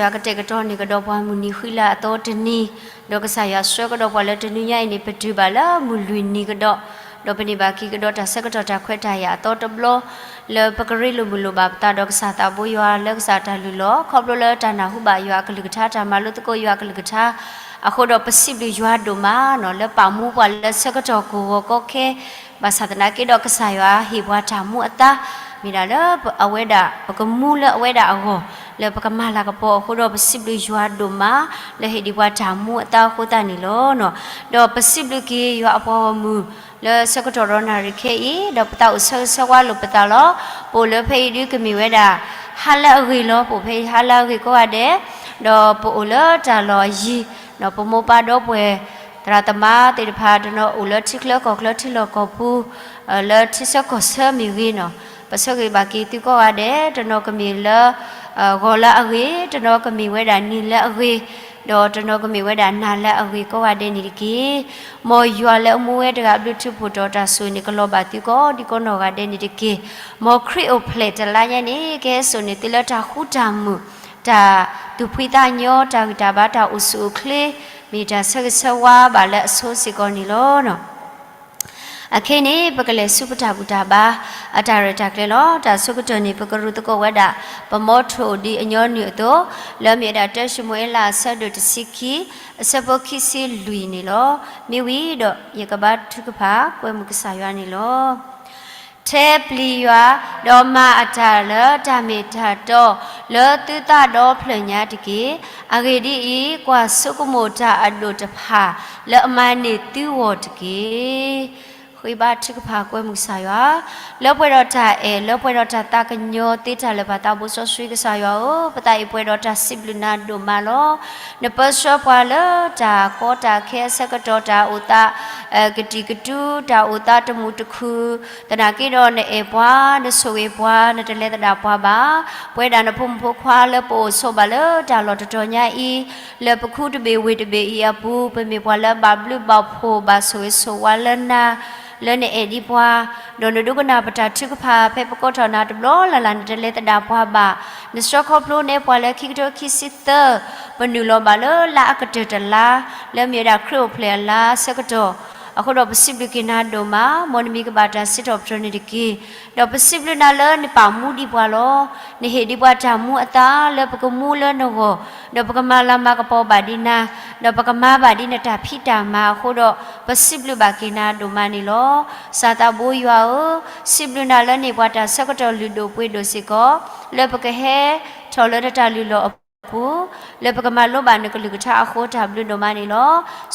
ယွၤကတဲာ်ကတီၤန့ၢ်ကဒီးပှၤမုၢ်နံၤဃံလၤအသီတနံၤ, ဒီးကစၢ်ယွၤဆှၢကဒီးပှၤလၢတနွံညါအံၤန့ၣ် ပတုၤဘၣ်လၢမုၢ်လွံၢ်နံၤကဒီး, ဒီးပန့ၢ်ဘၣ်က့ၤကဒီးတၢ်ဆၢကတီၢ်တၢ်ခွဲးတၢ်ယာ်အသီတဘျီ လၢပကရ့လိာ်မုာ်လိာ်ဘၣ်ပသးဒီးကစၢ်သးဘိယွၤလၢကစၢ်တၢ်လုၢ်လီၢ် ခီဖျိလၢတၢ်နၢ်ဟူဘၣ်ယွၤအကလုၢ်ကထါ တၢ်မၤလိသကိးယွၤအကလုၢ်ကထါ အဃိဒီးပစံးဘျုးယွၤဒိၣ်မးနီၤ လၢပာ်မူပှၤလၢဆၢကတီၢ်ကဝီၤကီခဲ ဘၣ်ဆၣ်သနာ်က့ဒီးကစၢ်ယွၤဟ့ၣ်ပှၤတၢ်မူအသါ မ့ၢ်ဒၣ်လၢအဝဲဒၣ် ပကမူလၢအဝဲဒၣ်အဂီၢ် လၢပကမၤလၤကပီၤအဃိဒီး ပစံးဘျုးယွၤဒိၣ်မး လၢဟ့ၣ်ဒံးပှၤတၢ်မူအသါအဃိသတးန့ၣ်လီၤ. ဒီးပစံးဘျုးက့ၤယွၤအပှၤဂီၢ်မုၢ် လၢဆၢကတီၢ်ဒီးနၣ်ရံၣ်ခဲအံၤ ဒီးပသးအိၣ်ဆၢဂ့ၤဆၢဝါလိာ်ပသးလီၤ. ပအိၣ်လၢဖဲအံၤဒုးကမ့ၢ်ဝဲဒၣ် ဟါလၢအဂ့ၤလီၤ. ပအိၣ်ဖဲအံၤဟါလၢအဂ့ၤကိးဂၤဒဲး ဒီးပအိၣ်လၢတၢ်လီၢ်အယံၤ ဒီးပမိၢ်ပၢ်ဒီပုၢ်ဝဲၢ် သရၣ်သမါသ့ၣ်တဖၣ် တနီၤအိၣ်လၢထံချၢကီၢ်ချၢထံလီၢ်ကီၢ်ပူၤ လၢထံဆၢကီၢ်ဆၢမ့ၢ်ဂ့ၤနီၤ ပဆၢဂ့ၤဘၣ်က့ၤသုကိးဂၤဒဲး တနီၤကမ့ၢ်လၢ ဂီၤလၢအဂ့ၤ တနီၤကမ့ၢ်ဝဲဒၣ်နံၤလၢအဂ့ၤ ဒီးတနီၤကမ့ၢ်ဝဲဒၣ်နၤလၢအဂ့ၤကိးဂၤဒဲးန့ၣ်တက့ၢ်. မ်ယွၤလၢအမူဝဲတဂၤအဘျုးထူးဖှိၣ်တီၤတၢ်ဆိၣ်ဂ့ၤန့ၣ် ကလီၤဘၣ်သုကိးဒံကိးနီၢ်ဂၤဒဲးန့ၣ်တက့ၢ်. မ်ခရံာ်အိၣ်ဖျဲၣ်တလါညါန့ၣ် ကဟဲစိာ်န့ၢ်သုလၢတၢ်ဃူတၢ်မုာ် တၢ်သူၣ်ဖှံသးညီ တၢ်ဂံၢ်တၢ်ဘါ တၢ်အိၣ်ဆူၣ်အိၣ်ချ့ မ့ၢ်တၢ်ဆၢဂ့ၤဆၢဝါဘၣ်လၢအဆိစ့ၢ်ကီးန့ၣ်လီၤ. အခဲအံၤန့ၣ် ပကလဲၤဆူပတၢ်ဘူၣ်တၢ်ဘါ အတၢ်ရဲၣ်တၢ်ကျဲၤလီၤ. တၢ်အဆိကတၢၢ်န့ၣ် ပကရူၢ်သကိးဝဲဒၣ် ပမီထိၣ်ဒ်အညီနုၢ်အသိး လၢမ့ၢ်ဝဲဒၣ်တၢၡမူၤအ့လးအဆၢဒိၣ်တဆံခံ အဆၢဖိခံဆံလွံၢ်န့ၣ်လီၤ. မ့ၢ်ဝံၤဒီး ယကဘါထုကဖၣ်ကွဲမုာ်ကစၢ်ယွၤန့ၣ်လီၤ. ထဲပျံၤယွၤ, ဒီးမၤအတၢ်လၢတၢ်မ့ၢ်တၢ်တီ လၢသုသးဒီဖျၢၣ်ညါတက့ၢ်. အဂ့ၢ်ဒ်အံၤ, ကွၢ်ဆိကမိၣ်တၢ်အဒိၣ်တဖၣ် လၢအမၤန့ၢ်သုဂီၢ်တက့ၢ်. ဃ့ဘါထုကဖၣ်ကွဲမုာ်ကစၢ်ယွၤ, လၢပှဲၤဒီးတၢ်အဲၣ် လၢပှဲၤဒီးတၢ်သးကညီၤသ့တၢ်လၢာ် ပသးဘိစီဆှံကစၢ်ယွၤဧၢ, ပသးအံၤပှဲၤဒီးတၢ်စံးဘျုးနၤဒိၣ်မးလီၤ. နပၢဆှၢပှၤလၢတၢ်ကီတၢ်ခဲအဆၢကတီၢ် တၢ်အိၣ်သး ကတံာ်ကတူၢ် တၢ်အိၣ်သးတမုာ်တခုၣ် သနာ်က့ဒီးနအဲၣ်ပှၤ နဆိၣ်ဂ့ၤပှၤ နတလဲၤသဒၣ်ပှၤဘၣ်. ပဝဲဒၣ်နဖိမုၣ်ဖိခွါလၢပအိၣ်ဆိးဘၣ်လၢတၢ်လီၢ်တတီၤညါအံၤ လၢပခူတဘ့ၣ်ဝ့ၢ်တဘ့ၣ်အံၤအပူၤ ပမ့ၢ်ပှၤလၢဘၣ်ဘျုးဘၣ်ဖှိၣ် ဘၣ်ဆိၣ်ဂ့ၤဆိၣ်ဝါလၢနၤ လၢနအဲၣ်ဒံးပှၤ ဒီးနဒိကနၣ်ပတၢ်ထုကဖၣ် ဖဲပကိးထီၣ်နၤတဘျီလၢ်လၢ် နတလဲၤသဒၣ်ပှၤဘၣ်. နဆှၢခီဖျိနဲပှၤလၢခံကထိခံဆံသၢ ပနုာ်လီၤဘၣ်လၢလါအကတၢၢ်တလါ လၢမ့ၢ်ဝဲဒၣ်ခရံာ်အိၣ်ဖျဲၣ်အလါဆၢကတီၢ် အဃိဒီးပစံးဘျုးက့ၤနၤဒိၣ်မး မ်နမံၤကဘၣ်တၢ်စံးထီၣ်ပတြၢၤန့ၣ်တက့ၢ်. ဒီးပစံးဘျုးနၤလၢနပာ်မူဒံးပှၤလီၤ. နဟ့ၣ်ဒံးပှၤတၢ်မူအသါလၢပကမူလၢနဂီၢ်, ဒီးပကမၤလၤမၤကပီၤဘၣ်ဒံးနၤ, ဒီးပကမၤဘၣ်ဒံးနတၢ်ဖံးတၢ်မၤအဃိဒီး ပစံးဘျုးဘၣ်က့ၤနၤဒိၣ်မးန့ၣ်လီၤ. ကစၢ်သးဘိယွၤဧၢ, စံးဘျုးနၤလၢနဟ့ၣ်ပှၤတၢ်ဆၢကတီၢ်လုၢ်ဒိၣ်ပှ့ၤဒိၣ်စ့ၢ်ကီး လၢပကဟဲထီၣ်လၢနတၢ်လုၢ်လီၢ်အပူၤ လၢပကမၤလိဘၣ်နကလုၢ်ကထါအဃိ တၢ်ဘျုးဒိၣ်မးန့ၣ်လီၤ.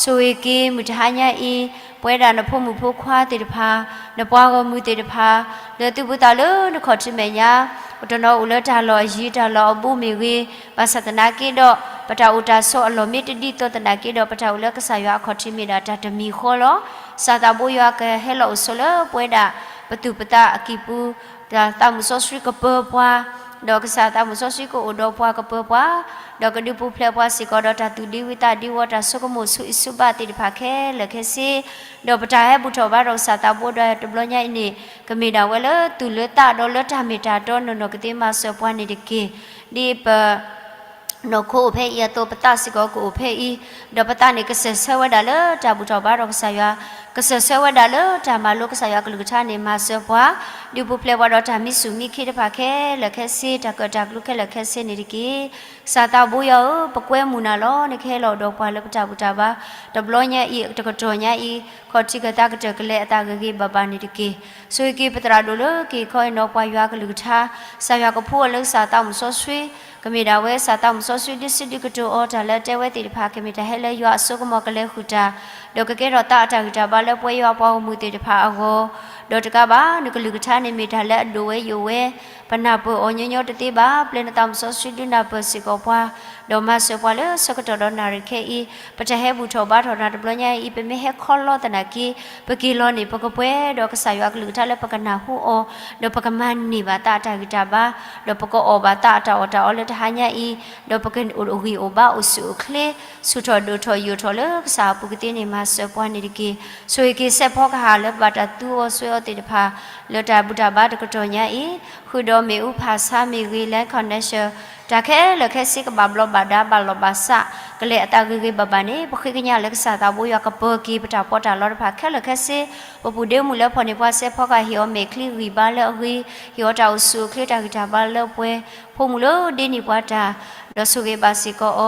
ဆိၣ်ဂ့ၤက့ၤမုၢ်တဟါညါအံၤ ပဝဲဒၣ်နဖိမုၣ်ဖိခွါသ့ၣ်တဖၣ်, နပှၤဂီၢ်မုၢ်သ့ၣ်တဖၣ်, လၢသုပူၤသးလၢနခီၣ်ထံးမဲာ်ညါ, ပတနီၤအိၣ်လၢတၢ်လီၢ်အယံၤတၢ်လီၢ်အဘူးမ့ၢ်ဂ့ၤ, ဘၣ်ဆၣ်သနာ်က့ဒီး ပတၢ်အိၣ်တၢ်ဆိးအလီၢ်မ့ၢ်တဒ်သိးသနာ်က့ဒီး ပတၢ်အိၣ်လၢကစၢ်ယွၤအခီၣ်ထံးမ့ၢ်ဒၣ်တၢ်တမံၤဃီလီၤ. ကစၢ်သးဘိယွၤကဟဲလီၤအိၣ်ဆိးလၢပဝဲဒၣ် ပသူၣ်ပသးအကံၢ်ပူၤ သးမုၣ်စီဆှံကပၢၤပှၤ, ဒီးကစၢ်သးမုၣ်စီဆှံကအိၣ်ဒီးပှၤကပၢၤပှၤ, ဒီးကဒုးပူၤဖျဲးပှၤစ့ၢ်ကီးဒီးတၢ်သူၣ်ဒံဝံသးဒံဝီ တၢ်ဆိကမိၣ်ဆူအံၤဆူဘၣ်သ့ၣ်တဖၣ်ခဲလၢာ်ခဲဆ့, ဒီးပတၢ်ဟဲဘူၣ်ထီၣ်ဘါထီၣ်ကစၢ်သးဘိဒီးတဘျီညါအံၤန့ၣ် ကမ့ၢ်ဒၣ်ဝဲလၢသူၣ်လၢသးဒီးလၢတၢ်မ့ၢ်တၢ်တီနီၢ်နီၢ်ကသ့မၤစၢၤပှၤန့ၣ်တက့ၢ်. ဒ်ပ နီၢ်ခိအိၣ်ဖဲအံၤအသိး ပသးစ့ၢ်ကီးကအိၣ်ဖဲအံၤ, ဒီးပသးန့ၣ်ကစၢၢ်ဆၢဝဲဒၣ်လၢတၢ်ဘူၣ်ထီၣ်ဘါထီၣ်ကစၢ်ယွၤ, ကစၢၢ်ဆၢဝဲဒၣ်လၢတၢ်မၤလိကစၢ်ယွၤကလုၢ်ကထါန့ၣ် မၤစၢၤပှၤ, ဒုးပူၤဖျဲးပှၤဒီးတၢ်မံဆူၣ်မံခ့တဖၣ်ခဲလၢာ်ခဲဆ့, တၢ်ကၢၣ်တၢ်ကျူခဲလၢာ်ခဲဆ့န့ၣ်တက့ၢ်. ကစၢ်သးဘိယွၤဧၢ, ပကွဲမုာ်နၤလီၤ. နကဟဲလီၤဒီးပှၤလၢပတၢ်ဘူၣ်တၢ်ဘါ တဘျီညါအံၤ တကတီၢ်ညါအံၤ, ခီၣ်ထံးကသါကတၢၢ်ကလဲၤအသးဂ့ၤဂ့ၤဘၣ်ဘၣ်န့ၣ်တက့ၢ်. ဆိၣ်ဂ့ၤက့ၤပသရၣ်ဒိၣ်လၢက့ၤခီအံၤနီၤ ပှၤယွၤကလုၢ်ကထါ, ကစၢ်ယွၤကဖှူအီၤလၢကစၢ်သးမုၣ်စီဆှံ, ကမ့ၢ်ဒၣ်ဝဲကစၢ်သးမုၣ်စီဆှံ ဒုးစုဒုးကတိၤအီၤ တၢ်လၢအတဲဝဲသ့ၣ်တဖၣ် ကမ့ၢ်တၢ်ဟဲလၢယွၤအစိကမီၤ ကလဲၤဃုာ်တၢ်, ဒီးကကဲထီၣ်သးအတၢ်ဂံၢ်တၢ်ဘါလၢပဝဲယွၤပှၤဂီၢ်မုၢ်သ့ၣ်တဖၣ်အဂီၢ်, ဒီးတကးဘၣ် နကလုၢ်ကထါန့ၣ်မ့ၢ်တၢ်လၢအဒိၣ်ဝဲယိာ်ဝဲ, ပနၢ်ပၢၢ်အီၤညီညီတသ့ဘၣ်. ပျဲနသးမုၣ်စီဆှံဒုးနၢ်ပၢၢ်စ့ၢ်ကီးပှၤ, ဒီးမၤစၢၤပှၤလၢဆၢကတီၢ်ဒီးနၣ်ရံၣ်ခဲအံၤ, ပတၢ်ဟဲဘူၣ်ထီၣ်ဘါထီၣ်နၤတဘျီညါအံၤ ပမ့ၢ်ဟဲခီလီသနာ်က့, ပက့ၤလီၤန့ၣ် ပကပှဲၤဒီးကစၢ်ယွၤအကလုၢ်ကထါလၢပကနၢ်ဟူအီၤ, ဒီးပကမၤန့ၢ်ဘၣ်သးအတၢ်ဂံၢ်တၢ်ဘါ, ဒီးပကအီၣ်ဘၣ်သးအတၢ်အီၣ်တၢ်အီလၢတဟါညါအံၤ, ဒီးပကအိၣ်ဂံၢ်အိၣ်ဘါအိၣ်ဆူၣ်အိၣ်ချ့, ဆူၣ်ထီၣ်ဒိၣ်ထီၣ်ယိာ်ထီၣ်လၢကစၢ်အပူၤကသ့န့ၣ် မၤစၢၤပှၤန့ၣ်တက့ၢ်. ဆိၣ်ဂ့ၤက့ၤစဲးဖီကဟၣ်လၢပဘၣ်တၢ်သူအီၤစွဲအီၤသ့ၣ်တဖၣ်, လၢတၢ်ဘူၣ်တၢ်ဘါတကတီၢ်ညါအံၤ, ဃုာ်ဒီး မ့ၣ်အူဖးဆါမ့ၢ်ဂ့ၤ, land condition တၢ်ခဲလၢာ်ခဲဆ့ကဘၣ်ဘျီဘၣ်ဒါဘၣ်လီၢ်ဘၣ်စး, ကလဲၤအသးဂ့ၤဂ့ၤဘၣ်ဘၣ်န့ၣ် ပဃ့ကညးလၢကစၢ်သးဘိယွၤကပၢၤက့ၤပတၢ်ပီးတၢ်လီတဖၣ်ခဲလၢာ်ခဲဆ့, ပပူၤဒ့မုၣ်လၢဖီၣ်န့ၢ်ပှၤစဲးဖီကဟ့ၣ်အီၤမဲာ်ချံဂံၢ်ဘါလၢအဂ့ၤ, ဟ့ၣ်အီၤတၢ်အိၣ်ဆူၣ်အိၣ်ချ့တၢ်ဂံၢ်တၢ်ဘါလၢပှဲၤ, ဖိမုၣ်လၢဒ့န့ၢ်ပှၤတၢ် ဒီးဆိၣ်ဂ့ၤဘၣ်စ့ၢ်ကီးအီ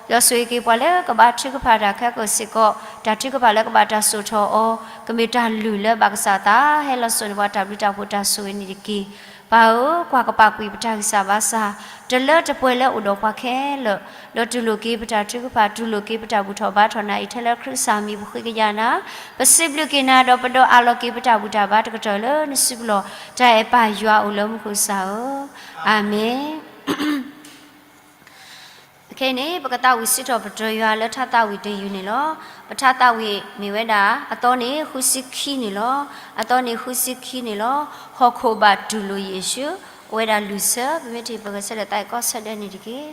ၤ, ဒီးဆိၣ်ဂ့ၤက့ၤပှၤလၢကဘါထုကဖၣ်တၢ်ခဲကိာ်စ့ၢ်ကီး, တၢ်ထုကဖၣ်လၢကဘၣ်တၢ်စိာ်ထီၣ်အီၤ, ကမ့ၢ်တၢ်လုၢ်လၢဘၣ်ကစၢ်သးဟဲလီၤစိာ်န့ၢ်ပှၤတၢ်ဘျုးတၢ်ဖှိၣ်တၢ်ဆိၣ်ဂ့ၤန့ၣ်တက့ၢ်. ပၢ်ဧၢ, ကွၢ်ကပာ်ကွံာ်ပတၢ်ဂံၢ်စၢ်ဘါစၢ် တလၢတပှဲၤလၢအိၣ်ဒီးပှၤခဲလၢာ်, ဒီးတူၢ်လိာ်က့ၤပတၢ်ထုကဖၣ်, တူၢ်လိာ်က့ၤပတၢ်ဘူၣ်ထီၣ်ဘါထီၣ်နၤအံၤ ထဲလၢခရံာ်ကစၢ်မံၤပဃ့ကညးနၤ, ပစံးဘျုးက့ၤနၤဒီးပဒီးအးလီၤက့ၤပတၢ်ဘူၣ်တၢ်ဘါတကတီၢ်လၢနစုပူၤလီၢ်, တၢ်အဲၣ်ပၢ်ယွၤအိၣ်လၢမူခိၣ်ကစၢ်ဧၢ, အၤမ့ၣ်. ခဲအံၤန့ၣ် ပကသးဝံၣ်စံးထီၣ်ပတြၢၤယွၤလၢထါသးဝံၣ်တယုၢ်န့ၣ်လီၤ. ပထါသးဝံၣ်မ့ၢ်ဝဲဒၣ် အသီန့ၣ်ဃုဆံခံန့ၣ်လီၤ. အသီန့ၣ်ဃုဆံခံန့ၣ်လီၤ. ဟီၣ်ခိၣ်ဘၣ်တူၢ်လိာ်ယ့ၣ်ၡူး, အိၣ်ဝဲဒၣ်လွံၢ်ဆၢ, ပမ့ၢ်ထံၣ်ပဂဲၤဆၢထၢၣ်သးအံၤကီၢ်ဆၢဒဲးန့ၣ်တက့ၢ်.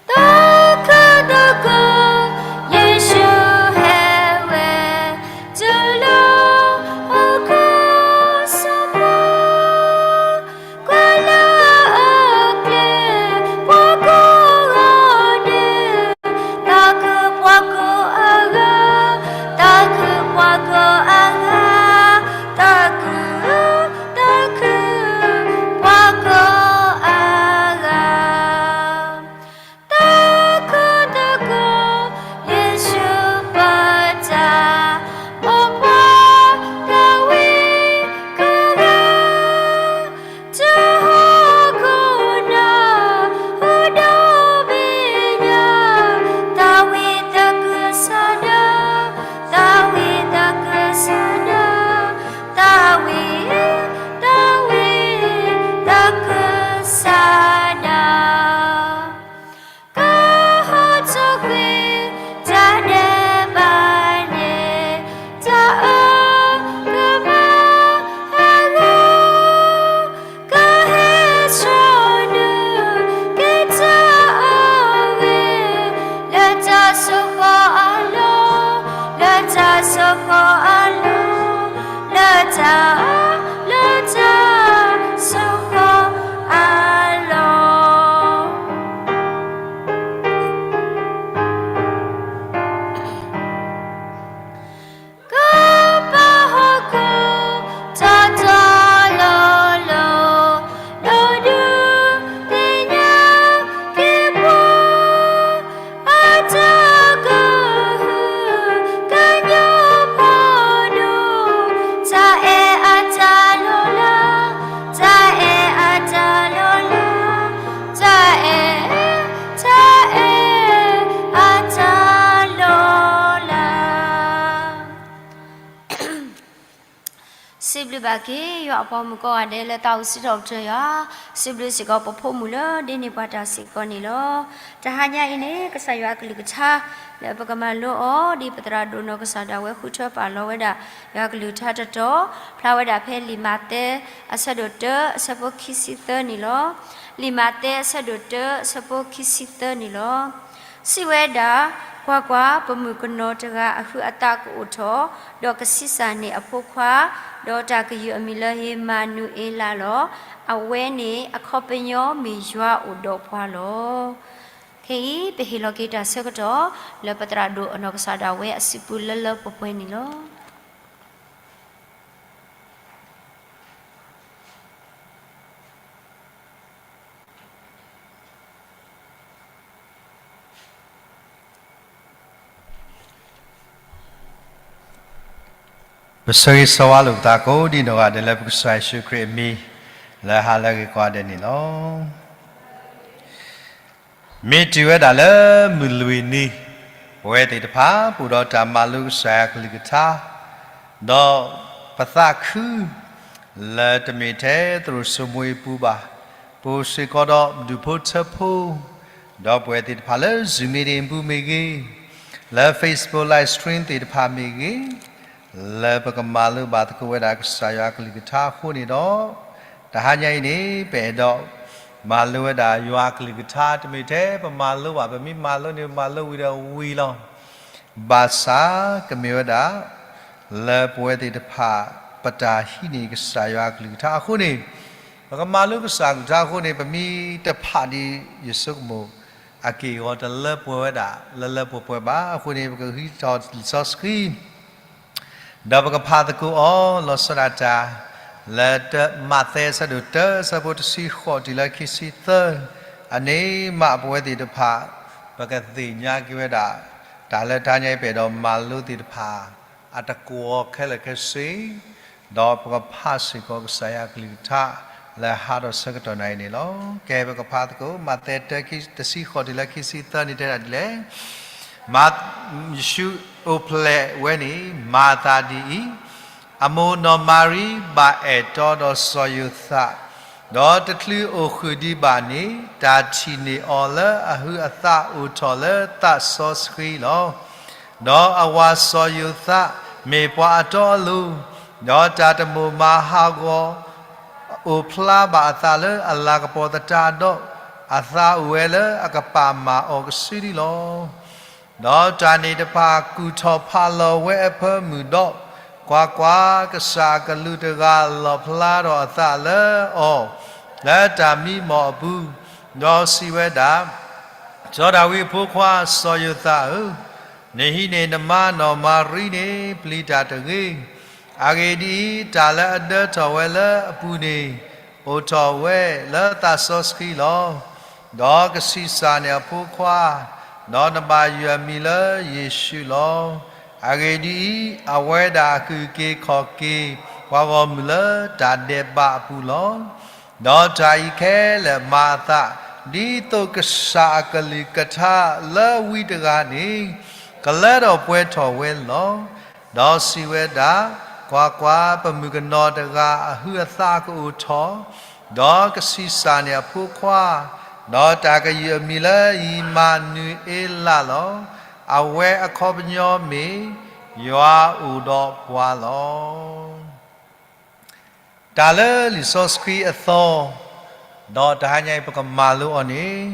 သးခုသကိး ယ့ၣ်ၡူးဟဲဝဲ တုၤလီၤဟီၣ်ခိၣ်စၢဖှိၣ်, ကွၢ်လၢအကျဲ ပှၤကိးဂၤဒဲး, သးခုပှၤကိးအဂၤ, သးခုပှၤကိးအဂၤ, သးခု, သးခု, ပှၤကိးအဂၤ. သးခုသကိး ယ့ၣ်ၡူးပၢ်တၢ်, မိၢ်ပှၢ်သးဝံၣ်ကိးဂၤ, တုၤဟီၣ်ခိၣ်နၢ်ဟူဒီဘ့ၣ်ညါ, သးဝံၣ်သကိးကစၢ်ဒၣ်, သးဝံၣ်သကိးကစၢ်ဒၣ်, သးဝံၣ်, သးဝံၣ်သကိးကစၢ်ဒၣ်. ကဟီၣ်ထီၣ်ကွံာ်တၢ်ဒဲးဘးန့ၣ်, တၢ်အၢကမၣ်အဂီၢ်, ကဟဲဆှၢနုာ်က့ၤတၢ်အဂ့ၤ, လၢတၢ်စိကမီၤအလီၢ်, လၢတၢ်စိကမီၤအလီၢ်, လၢတၢ်, လၢတၢ်စိကမီၤအလီၢ်. ကပာ်ဟီၣ်ခိၣ်တၢ်တီလီၤလီၤ, ဒီးဒုးသ့ၣ်ညါက့ၤပှၤ, အတၢ်ကဟုကညီၢ်ဖးဒိၣ်, တၢ်အဲၣ်အတၢ်လီၤလး, တၢ်အဲၣ်အတၢ်လီၤလး, တၢ်အဲၣ်, တၢ်အဲၣ်အတၢ်လီၤလး. စံးဘျုးဘၣ်က့ၤ ယွၤအပှၤမုၣ်ကိးဂၤဒဲးလၢသးဝံၣ်စံးထီၣ်ပတြၢၤယွၤ, စံးဘျုးစ့ၢ်ကီးပဖိမုၣ်လၢဒ့န့ၢ်ပှၤတၢ်စ့ၢ်ကီးန့ၣ်လီၤ. တဟါညါအံၤန့ၣ် ကစၢ်ယွၤအကလုၢ်ကထါ လၢပကမၤလိအီၤ ဒ်ပသရၣ်ဒိၣ်နီၢ်ကစၢ်ဒၣ်ဝဲဃုထၢပာ်လီၤဝဲဒၣ် ယွၤအကလုၢ်ကထါတတီၤ ဖျါဝဲဒၣ်ဖဲလံာ်မးသဲ အဆၢဒိၣ်တၢ အဆၢဖိခံဆံသၢန့ၣ်လီၤ. လံာ်မးသဲ အဆၢဒိၣ်တၢ အဆၢဖိခံဆံသၢန့ၣ်လီၤ. စံးဝဲဒၣ်, ကွၢ်ကွၢ်, ပမုၣ်ကနီၤတဂၤအဟုအသးကအိၣ်ထီၣ်, ဒီးကဆံးစၢ်န့ၢ်အဖိခွါ, ဒီးတၢ်ကယုၢ်အမံၤလၢဧ့မၤနူၤအ့လးလီၤ. အဝဲန့ၣ်အခီပညီမ့ၢ်ယွၤအိၣ်ဒီးပှၤလီၤ. ခဲအံၤ ပဟ့ၣ်လီၤက့ၤတၢ်ဆၢကတီၢ် လၢပသရၣ်ဒိၣ်အနီၢ်ကစၢ်ဒၣ်ဝဲအစုပူၤလၢလၢပှဲၤပှဲၤန့ၣ်လီၤ. ပဆၢဂ့ၤဆၢဝါလိာ်ပသးကိးဒ်နီၢ်ဂၤဒဲးလၢပကစၢ်ယ့ၣ်ၡူးခရံာ်အမံၤ လၢဟါလၢအဂ့ၤကိးဂၤဒဲးန့ၣ်လီၤ. မ့ၢ်တုၤဝဲဒၣ်လၢမုၢ်လွံၢ်နံၤ, ပဝဲသ့ၣ်တဖၣ် ပအိၣ်ဒီးတၢ်မၤလိကစၢ်ယွၤကလုၢ်ကထါ, ဒီးပသးခု လၢတမ့ၢ်ထဲသရိာ်စိမိၤအပူၤဘၣ်, ပအိၣ်စ့ၢ်ကီးဒီးဒူၣ်ဖိထၢဖိ, ဒီးပဝဲသ့ၣ်တဖၣ်လၢ Zoom meeting ပူၤမ့ၢ်ဂ့ၤ, လၢ Facebook live stream သ့ၣ်တဖၣ်မ့ၢ်ဂ့ၤ, လၢပကမၤလိဘၣ်သကိးဝဲဒၣ်ကစၢ်ယွၤကလုၢ်ကထါအဃိန့ၣ်ဒီး, တဟါညါအံၤန့ၣ် ပအဲၣ်ဒိးမၤလိဝဲဒၣ်ယွၤကလုၢ်ကထါ တမ့ၢ်ထဲပမၤလိဘၣ်, ပမ့ၢ်မၤလိန့ၣ် ပမၤလိဝံၤဒီးဝံၤလီၤ. ဘၣ်ဆၣ်ကမ့ၢ်ဝဲဒၣ် လၢပဝဲသ့ၣ်တဖၣ် ပတၢ်ဟံးန့ၢ်ကစၢ်ယွၤအကလုၢ်ကထါအဃိန့ၣ်, ပကမၤလိကစၢ်အကလုၢ်ကထါအဃိန့ၣ် ပမ့ၢ်တဖးဒ်ယဆိကမိၣ် အက့ၢ်အဂီၤတလၢပှဲၤဝဲဒၣ် လၢလၢပှဲၤပှဲၤဘၣ်. အဃိန့ၣ် ပကဃုထီၣ်လံာ်စီဆှံ ဒီးပကဖးသကိးအီၤ လီၤဆီဒၣ်တၢ် လၢမးသဲအဆၢဒိၣ်တၢ အဆၢဖိတဆံဃိးတုၤလၢခံဆံသၢ, အန့ၣ်မးပဝဲသ့ၣ်တဖၣ် ပကသ့ၣ်ညါက့ၤဝဲဒၣ် တၢ်လၢတဟါညါအံၤပအဲၣ်ဒိးမၤလိသ့ၣ်တဖၣ် အတကွီၢ်ခဲလၢာ်ခဲဆ့, ဒီးပကဖးစ့ၢ်ကီးကစၢ်ယွၤအကလုၢ်ကထါ လၢဟါဒီးဆၢကတီၢ်နၤအံၤန့ၣ်လီၤ. ကဲ ပကဖးသကိး မးသဲတၢ တဆံဃိးတုၤလၢခံဆံသၢန့ၣ်တဲဒၣ်ဒ်လဲၣ်. မၤ, ယ့ၣ်ၡူးအိၣ်ဖျဲၣ်ဝဲန့ၣ် မၤအသးဒ်အံၤ, အမိၢ်နီၢ်မၤရံဘၣ်အဲၣ်တီဒီးစီၤယိၤသး, ဒီးတချုးအိၣ်ဃုာ်ဒံးဘၣ်န့ၣ် တၢ်ထံၣ်န့ၢ်အီၤလၢအဟုးအသးအိၣ်ထီၣ်လၢသးစီဆှံလီၤ. ဒီးအဝၤစီၤယိၤသး မ့ၢ်ပှၤအတီအလိၤ, ဒီးတၢ်တမိၣ်မၤဟးဂီၤ အိၣ်ဖျါဘၣ်အသးလၢအလၤကပီၤသတးဒီး, အသးအိၣ်ဝဲလၢအကပာ်မၢ်အီၤကစုဒုလီၤ. ဒီးတၢ်န့ၣ်တဖၣ်ကူၣ်ထီၣ်ဖးလီၤဝဲအဖၢမုၢ်ဒီး, ကွၢ်ကွၢ်, ကစၢ်အကလူးတဂၤလီၣ်ဖျါထီၣ်အသးလၢအီၤ လၢတၢ်မံမီၢ်အပူၤ, ဒီးစံးဝဲဒၣ်, စီၤဒၤဝံးအဖိခွါစီၤယိၤသးဧၢ, နဟံးန့ၢ်နမါနီၢ်မၤရံန့ၣ် ပျံၤတၢ်တဂ့ၤ. အဂ့ၢ်ဒ်အံၤ, တၢ်လၢအဒၢထီၣ်ဝဲလၢအပူၤန့ၣ် အိၣ်ထီၣ်ဝဲလၢသးစီဆှံလီၤ. ဒီးကဆံးစၢ်န့ၢ်အဖိခွါ, ဒီးနဘၣ်ယုၢ်အမံၤလၢယ့ၣ်ၡူးလီၤ. အဂ့ၢ်ဒ်အံၤ, အဝဲဒၣ်အကုၢ်က့ၤခီၣ်က့ၤ ပှၤဂီၢ်မုၢ်လၢတၢ်ဒဲးဘးအပူၤလီၤ. ဒီးတၢ်အံၤခဲလၢာ်မၤအသး, ဒ်သိးကစၢ်အကလုၢ်ကထါလၢဝံတဂၤန့ၣ် ကလၢထီၣ်ပှဲၤထီၣ်ဝဲလီၤ. ဒီးစံးဝဲဒၣ်, ကွၢ်ကွၢ်, ပမုၣ်ကနီၤတဂၤအဟုးအသးကအိၣ်ထီၣ်, ဒီးကဆံးစၢ်န့ၢ်အဖိခွါ, ဒီးတၢ်ကယုၢ်အမံၤလၢအံၣ်မၤနူၤအ့လးလီၤ. အဝဲအခီပညီမ့ၢ် ယွၤအိၣ်ဒီးပှၤလီၤ. တၢ်လၢလံာ်စီဆှံအသီ, ဒီးတဟါညါအံၤပကမၤလိအီၤန့ၣ်,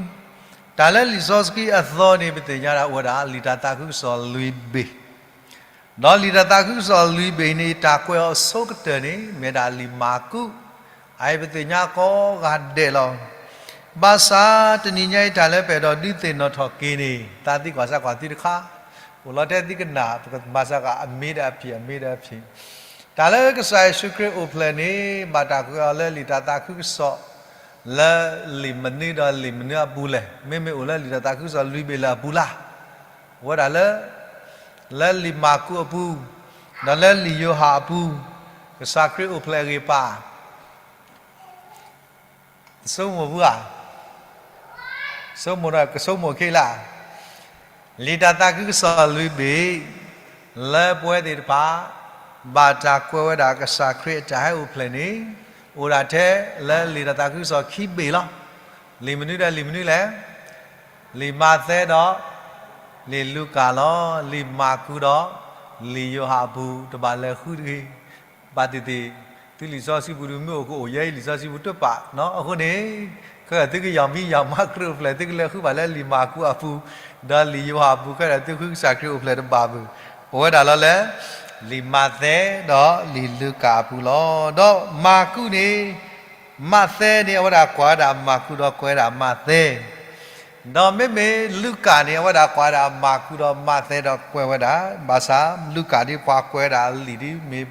တၢ်လၢလံာ်စီဆှံအသီန့ၣ် ပသ့ၣ်ညါဒၣ်အိၣ်ဝဲဒၣ်လံာ်တၢ်သးခုကစီၣ်လွံၢ်ဘ့ၣ်, ဒီးလံာ်တၢ်သးခုကစီၣ်လွံၢ်ဘ့ၣ်န့ၣ် တၢ်ကွဲးအီၤအဆိကတၢၢ်န့ၣ် မ့ၢ်ဒၣ်လံာ်မၢ်ကူး, အအံၤပသ့ၣ်ညါကိးဂၤဒဲးလီၤ. ဘၣ်ဆၣ်တနံၤညါအံၤ တၢ်လၢပအဲၣ်ဒိးဒုးသ့ၣ်နီၣ်ထီၣ်က့ၤန့ၣ် သးသံကွၢ်စၢ်ကွၢ်သံတခါ, အိၣ်လီၤတဲသုကနၣ် ပကမၤစၢၤဃာ်အမ့ၢ်ဒီးအဖံး အမ့ၢ်ဒီးအဖံး, တၢ်လၢကစၢ်ယ့ၣ်ၡူးခရံာ်အိၣ်ဖျဲၣ်န့ၣ် ဘၣ်တၢ်ကွဲးအီၤလၢလံာ်တၢ်သးခုကစီၣ် လၢလံာ်မနုၤဒီးလံာ်မနုၤအပူၤလဲၣ်. မ့မ့ၢ်အိၣ်လၢလံာ်တၢ်သးခုကစီၣ်လွံၢ်ဘ့ၣ်လၢအပူၤလၢ်, အိၣ်ဝဲဒၣ်လၢ လၢလံာ်မၢ်ကူးအပူၤ, ဒီးလၢလံာ်ယိၤဟၣ်အပူၤ, ကစၢ်ခရံာ်အိၣ်ဖျဲၣ်အဂ့ၢ်ပာ် ကဆိကမိၣ်ဖုဧါ, ဆိကမိၣ်ဒီးကဆိကမိၣ်ခဲလၢာ်, လံာ်တၢ်သးခုကစီၣ်လွံၢ်ဘ့ၣ် လၢပဝဲသ့ၣ်တဖၣ် ဘၣ်တၢ်ကွဲးဝဲဒၣ်ကစၢ်ခရံာ်အတၢ်ဟဲအိၣ်ဖျဲၣ်န့ၣ် အိၣ်ဒၣ်ထဲလၢလံာ်တၢ်သးခုကစီၣ်ခံဘ့ၣ်လီၤ. လံာ်မနုၤဒီးလံာ်မနုၤလဲၣ်. လံာ်မးသဲဒီး လံာ်လူၤကၣ်လီၤ. လံာ်မၢ်ကူးဒီး လံာ်ယိၤဟၣ်အပူၤ တဘၣ်လဲၤဃုတဂ့ၤ. ဘၣ်သ့ၣ်သ့ၣ် သုလံာ်စီဆှံပူၤဒုးမ့ၢ်အိၣ်ကအိၣ်ယဲအံၤ လံာ်စီဆှံပူၤတပာ်နီၤ. အဃိန့ၣ် ခဲဒီးသုကယီၤမံယီၤမးခရံာ်အိၣ်ဖျဲၣ် သုကလဲၤဃုဘၣ်လၢလံာ်မၢ်ကူးအပူၤ ဒီးလံာ်ယိၤဟၣ်အပူၤ ခဲဒီးသုဃုကစၢ်ခရံာ်အိၣ်ဖျဲၣ်တဘၣ်ဘၣ်. အိၣ်ဝဲဒၣ်လီၤလၢ လံာ်မးသဲဒီးလံာ်လူၤကၣ်အပူၤလီၤ. ဒီးမၢ်ကူးန့ၣ် မးသဲန့ၣ် အဝဲဒၣ်ကွၢ်ဝဲဒၣ်မၢ်ကူးဒီးကွဲးဝဲဒၣ်မးသဲ, ဒီးမ့မ့ၢ်လူၤကၣ်န့ၣ် အဝဲဒၣ်ကွၢ်ဝဲဒၣ်မးသဲဒီးကွဲးဝဲဒၣ်, ဘၣ်ဆၣ်လူၤကၣ်ဒ်ပှၤကွဲးဝဲဒၣ်လံာ်ဒ်မ့ၢ်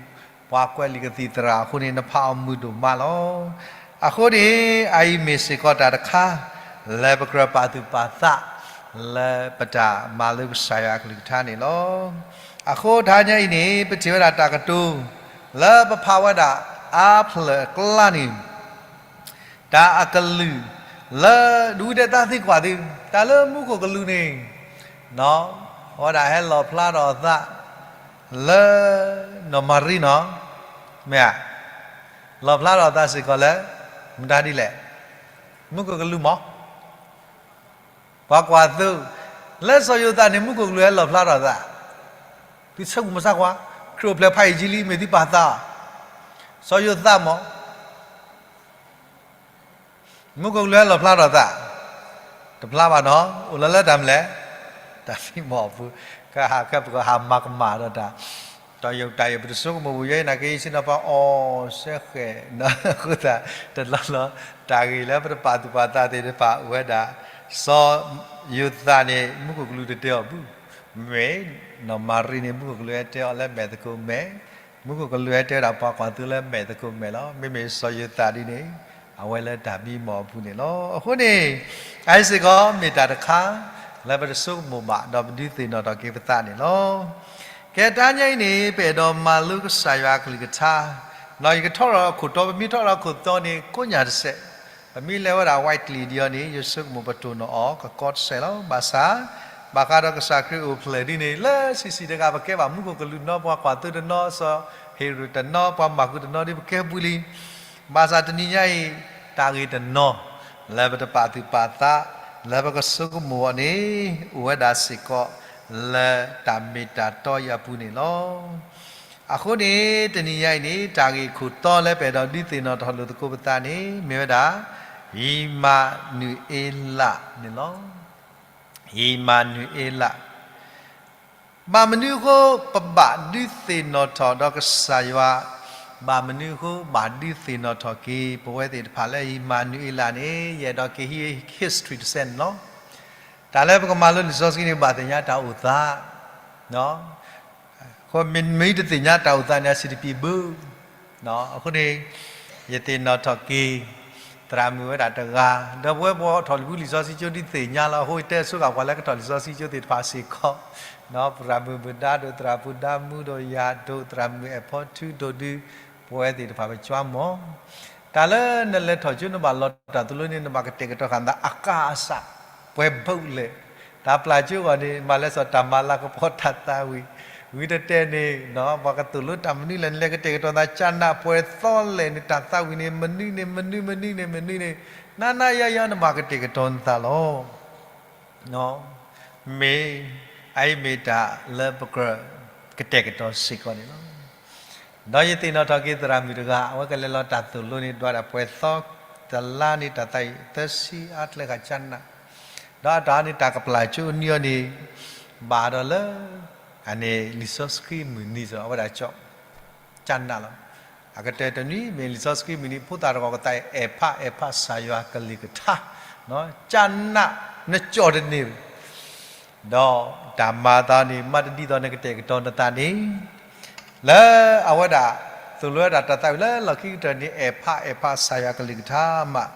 ပှၤကွဲးလံာ်ကသံၣ်သရၣ်အဃိန့ၣ် နဖးအီၤမုာ်ဒိၣ်မးလီၤ. အဃိန့ၣ် အအံၤမ့ၢ်စ့ၢ်ကီးတၢ်တခါ လၢပကြၢးပာ်သူၣ်ပာ်သး လၢပတၢ်မၤလိကစၢ်ယွၤအကလုၢ်ကထါန့ၣ်လီၤ. အဃိတဟါညါအံၤန့ၣ် ပထံၣ်ဝဲဒၣ်တၢ်ကတိၤ လၢပဖးဝဲဒၣ်အါဖျၢၣ်အကျါန့ၣ် တၢ်အကလုၢ် လၢဒ်ဝဲဒၣ်သးသံကွၢ်သု တၢ်လၢမူခိၣ်ကလူးန့ၣ် အဝဲဒၣ်ဟဲလီၣ်ဖျါထီၣ်အသး လၢ နီၢ်မၤရံနီၤ မ့ၢ်ဧါ, လီၣ်ဖျါထီၣ်အသးစ့ၢ်ကီးလၢ မတၤဒ်လဲၣ်, မူခိၣ်ကလူးမး ပှၤကွၢ်သိ လၢစီၤယိၤသးန့ၣ် မူခိၣ်ကလူးဟဲလီၣ်ဖျါထီၣ်သး, သုဆိကမိၣ်စၢ်ကွၢ်, ခရံာ်အိၣ်ဖျဲၣ်ဖးယံာ်လံ မ့ၢ်သုပာ်သး, စီၤယိၤသးမး မူခိၣ်ကလူးဟဲလီၣ်ဖျါထီၣ်သး, တဖျါဘၣ်နီၤ, အိၣ်လီၤလၢတၢ်မနုၤလဲၣ်, တၢ်မံမီၢ်အပူၤ, ခဲပကဟးမၤကမၣ်ဒီးတၢ်, တၢ်ယိာ်တၢ်ယိာ် ပတဆိကမိၣ်ပူၤယဲအံၤ နာ်က့ ယဆ့ၣ်နီၤပှၤအီၣ်စဲဃဲး အဃိသတး တလီၢ်လီၤ တၢ်ဂ့ၢ်လၢပတပာ်သူၣ်ပာ်သးသ့ၣ်တဖၣ်အိၣ်ဝဲဒၣ်, စီၤယိၤသးန့ၣ် မူခိၣ်ကလူးတတဲအီၤဘၣ်, မ့ၢ်, နီၢ်မၤရံန့ၣ် မူခိၣ်ကလူးဟဲတဲအီၤလၢမဲာ်သကိးမဲာ်, မူခိၣ်ကလူးဟဲတဲဝဲဒၣ်ပှၤကွၢ်သိလၢမဲာ်သကိးမဲာ်လီၤ. မ့မ့ၢ်စီၤယိၤသးဒ်န့ၣ် အဝဲလၢတၢ်ဘံမီၢ်အပူၤန့ၣ်လီၤ. အဃိန့ၣ် အအံၤစ့ၢ်ကီး မ့ၢ်တၢ်တခါ လၢပတဆိကမိၣ်ဘၣ် ဒီးပဒုးသ့ၣ်နီၣ်ထီၣ်က့ၤပသးန့ၣ်လီၤ. ကဲတၢ်ညါအံၤန့ၣ် ပအဲၣ်ဒိးမၤလိကစၢ်ယွၤအကလုၢ်ကထါ, ဒီးယကထီၣ်ထီၣ်အခိၣ်တီ ပမ့ၢ်ထီၣ်ထီၣ်အခိၣ်တီန့ၣ် ကိးညါတစဲး, ပမ့ၢ်လဲၤဝဲဒၣ် ဝဲးကျံး ဒ်အံၤန့ၣ် ယဆိကမိၣ်ပတိၢ်နီၣ်အီၤ ကကီတစဲးလီၤ. ဘၣ်ဆၣ်, ဘၣ်ဃးဒီးကစၢ်ခရံာ်အိၣ်ဖျဲၣ်ဒ်န့ၣ် လၢဆံးဆံးတဂၤ ပကဲဘၣ်မူခိၣ်ကလူးတနီၤ ပှၤကွၢ်သိတနီၤ စီၤဟ့ၤရိာ်တနီၤ ပှၤမၢ်ကူးတနီၤဒ် ပကဲပူၤလံ. ဘၣ်ဆၣ်တနံၤညါအံၤ တၢ်ဂ့ၢ်တနီၤ လၢပတပာ်သူၣ်ပာ်သး လၢပကဆိကမိၣ်အီၤန့ၣ် အိၣ်ဝဲဒၣ်စ့ၢ်ကီး လၢတၢ်မ့ၢ်တၢ်တီအံၤအပူၤန့ၣ်လီၤ. အဃိန့ၣ် တနံၤညါအံၤန့ၣ် တၢ်ဂ့ၢ်ခိၣ်တီလၢပအဲၣ်ဒိးဒုးသ့ၣ်နီၣ်ထီၣ်လိာ်သကိးပသးန့ၣ် မ့ၢ်ဝဲဒၣ် အံၣ်မၤနူၤအ့လးန့ၣ်လီၤ. အံၣ်မၤနူၤအ့လး ဘၣ်မနုၤအဃိ ပဘၣ်ဒုးသ့ၣ်နီၣ်ထီၣ်ဒီးကစၢ်ယွၤ, ဘၣ်မနုၤအဃိ ဘၣ်ဒုးသ့ၣ်နီၣ်ထီၣ်က့ၤ ပဝဲသ့ၣ်တဖၣ်လၢအံၣ်မၤနူၤအ့လးန့ၣ် ယအဲၣ်ဒိးက့ၤဟံး history တစဲးန့ၣ်လီၤ. တၢ်လၢပကမၤလိလံာ်စီဆှံန့ၣ် ဘၣ်သ့ၣ်ညါတၢ်အိၣ်သး အဃိမ့ၢ်တသ့ၣ်ညါတၢ်အိၣ်သးန့ၣ် အဆံးတပျ့ၤဘၣ်. အဃိန့ၣ် ယသ့ၣ်နီၣ်ထီၣ်က့ၤ သရၣ်မုၣ်ဝဲဒၣ်တဂၤ, ဒီးပဝဲပှၤထီၣ်လံာ်ပူၤလံာ်စီဆှံကၠိဒ်သ့ၣ်ညါလီၤ. အဃိတဲဆိဃာ်ပှၤလၢကထီၣ်လံာ်စီဆှံကၠိသ့ၣ်တဖၣ်စ့ၢ်ကီး, သရၣ်မုၣ်မုၢ်ဒါဒိၣ် သရၣ်ပူၤဒါမူဒိၣ် ယၤဒိၣ် သရၣ်မုၣ်အဲၣ်ဖီထုဒိၣ်ဒုး ပဝဲသ့ၣ်တဖၣ်ပကွၢ်မီၤ တၢ်လၢနလဲၤထီၣ်ကၠိ နဘၣ်လီၤတၢ်သိၣ်လိန့ၣ် နဘၣ်ကတဲာ်ကတီၤဃာ်နသးအကါအစး, ပှဲၤဘၣ်လဲၣ်, တၢ်ပျၢ်ကၠိအဂီၢ်န့ၣ် မၤလဲစီၤတၢ်မၤလၤကပီၤတၢ်သးဝံၣ်, ဝံၤတတဲာ်န့ၣ် ပှၤကသိၣ်လိတၢ်မနုၤလဲၣ် နလဲၤကတဲာ်ကတီၤသးကနး ပှဲၤသီလဲၣ်န့ၣ် တၢ်သးဝံၣ်န့ၣ် မနုၤန့ၣ် မနုၤ မနုၤန့ၣ် မနုၤန့ၣ်, နၤနၤယၤယၤ နဘၣ်ကတဲာ်ကတီၤနသးလီၤ. မ့ၢ်, အအံၤမ့ၢ်တၢ်လၢပကြၢးကတဲာ်ကတီၤစ့ၢ်ကီးန့ၣ်လီၤ. ဒီးယသ့ၣ်နီၣ်ထီၣ်က့ၤသရၣ်မုၣ်တဂၤ အဝဲကလဲၤလီၤတၢ်သိၣ်လိန့ၣ် ဒွးဒၣ်ပှဲၤသီတလါန့ၣ် တၢ်သးဝံၣ်သၢဆံအါကျဲဃာ်ကနး, ဒီးအတၢ်န့ၣ် တၢ်ကပျၢ်ကၠိအနံၤအီၤန့ၣ် ဘၣ်ဒီးလၢ အန့ၣ်လံာ်စီဆှံမုၢ်နံၤစ့ၢ် အဝဲဒၣ်ကၠီ ကနးလီၤ. အကတၢၢ်တနွံမ့ၢ်လံာ်စီဆှံမုၢ်နံၤ ဖိသၣ်တဂီၤကသးအံၤ အဲၣ်ဖး အဲၣ်ဖးကစၢ်ယွၤကလုၢ်ကထါ, ကနး နကၠီတန့ၢ်ဘၣ်. ဒီးတၢ်မၤသးန့ၣ် မ့ၢ်တဒ်သိးနကတဲာ်ကတီၤနသးန့ၣ်, လၢအဝဲဒၣ် သိၣ်လိဝဲဒၣ်တၢ်သးဝံၣ်လၢလီၢ်ခံကတၢၢ်န့ၣ် အဲၣ်ဖး အဲၣ်ဖးကစၢ်ယွၤကလုၢ်ကထါမး,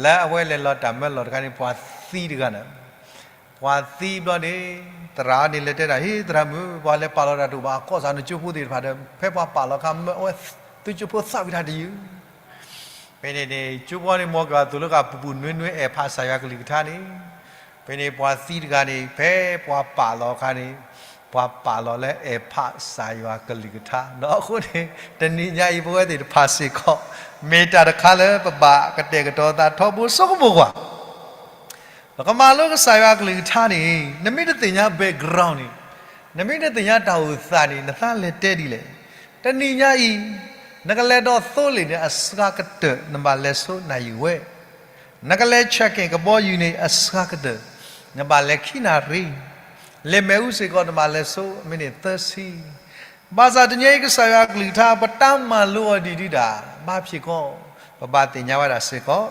လၢအဝဲလဲၤလီၤတၢ်မၢလီၢ်တခါန့ၣ် ပှၤသံတဂၤန့ၣ် ပှၤသံဘျီန့ၣ် သရၣ်န့ၣ်လဲၤတဲဒၣ် ဟ့ သရၣ်မုၣ် ပှၤလဲၤပာ်လီၤတၢ်တအိၣ်ဘၣ် ကီၢ်စၢ်နကၠိဖိသ့ၣ်တဖၣ်ဒီး ဖဲပှၤပာ်လီၤအခါ မၢအဝဲသုကၠိဖိသးဝံၣ်တၢ်တယုၢ် ဖဲန့ၣ်န့ၣ် ကၠိဖိန့ၣ် မ်ကသိၣ်လိဃာ်ပူၤပူၤနွဲနွဲ အဲၣ်ဖးကစၢ်ယွၤကလုၢ်ကထါန့ၣ်, ဖဲန့ၣ်ပှၤသံတဂၤန့ၣ် ဖဲပှၤပာ်လီၤအခါန့ၣ် ပှၤပာ်လီၤလၢအဲၣ်ဖးကစၢ်ယွၤကလုၢ်ကထါ ဒီးအဃိန့ၣ် တနံၤညါအံၤ ပဝဲသ့ၣ်တဖၣ်စ့ၢ်ကီး မ့ၢ်တၢ်တခါလၢပဘၣ်ကတဲာ်ကတီၤသးထီဘိ ဆိကမိၣ်ကွၢ် ပကမၤလိကစၢ်ယွၤကလုၢ်ကထါန့ၣ် နမ့ၢ်တသ့ၣ်ညါ background န့ၣ်, နမ့ၢ်တသ့ၣ်ညါတၢ်အိၣ်သးန့ၣ် နသးလဲၤတဲဒ်လဲၣ်. တနံၤညါအံၤ နကလဲၤဒီးသိလ့ၣ်န့ၣ် အစှၤကတၢၢ် နဘၣ်လဲၤဆိနၣ်ရံၣ်ဝဲ, နကလဲၤ check in ကဘီယူၤန့ၣ် အစှၤကတၢၢ် နဘၣ်လဲၤခံနၣ်ရံၣ်, လ့ၣ်မ့ၣ်အူစ့ၢ်ကီး နဘၣ်လဲၤဆိ မ့ၢ်န့ၣ်သၢဆံ ဘၣ်ဆၣ်တနံၤညါအံၤ ကစၢ်ယွၤကလုၢ်ကထါ ပတၢ်မၤလိအီၤဒ်ဒုဒၣ် ဘၣ်ဖးကီး ပဘၣ်သ့ၣ်ညါဝဲဒၣ်စ့ၢ်ကီး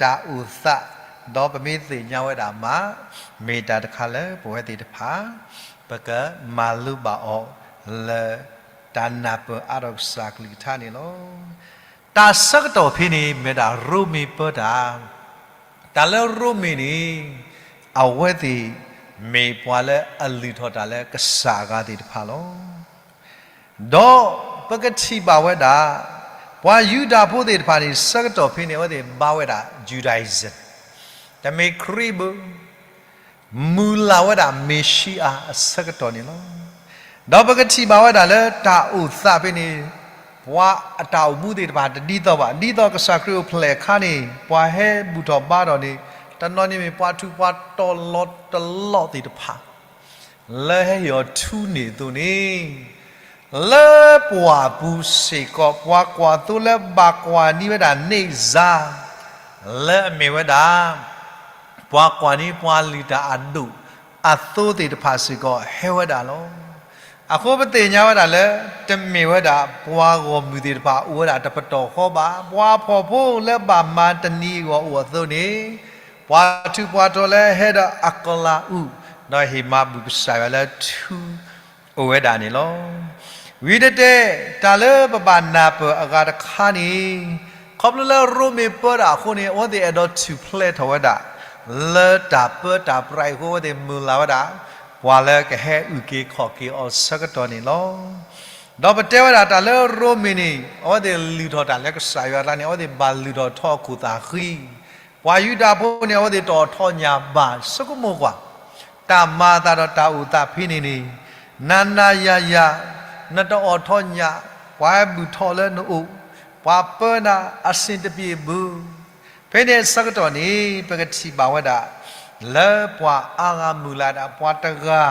တၢ်အိၣ်သး, ဒီးပမ့ၢ်သ့ၣ်ညါဝဲဒၣ်မး မ့ၢ်တၢ်တခါလၢပဝဲသ့ၣ်တဖၣ် ပကမၤလိဘၣ်အီၤလၢ တၢ်နၢ်ပၢၢ်အါထီၣ်ကစၢ်ကလုၢ်ကထါန့ၣ်လီၤ. တၢ်ဆၢကတီၢ်ဖဲန့ၣ် မ့ၢ်ဒၣ်ရိမ့ၤပၢတၢ်, တၢ်လၢရိမ့ၤန့ၣ် အဝဲသ့ၣ်မ့ၢ်ပှၤလၢအလုၢ်ထီၣ်တၢ်လၢကစၢ်အဂၤသ့ၣ်တဖၣ်လီၤ. ဒီးပကထံၣ်ဘၣ်ဝဲဒၣ် ပှၤယူဒၤဖိသ့ၣ်တဖၣ်န့ၣ် ဆၢကတီၢ်ဖဲန့ၣ် အဝဲသ့ၣ်ဘါဝဲဒၣ် Judaism, တမ့ၢ်ခရံာ်ဘၣ် မုၢ်လၢ်ဝဲဒၣ်မ့ၤၡံအၤအဆၢကတီၢ်န့ၣ်လီၤ. ဒီးပကထံၣ်ဘၣ်ဝဲဒၣ်လၢတၢ်အိၣ်သးဖဲန့ၣ် ပှၤအတၢ်အိၣ်မူသ့ၣ်တဖၣ်တဒ်သိးဘၣ်, ဒ်သိးကစၢ်ခရံာ်အိၣ်ဖျဲၣ်အခါန့ၣ် ပှၤဟဲဘူၣ်ထီၣ်ဘါထီၣ်န့ၣ် တနီၤန့ၣ်မ့ၢ်ပှၤထူးပှၤတီၤလီၤတလီၤသ့ၣ်တဖၣ် လၢဟဲယီၤထူန့ၢ်အသိးန့ၣ် လၢပှၢ်ပူၤစ့ၢ်ကီး ပှၤကွၢ်သိလၢဘၣ်ကွၢ်န့ၢ်ဝဲဒၣ်န့ၣ်စါ လၢအမ့ၢ်ဝဲဒၣ် ပှၤကွၢ်န့ၢ်ပှၤလုၢ်တၢ်အဒိၣ် အသိသ့ၣ်တဖၣ်စ့ၢ်ကီးဟဲဝဲဒၣ်လီၤ. အဃိပသ့ၣ်ညါဝဲဒၣ်လၢ တမ့ၢ်ဝဲဒၣ်ပှၤဂီၢ်မုၢ်သ့ၣ်တဖၣ်အိၣ်ဝဲဒၣ်တပတီၢ်ဃီဘၣ်, ပှၤဖှီၣ်ဖိလၢဘၣ်မၤတနံၤအဂီၢ်အိၣ်အသိးန့ၣ်, ပှၤထူးပှၤတီၤလၢဟဲဒီးအကလၤအူၣ်, ဒီးဟ့ၣ်မၤဘူၣ်ကစၢ်ယွၤလၢထူ အိၣ်ဝဲဒၣ်န့ၣ်လီၤ. ဝံၤတတဲ, တၢ်လၢပဘၣ်နၢ်ပၢၢ်အဂၤတခါန့ၣ်, ခီဖျိလၢရိမ့ၤပၢတၢ်အဃိန့ၣ် အဝဲသ့ၣ်အဲၣ်ဒိးထူၣ်ဖျဲးထီၣ်ဝဲဒၣ် လၢတၢ်ပၢတၢ်ပြးအံၤအဃိ အဝဲသ့ၣ်မုၢ်လၢ်ဝဲဒၣ် ပှၤလၢကဟဲအုၣ်က့ၤခီၣ်က့ၤအီၤဆၢကတီၢ်န့ၣ်လီၤ. ဒီးပတဲဝဲဒၣ်တၢ်လၢရိမ့ၤန့ၣ် အဝဲသ့ၣ်လုၢ်ထီၣ်တၢ်လၢကစၢ်ယွၤအကျါန့ၣ် အဝဲသ့ၣ်ဘၣ်လုၢ်ထီၣ်ထီအခိၣ်သးဃံ ပှၤယူဒၤဖိန့ၣ် အဝဲသ့ၣ်တအိးထီၣ်ညၣ်ဘၣ် ဆိကမိၣ်ကွၢ်, တၢ်မၤအသးဒီးတၢ်အိၣ်သးဖဲန့ၣ်န့ၣ်, နၤနၤယၤယၤ, နတအိးထီၣ်ညၣ်, ပှၤဟဲဘူၣ်ထီၣ်လၢနအိၣ်, ပှၤပၢနၤအဆင်တပြေဘူး. ဖဲန့ၣ်အဆၢကတီၢ်န့ၣ် ပကထံၣ်ဘၣ်ဝဲဒၣ် လၢပှၤအါဂၤမုၢ်လၢ်ဒၣ် ပှၤတဂၤ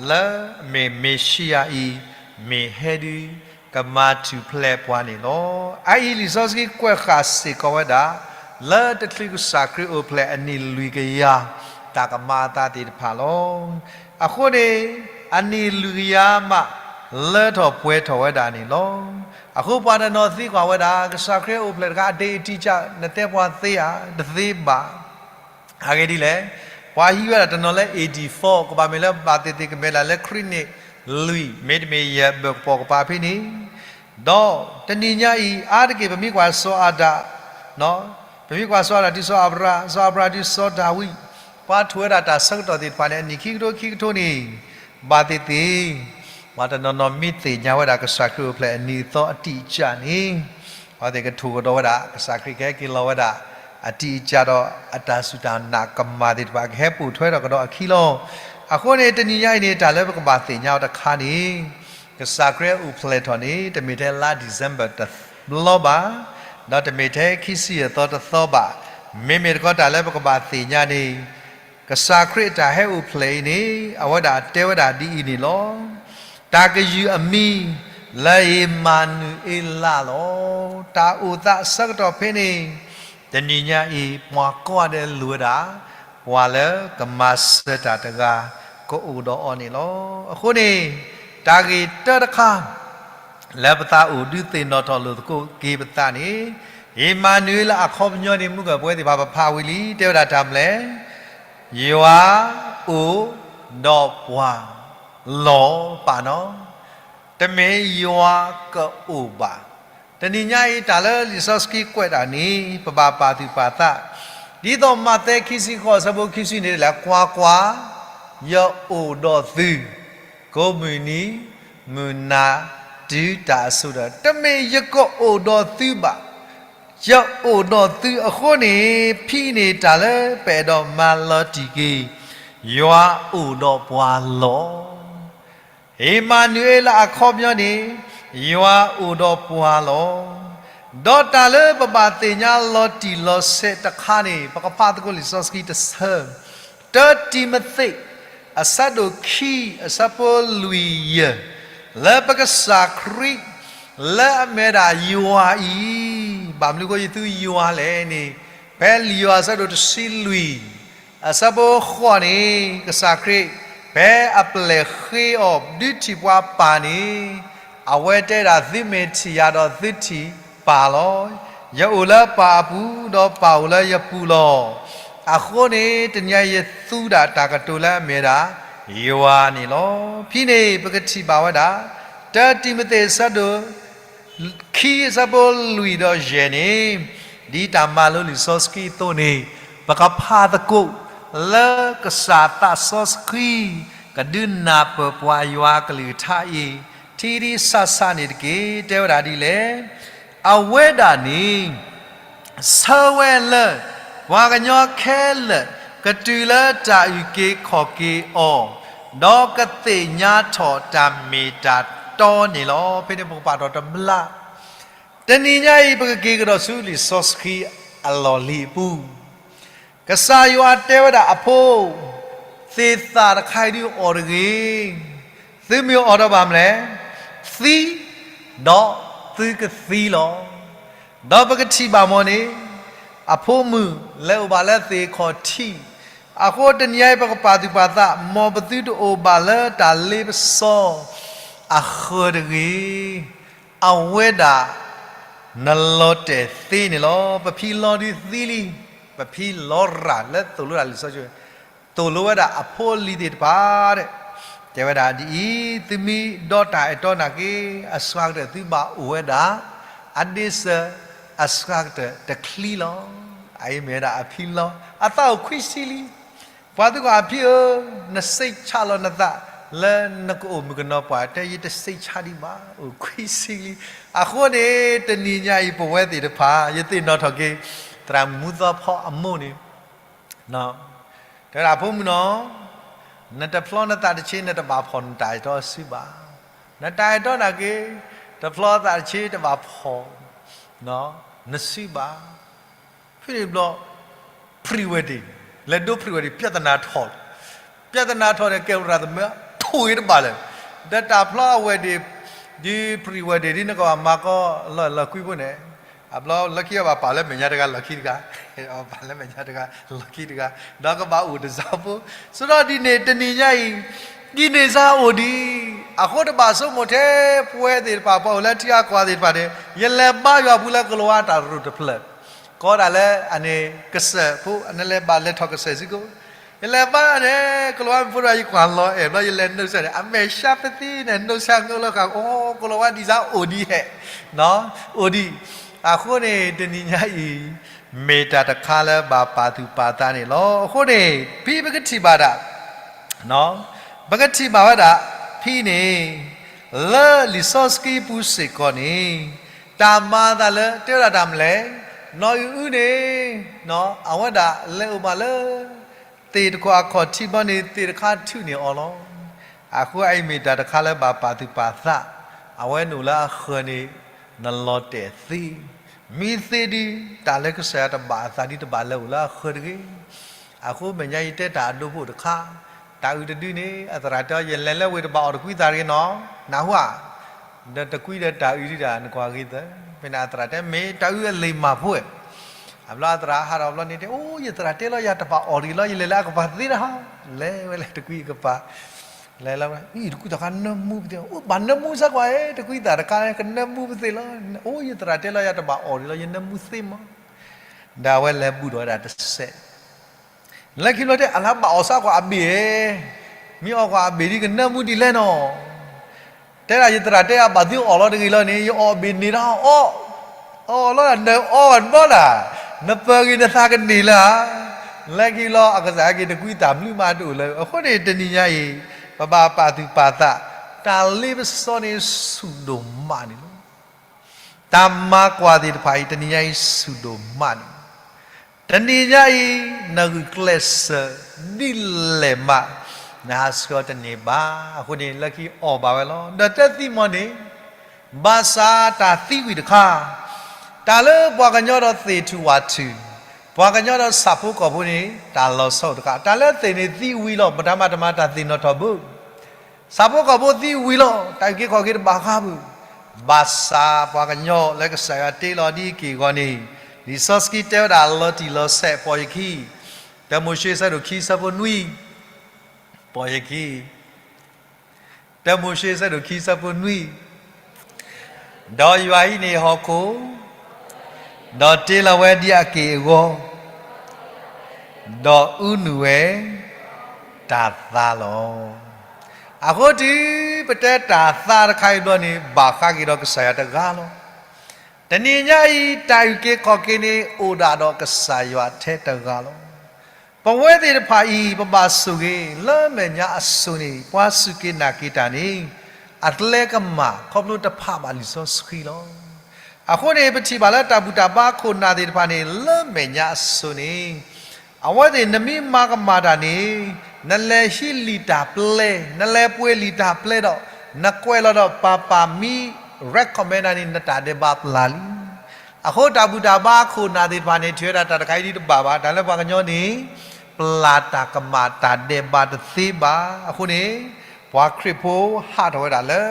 လၢအမ့ၢ်မ့ၤၡံယၤအံၤ မ့ၢ်ဟဲဒုး ကမၤထူၣ်ဖျဲးပှၤန့ၣ်လီၤ. အအံၤလံာ်စီဆှံကွဲးဃာ်စ့ၢ်ကီးဝဲဒၣ် လၢတချုးကစၢ်ခရံာ်အိၣ်ဖျဲၣ်အနံၣ်လွံၢ်ကယၤ တၢ်ကမၤအသးသ့ၣ်တဖၣ်လီၤ. အဃိန့ၣ် အနံၣ်လွံၢ်ကယၤမး လၢထီၣ်ပှဲၤထီၣ်ဝဲဒၣ်န့ၣ်လီၤ. အဃိပှၤတနီၤသံကွၢ်ဝဲဒၣ် ကစၢ်ခရံာ်အိၣ်ဖျဲၣ်တခါ အဒ့အတံကၢ် နတဲပှၤသ့ဧါ, တသ့ဘၣ်. အဂ့ၢ်ဒ်လဲၣ်, ပှၤဟံးဝဲဒၣ်တနီၤလၢ A D four ကဘၣ်မ့ၢ်လၢဘၣ်သ့ၣ်သ့ၣ်ကမဲဒၣ်လၢခရံာ်နံၣ်လွံၢ် မ့တမ့ၢ်ယဲၢ်ဘၢၣ်ကပီၤကပၤဖဲန့ၣ်, ဒီးတနံၤညါအံၤ အါတက့ၢ်ပမ့ၢ်ကွၢ်စီၤအၤဒၣ်, ပမ့ၢ်ကွၢ်စီၤအၤဒၣ်တုၤစီၤအၤဘြၤ, စီၤအၤဘြၤတုၤစီၤဒၤဝံး, ပှၤထူၣ်ဝဲဒၣ်တၢ်ဆၢကတီၢ်သ့ၣ်တဖၣ်န့ၣ် အနံၣ်ခံကထိခံကထိန့ၣ်, ဘၣ်သ့ၣ်သ့ၣ် ပှၤတနီၤနီၤမ့ၢ်သ့ၣ်ညါဝဲဒၣ်ကစၢ်ခရံာ်အိၣ်ဖျဲၣ်အနံၣ်အသီအတံကၢ်န့ၣ်, အဝဲသ့ၣ်ကထူၣ်ကဒီးဝဲဒၣ် ကစၢ်ခရံာ်ကဟဲက့ၤလီၤဝဲဒၣ် အတံကၢ်ဒီးအတၢ်စူၢ်တၢ်နာ်ကမၣ်သ့ၣ်တဖၣ် ကဟဲပိာ်ထွဲထီၣ်ကဒီးအခံလီၤ. အဃိန့ၣ် တနံၤညါအံၤန့ၣ် တၢ်လၢပကဘၣ်သ့ၣ်ညါအီၤတခါန့ၣ်, ကစၢ်ခရံာ်အိၣ်ဖျဲၣ်ထီၣ်န့ၣ် တမ့ၢ်ထဲလါ December တဘျီဘၣ်, ဒီးတမ့ၢ်ထဲခံဆံယဲၢ်သီတသီဘၣ်. မ့မ့ၢ်တခီတၢ်လၢပကဘၣ်သ့ၣ်ညါန့ၣ် ကစၢ်ခရံာ်အတၢ်ဟဲအိၣ်ဖျဲၣ်အံၤန့ၣ် အဝဲဒၣ်တဲဝဲဒၣ်ဒ်အံၤန့ၣ်လီၤ. တၢ်ကယုၢ်အမံၤ လၢအ့မၤနူၤအ့လးလီၤ. တၢ်အိၣ်သးအဆၢကတီၢ်ဖဲန့ၣ်, တနံၤညါအံၤ ပှၤကိးဂၤဒဲးလိၣ်ဝဲဒၣ် ပှၤလၢကမၤစၢၤတၢ်တဂၤ ကအိၣ်ဒီးအီၤန့ၣ်လီၤ. အဃိန့ၣ် တၢ်ဂ့ၢ်တၢတခါ လၢပသးအိၣ်ဒုးသ့ၣ်နီၣ်ထီၣ်လိာ်သကိးက့ၤပသးန့ၣ်, အ့မၤနူၤအ့လးအခီပညီန့ၣ် မုၢ်ဂၢၢ်ပှဲၤသ့ၣ်တဖၣ် ပဖးဝံၤလံ တဲဝဲဒၣ်တၢ်မနုၤလဲၣ်, ယွၤအိၣ်ဒီးပှၤလီၤ ပာ်နီၤ, တမ့ၢ်ယွၤကအိၣ်ဘၣ်. တနံၤညါအံၤ တၢ်လၢလံာ်စီဆှံကွဲးတၢ်န့ၣ် ပဘၣ်ပာ်သူၣ်ပာ်သး, ဒ်သိးမးသဲခံဆံဃိး အဆၢဖိခံဆံန့ၣ်လၢ ကွၢ်ကွၢ်, ယအိၣ်ဒီးသု ကိးမုၢ်နံၤမုၢ်နၤ တုၤတၢ်အစိၤဒီး, တမ့ၢ်ယကအိၣ်ဒီးသုဘၣ်, ယအိၣ်ဒီးသုအဃိန့ၣ်, ဖဲန့ၣ်တၢ်လၢပအဲၣ်ဒိးမၤလီၤတံၢ်က့ၤ ယွၤအိၣ်ဒီးပှၤလီၤ. အ့မၤနူၤအ့လးအခီပညီန့ၣ်, ယွၤအိၣ်ဒီးပှၤလီၤ. ဒီးတၢ်လၢပဘၣ်သ့ၣ်ညါလီၤတံၢ်လီၤဆဲးတခါန့ၣ် ပကဖးသကိးလံာ်စီဆှံတဆၢ, တၢတံၤမသ့း အဆၢဒိၣ်ခံ အဆၢဖိလွံၢ်ယဲၢ်, လၢပကစၢ်ခရံာ် လၢအမ့ၢ်ဒၣ်ယွၤအံၤ, ဘၣ်မနုၤဃိယသူယွၤလဲၣ်န့ၣ်, ဖဲလံာ်ယိၤဟၣ်အဆၢဒိၣ်တဆံလွံၢ် အဆၢဖိဃိးန့ၣ် ကစၢ်ခရံာ် ဖဲအပျဲၢ်ဃ့အီၤဒုးထံၣ်ပှၤပၢ်န့ၣ်, အဝဲတဲဒၣ်သုမ့ၢ်ထံၣ်ယၤဒီးသုထံၣ်ပၢ်လီၤ. ယအိၣ်လၢပၢ်အပူၤ ဒီးပၢ်အိၣ်လၢယပူၤလီၤ. အဃိန့ၣ် တနံၤအံၤယသူဒၣ်တၢ်ကတိၤလၢအမ့ၢ်ဒၣ်ယွၤန့ၣ်လီၤ. ဖဲန့ၣ် ပကထံၣ်ဘၣ်ဝဲဒၣ် တၢတံၤမသ့းအဆၢဒိၣ် ခံအဆၢဖိလွံၢ်ဒီးယဲၢ်န့ၣ်, ဒ်တၢ်မၤလိလံာ်စီဆှံအသိးန့ၣ်, ပကဖးသကိး လၢကစၢ်သးစီဆှံ ကဒုးနၢ်ပၢၢ်ပှၤယွၤအကလုၢ်ကထါအံၤ ထံထံဆးဆးန့ၣ်တက့ၢ်. တဲဝဲဒၣ်ဒ်လဲၣ်. အဝဲဒၣ်န့ၣ် ဆၢဝဲလၢ ပှၤကညီခဲလၢာ် ကတုၤလၢတၢ်အုၣ်က့ၤခီၣ်က့ၤအီၤ, ဒီးကသ့ၣ်ညါထီၣ်တၢ်မ့ၢ်တၢ်တီန့ၣ်လီၤ. ဖဲန့ၣ်ပကပာ်ထီၣ်တဘျီ, တနံၤညါအံၤ ပကက့ၤကဒီးဆူလံာ်စီဆှံအလီၢ်လံၤအပူၤ, ကစၢ်ယွၤတဲဝဲဒၣ်အဖိ, သ့ၣ်သၣ်တခါအံၤဒုးအီၣ်တဂ့ၤ, သုမ့ၢ်အီၣ်ဒီးဘၣ်မနုၤလဲၣ်, သံ, ဒီးသုကသံလီၤ. ဒီးပကထံၣ်ဘၣ်မ်န့ၣ်, အဖိမုၣ်လၢအိၣ်ဘၣ်လၢသ့ၣ်ခီၣ်ထံး, အဃိတနံၤအံၤ ပကပာ်သူၣ်ပာ်သး မ်ပသုတအိၣ်ဘၣ်လၢတၢ်လ့ပစီအဃၢၤတဂ့ၤ. အဝဲဒၣ် နလီၤတဲာ်သ့န့ၣ်လီၤ. ပဖံလီၤဒုးသံလံ, ပဖံလီၤရၤလၢသိၣ်လိတၢ်လံာ်စီဆှံ, သိၣ်လိဝဲဒၣ်အဖိအလံၤသ့ၣ်တဖၣ် တဲဝဲဒၣ်ဒ်အံၤ, သုမ့ၢ်ဒီးတၢ်အဲၣ်တီနာ်က့ အစှၤကတၢၢ်သုဘၣ်အိၣ်ဝဲဒၣ် အဒ့စၢၤအစှၤကတၢၢ်တချံလီၤ. အအံၤမ့ၢ်ဝဲဒၣ်အဖံလီၤ, အသးအိၣ်ခွံဆံလံ. ပှၤသံကွၢ်အဖံဧၢ, နစိတ်ချလီၤနသးလၢနကအိၣ်မုၣ်ကနီၤပှၢ်, တဲယတစိတ်ချဒံးဘၣ်, အိၣ်ခွံဆံလံ. အဃိန့ၣ် တနံၤညါအံၤ ပဝဲသ့ၣ်တဖၣ် ယသ့ၣ်နီၣ်ထီၣ်က့ၤ သရၣ်မုၣ်မူသီဖီအမိၢ်န့ၣ် တဲဝဲဒၣ်ဖိမုၣ်နီၤ, နတဖျီနသးတဆံ နတဘၣ်ဖီၣ်နတၢ်အဲၣ်တီအစုဘၣ်. နတၢ်အဲၣ်တီနာ်က့ တဖျီသးတဆံတဘၣ်ဖီၣ် နစုဘၣ်. ဖဲန့ၣ်ဘျီ pre-wedding လဲၤဒိ pre-wedding ပြဿနာထီၣ်, ပြဿနာထီၣ်န့ၣ် ကဲဝဲဒၣ်သမၢထိၣ်ဂ့ၤတဘၣ်လၢၤ. ဒီးတၢ်ဖျီအ wedding ဒ် pre-wedding ဒ်နကဘၣ်မၤကီလီၤလီၢ်ကွံဖိန့ၣ်, အဘျီလၢခံအဘၣ်ပာ်လၢမဲာ်ညါတဂၤလီၢ်ခံတဂၤ, ပာ်လၢမဲာ်ညါတဂၤလီၢ်ခံတဂၤ, ဒီးကဘၣ်အိၣ်တစၢ်ဖိ, စရီဒ်န့ၣ် တနံၤညါအံၤ ဒ်န့ၣ်စ့ၢ်အိၣ်ဒံး, အဃိတဘၣ်ဆိကမိၣ်ထဲ ပဝဲသ့ၣ်တဖၣ် ပှၤအိၣ်လၢထံအကီၢ်သ့ၣ်တဖၣ်န့ၣ် ယလဲၤဘါယွၤပူၤလၢကလံးဝါတၢ်ရူၢ်တဖျၢၣ်, ကီးဒၣ်လၢအန့ၣ်ကစၢၢ်ဖိ နလဲၤဘၣ်လဲၤထီၣ်ကစၢၢ်စ့ၢ်ကီး, ယလဲၤဘါန့ၣ် ကလံးဝါမုၣ်ဖိတဂၤ ယကွၢ်လီၤအဲၣ်ဘျီ ယလဲၤနုာ်ဆၢၣ်န့ၣ် အမဲာ်ဆှးပသံန့ၣ် နုာ်ဆၢၣ်ငိလီၤဃာ် အိ ကလံးဝါဒ်စ့ၢ်အိၣ်ဒံးဟဲ, အိၣ်ဒံး, အဃိန့ၣ် တနံၤညါအံၤ မ့ၢ်တၢ်တခါလၢဘၣ်ပာ်သူၣ်ပာ်သးန့ၣ်လီၤ. အဃိန့ၣ် ဖဲပကထံၣ်ဘၣ်ဒၣ် ပကထံၣ်ဘၣ်ဝဲဒၣ် ဖဲန့ၣ် လၢလံာ်စီဆှံပူၤစ့ၢ်ကီးန့ၣ် တၢ်မၤအသးလၢ တဲဝဲဒၣ်တၢ်မနုၤလဲၣ်, နီၢ်အံၣ်အုန့ၣ် အဝဲဒၣ်လဲၤအိၣ်ဘၣ်လၢ သ့ၣ်တခီၣ်အခီၣ်ထံးဘျီန့ၣ် သ့ၣ်တခါထုးန့ၢ်အီၤလီၤ. အဃိအအံၤမ့ၢ်တၢ်တခါလၢဘၣ်ပာ်သူၣ်ပာ်သး, အဝဲန့ၣ်အိၣ်လၢအဃၢၤန့ၣ် နလီၤတဲာ်သ့, မ့ၢ်သ့ဒုး တၢ်လၢကစၢ်ယွၤတဘၣ်အသးဒ်တဘၣ်လဲၤအိၣ်လၢအဃၢၤတဂ့ၤ. အဃိမဲာ်ညါယတဲတၢ်အဒိဖိတခါ, တၢ်အုးတဒုန့ၣ် အသရၣ်တဲအီၤ ယလဲၤလၢဝ့ၢ်တဘၣ်အီၣ်တကွံသးတဂ့ၤနီၤ, နၢ်ဟူဧါ, ဒီးတကွံဒီးတၢ်အုးဒုဒၣ်နကွၢ်ဂ့ၤသၢ, ဖဲန့ၣ်အသရၣ်တဲ မ့ၢ်တၢ်အုးအလံာ်မၢ်ဖိဝဲ, အဘျီအသရၣ်ဟးထီၣ်ဘျီန့ၣ်တဲ အိ ယသရၣ်တဲလီၤယၤတဘၣ်အီၣ်တဂ့ၤလီၤ ယလဲၤလၢအကပၤသ့တဟါ, လဲၤဝဲလဲၤတကွံအကပၤ အံၤတကွံသးခါနၢမူပသ့ၣ်, အိ ဘၣ်နၢမူစ့ၢ်ကီးဧါ, တကွံသးတခါကနၢမူပသ့ၣ်လီၤ, အိ ယသရၣ်တဲလီၤယၤတဘၣ်အီၣ်ဒံးလီၤ ယနၢမူသ့မး, ဒီးအဝဲလဲၤဘူၣ်ထီၣ်ဝဲဒၣ်တစဲး, လၢခံဘျီတဲ အလၢဘၣ်အီၣ်စ့ၢ်ကီးအဘ့ၣ်ဧါ, မ့ၢ်အီၣ်ကွၢ်အဘ့ၣ်ဒ်ကနၢမူဒ်လဲၣ်နီၤ, တဲဒၣ်ယသရၣ်တဲအဘၣ်သုအီၣ်လီၤတဂ့ၤလီၤန့ၣ် ယအီၣ်အဘ့ၣ်န့ၣ်တၢ်အီၣ်, အီၣ်လီၤနအီၣ်ဘၣ်ဒၣ်, နပၢၤဂ့ၤနသးကန့ၢ်လၢဧါ, လၢခံဘျီအကစၢ်ဟဲက့ၤတကွံသးမနုၤမးတအိၣ်လၢၤ, အဃိန့ၣ်တနံၤညါအံၤ ပဘၣ်ပာ်သူၣ်ပာ်သး, တၢ်လ့ပစီန့ၣ်ဆူၣ်ဒိၣ်မးန့ၣ်လီၤ. တၢ်မၤကွၢ်သ့ၣ်တဖၣ်အံၤ တနံၤညါအံၤဆူၣ်ဒိၣ်မးန့ၣ်, တနံၤညါအံၤ နဂုာ်ကျဲးစၢးဒ်လဲၣ်မး, နဟးဆှၢတန့ၢ်ဘၣ်, အဃိန့ၣ်လၢခံအီၣ်ဘၣ်ဝဲလီၤ. ဒီးတသံမီၢ်န့ၣ် ဘၣ်ဆၣ်တၢ်သံဝံၤတခါ, တၢ်လၢပှၤကညီဒီးသ့ၣ်ထူၣ်ဝၣ်ထူၣ်, ပှၤကညီဒီးဆၣ်ဖိကီၢ်ဖိန့ၣ် တၢ်လီၤဆီအိၣ်တခါ, တၢ်လၢသ့ၣ်န့ၣ်သံဝံၤလီၤ, ပတၢ်မၤတမၤတၢ်သ့ၣ်နီၣ်ထီၣ်ဘၣ် ဆၣ်ဖိကီၢ်ဖိသံဝံၤလီၤ, တၢ်အုၣ်က့ၤခီၣ်က့ၤတဘၣ်ဃးဘၣ်, ဘၣ်ဆၣ်ပှၤကညီလၢကစၢ်ယွၤတ့လီၤဒ်အံၤက့ၢ်အဂီၢ်န့ၣ်, လံာ်စီဆှံတဲဝဲဒၣ်လီၤတံၢ်လီၤဆဲး, ပိာ်ယခံ, တၢမိၤၡ့ဆၢဒိၣ်ခံဆၢဖိနွံ, ပိာ်ယခံ တၢမိၤၡ့ဆၢဒိၣ်ခံဆၢဖိနွံ, ဒီးယွၤဟံးန့ၢ်ဟီၣ်ခိၣ်, ဒီးတ့လီၤဝဲဒ်အက့ၢ်အဂီၤ, ဒီးအူနုၢ်ဝဲတၢ်သါလီၤ. အဃိတုၤပတဲတၢ်သါတခါအံၤဘျီန့ၣ် ဘၣ်ဃးက့ၤဒီးကစၢ်ယွၤတဂၤလီၤ. တနံၤညါအံၤ တၢ်အုၣ်က့ၤခီၣ်က့ၤန့ၣ် အိၣ်ဒၣ်ဒီးကစၢ်ယွၤထဲတဂၤလီၤ. ပဝဲသ့ၣ်တဖၣ်အံၤ ပဘၣ်ဆိၣ်ဂ့ၤ လၢမဲာ်ညါအစိၤန့ၣ် ပှၤစူၢ်က့ၤနာ်က့ၤတၢ်န့ၣ် အကျဲကမၣ် ခီဖျိတဖးဘၣ်လံာ်စီဆှံလီၤ. အဃိန့ၣ် ပထံၣ်ဘၣ်လၢတၢ်ဘူၣ်တၢ်ဘါခိၣ်နၢ်သ့ၣ်တဖၣ်န့ၣ် လၢမဲာ်ညါအစိၤန့ၣ် အဝဲသ့ၣ်နမ့ၢ်မၤကမၣ်တၢ်န့ၣ် နလဲၤဟံးလံာ်တၢ်ပျဲ, နလဲၤပှ့ၤလံာ်တၢ်ပျဲဒီး နကွဲးလီၤဒီးပၤပၤမ့ၢ် recommend န့ၣ် နတၢ်ဒဲးဘးပျၢ်လံ. အဃိတၢ်ဘူၣ်တၢ်ဘါခိၣ်နၢ်သ့ၣ်တဖၣ်န့ၣ် ထံၣ်ဝဲဒၣ်တၢ်တခါအံၤဒ်တဘၣ်ဘၣ်, တၢ်လၢပှၤကညီန့ၣ် ပျၢ်တၢ်ကမၣ်တၢ်ဒဲးဘးတသ့ဘၣ်. အဃိန့ၣ် ပှၤခရံာ်ဖိဟးထီၣ်ဝဲဒၣ်လၢ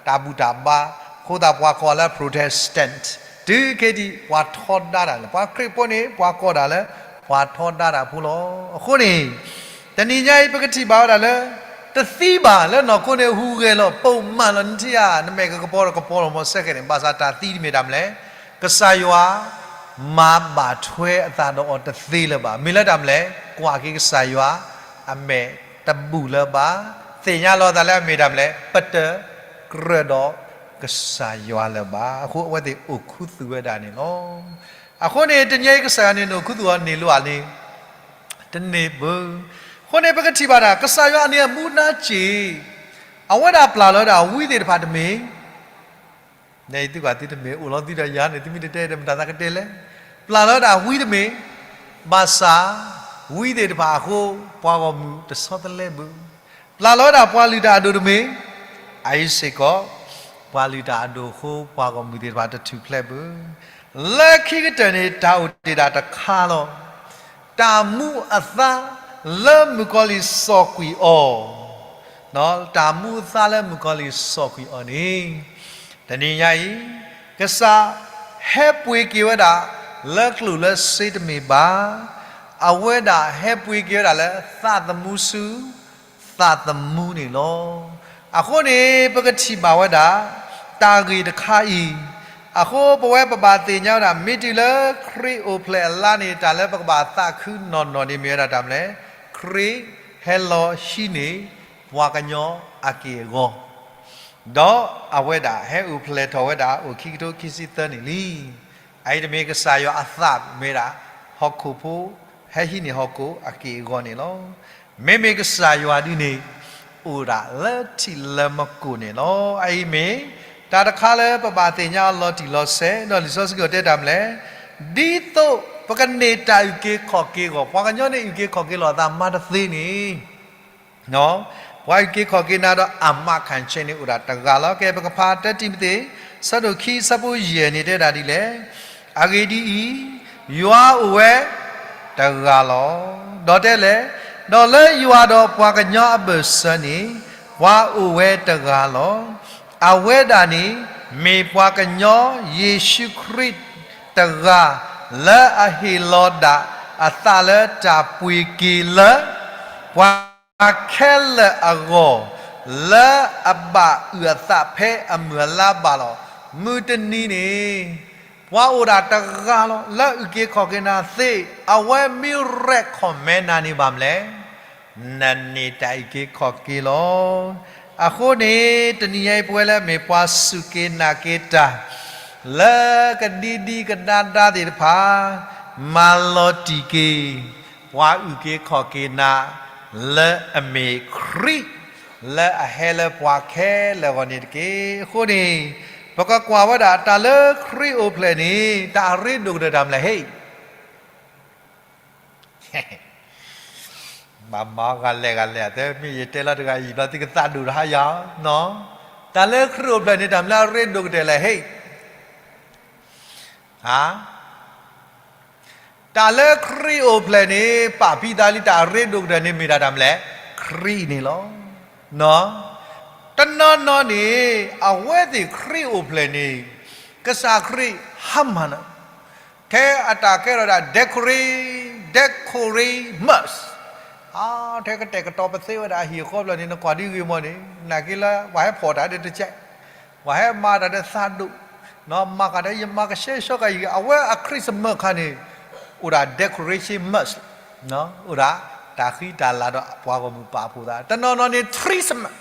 တၢ်ဘူၣ်တၢ်ဘါ, အဃိသတးပှၤကိးလၢ Protestant, တုၤခဲအံၤ ပှၤထီဒါတၢ်လၢ ပှၤခရံာ်ဖိန့ၣ် ပှၤကိးဒၣ်လၢ ပှၤထီဒါတၢ်ဖိလီၤ. အဃိန့ၣ် တနံၤညါအံၤ ပကထံၣ်ဘၣ်ဝဲဒၣ်လၢ တသံဘၣ်လၢနီၢ်ခိန့ၣ် ဟူးဂဲၤလီၤ ပိာ်မၢလီၤ နထံၣ်ဧါ နမဲာ်ကကပီၤဒီးကပီၤလီၤ မီၤစဲဃဲးန့ၣ် ဘၣ်ဆၣ်တၢ်သံတမ့ၢ်တၢ်မနုၤလဲၣ်, ကစၢ်ယွၤ မၤဘၣ်ထွဲအသးဒီးအီၤတသ့လၢၤဘၣ်. မ့ၢ်လၢတၢ်မနုၤလဲၣ်, ကွၢ်က့ၤကစၢ်ယွၤ အမဲာ်တဘူၣ်လၢၤဘၣ်, သ့ၣ်ညါလီၤအသးလၢအမ့ၢ်တၢ်မနုၤလဲၣ်, ပတကြၢးဒီးကစၢ်ယွၤလၢၤဘၣ်. အဃိအဝဲသ့ၣ်အိၣ်ခူသူၣ်ဝဲဒၣ်န့ၣ်လီၤ. အဃိန့ၣ် တနံၤအံၤကစၢ်ယွၤန့ၣ် နအိၣ်ခူသူၣ်အီၤန့ၢ်လိာ်အန့ၣ် တန့ၢ်ဘၣ်. အဃိန့ၣ် ပကထံၣ်ဘၣ်ဒၣ် ကစၢ်ယွၤအန့ၣ်အမူဒါစ့ၢ်, အဝဲဒၣ်ပျၢ်လီၤဝဲဒၣ်ဝံသ့ၣ်တဖၣ်တမ့ၢ် န့ၣ်သုကွၢ်သုတမ့ၢ်အိၣ်လီၤသုဒီးယၤန့ၣ် သုမ့ၢ်တတဲဒီးမတၤသးကတဲလဲၣ်. ပျၢ်လီၤဝဲဒၣ်ဝံတမ့ၢ်, ဘၣ်ဆၣ် ဝံသ့ၣ်တဖၣ်အဃိ ပှၤဂီၢ်မုၢ်တဆီတလဲဘၣ်. ပျၢ်လီၤဝဲဒၣ်ပှၤလုၢ်တၢ်အဒိၣ်တမ့ၢ်, အအံၤစ့ၢ်ကီး ပှၤလုၢ်တၢ်အဒိၣ်အဃိ ပှၤဂီၢ်မုၢ်သ့ၣ်တဖၣ်တထူၣ်ဖျဲးဘၣ်. လၢခံကတၢၢ်န့ၣ် တၢ်အိၣ်တ့ၢ်ဒၣ်တခါလီၤ. တၢ်မူအသါလၢမုၣ်ကီၤလံၢ်စီၣ်ကွံာ်အီၤ, တၢ်မူအသါလၢမုၣ်ကီၤလံၢ်စီၣ်ကွံာ်အီၤန့ၣ် တနံၤညါအံၤ ကစၢ်ဟဲပှ့ၤက့ၤဝဲဒၣ် လၢကျိၣ်လၢစ့တမ့ၢ်ဘၣ်, အဝဲဒၣ်ဟဲပှ့ၤက့ၤဝဲဒၣ်လၢသးသမူဆူ သးသမူန့ၣ်လီၤ. အဃိန့ၣ် ပကထံၣ်ဘၣ်ဝဲဒၣ် တၢ်ဂ့ၢ်တခါအံၤ, အဃိပဝဲပဘၣ်သ့ၣ်ညါဝဲဒၣ် မ့ၢ်တုၤလၢခရံာ်အိၣ်ဖျဲၣ်အလါန့ၣ် တၢ်လၢပကဘၣ်သးခုနီၢ်နီၢ်န့ၣ်မ့ၢ်ဝဲဒၣ်တၢ်မနုၤလဲၣ်, ခရံာ်ဟဲလီၤဟံးန့ၢ်ပှၤကညီအက့ၢ်အဂီၤ ဒီးအဝဲဒၣ်ဟဲအိၣ်ဖျဲၣ်ထီၣ်ဝဲဒၣ် အိၣ်ခံကထိခံဆံသၢနံၣ်လံ. အအံၤတမ့ၢ်ကစၢ်ယွၤအသးမ့ၢ်ဒၣ် ဟီၣ်ခိၣ်ဖိ ဟဲဟံးန့ၢ်ဟီၣ်ခိၣ်အက့ၢ်အဂီၤန့ၣ်လီၤ. မ့မ့ၢ်ကစၢ်ယွၤဒ်န့ၣ် အိၣ်ဒၣ်လၢထံးလၢမကိၣ်န့ၣ်လီၤ. အအံၤမ့ၢ် တၢ်တခါလၢပဘၣ်သ့ၣ်ညါအီၤလီၤတံၢ်လီၤဆဲး ဒီးလံာ်စီဆှံကီၢ်တဲတၢ်မနုၤလဲၣ်, ဒ်သိးပကန့ၢ်တၢ်အုၣ်က့ၤခီၣ်က့ၤအဂီၢ် ပှၤကညီန့ၣ်အုၣ်က့ၤခီၣ်က့ၤလိာ်အသးမၤတသ့န့ၣ် ပှၤအုၣ်က့ၤခီၣ်က့ၤနၤဒီးအမးခၣ်ဆဲးန့ၣ်အိၣ်ဒၣ်တဂၤလီၤ. ကဲ ပကဖးတၢတံၤမသ့း ဆၢဒိၣ်ခံ ဆၢဖိယဲၢ်န့ၣ်တဲဒၣ်ဒ်လဲၣ်, အဂ့ၢ်ဒ်အံၤ, ယွၤအိၣ်ဝဲတဂၤလီၤ. ဒီးတဲလဲၣ်, ဒီးလၢယွၤဒီးပှၤကညီအဘၢၣ်စၢၤန့ၣ် ပှၤအိၣ်ဝဲတဂၤလီၤ. အဝဲဒၣ်န့ၣ် မ့ၢ်ပှၤကညီယ့ၣ်ၡူးခရံာ်တဂၤ လၢအဟ့ၣ်လီၤဒၣ်အသးလၢတၢ်ပှ့ၤက့ၤလၢ ပှၤခဲလၢာ်အဂီၢ် လၢအဘၣ်အုၣ်အသးဖဲအမုၢ်အလါဘၣ်လီၤ. မုၢ်တနံၤန့ၣ် ပှၤအိၣ်ဒၣ်တဂၤလီၤ လၢအုၣ်က့ၤခီၣ်က့ၤနၤသ့, အဝဲမ့ၢ် recommend နၤန့ၣ်ဘၣ်မနုၤလဲၣ်, နန့ၢ်တၢ်အုၣ်က့ၤခီၣ်က့ၤလီၤ. အဃိန့ၣ် တနံၤညါအံၤပဝဲလၢအမ့ၢ်ပှၤစူၢ်က့ၤနာ်က့ၤတၢ် လၢကဒံဒံကဒါဒါသ့ၣ်တဖၣ် မၤလီၤတံၢ်က့ၤ ပှၤအုၣ်က့ၤခီၣ်က့ၤနၤ လၢအမ့ၢ်ခရံာ် လၢအဟဲလၢပှၤခဲလၢာ်အဂီၢ်န့ၣ်တက့ၢ်. အဃိန့ၣ် ပကကွၢ်ဝဲဒၣ်တၢ်လၢခရံာ်အိၣ်ဖျဲၣ်န့ၣ် တၢ်အရ့ဒိၣ်ကတၢၢ်တၢ်မနုၤလဲၣ်ဟ့ၣ် မၤမၤဂၤလဲၣ်ဂၤလဲၣ် တမ့ၢ်ယတဲလီၤတဂၤအံၤဘျီ သုကသးဒိၣ်တဟါယၤနီၤ. တၢ်လၢခရံာ်အိၣ်ဖျဲၣ်န့ၣ် တၢ်မနုၤအရ့ဒိၣ်ကတၢၢ်လဲၣ်ဟ့ၣ် ဟါ တၢ်လၢခရံာ်အိၣ်ဖျဲၣ်န့ၣ် ပာ်ဖှိၣ်သးလံ တၢ်အရ့ဒိၣ်ကတၢၢ်န့ၣ် မ့ၢ်ဒၣ်တၢ်မနုၤလဲၣ် ခရံာ်န့ၣ်လီၤ. တနီၤနီၤန့ၣ် အဝဲသ့ၣ်ခရံာ်အိၣ်ဖျဲၣ်န့ၣ် ကစၢ်ခရံာ်ဟါမၢ်နၤ ထဲအတၢ်ကဲထီၣ်ဒၣ် decorate, decorate much, ထဲကတဲာ်ကတီၤပသ့ဝဲဒၣ်အဟံၣ်အဃီဖျၢၣ်န့ၣ် နကွၢ်ဒ်ဂ့ၢ်မီၢ်န့ၣ် နာ်က့လၢ ပှၤဟဲဖီၣ်တၢ်ဒီးတကဲး, ပှၤဟဲမၤတၢ်ဒီးသးဒိၣ်, မၤကဒီးယမၤကဆှဲကဆှီကယံာ် အဝဲအ Christmas ခါန့ၣ် အိၣ်ဒၣ် decoration much, အိၣ်ဒၣ်တၢ်ဃံတၢ်လၤဒီးပှၤဂီၢ်မုၢ်ပာ်ဖှိၣ်သး, တနီၤနီၤန့ၣ် Christmas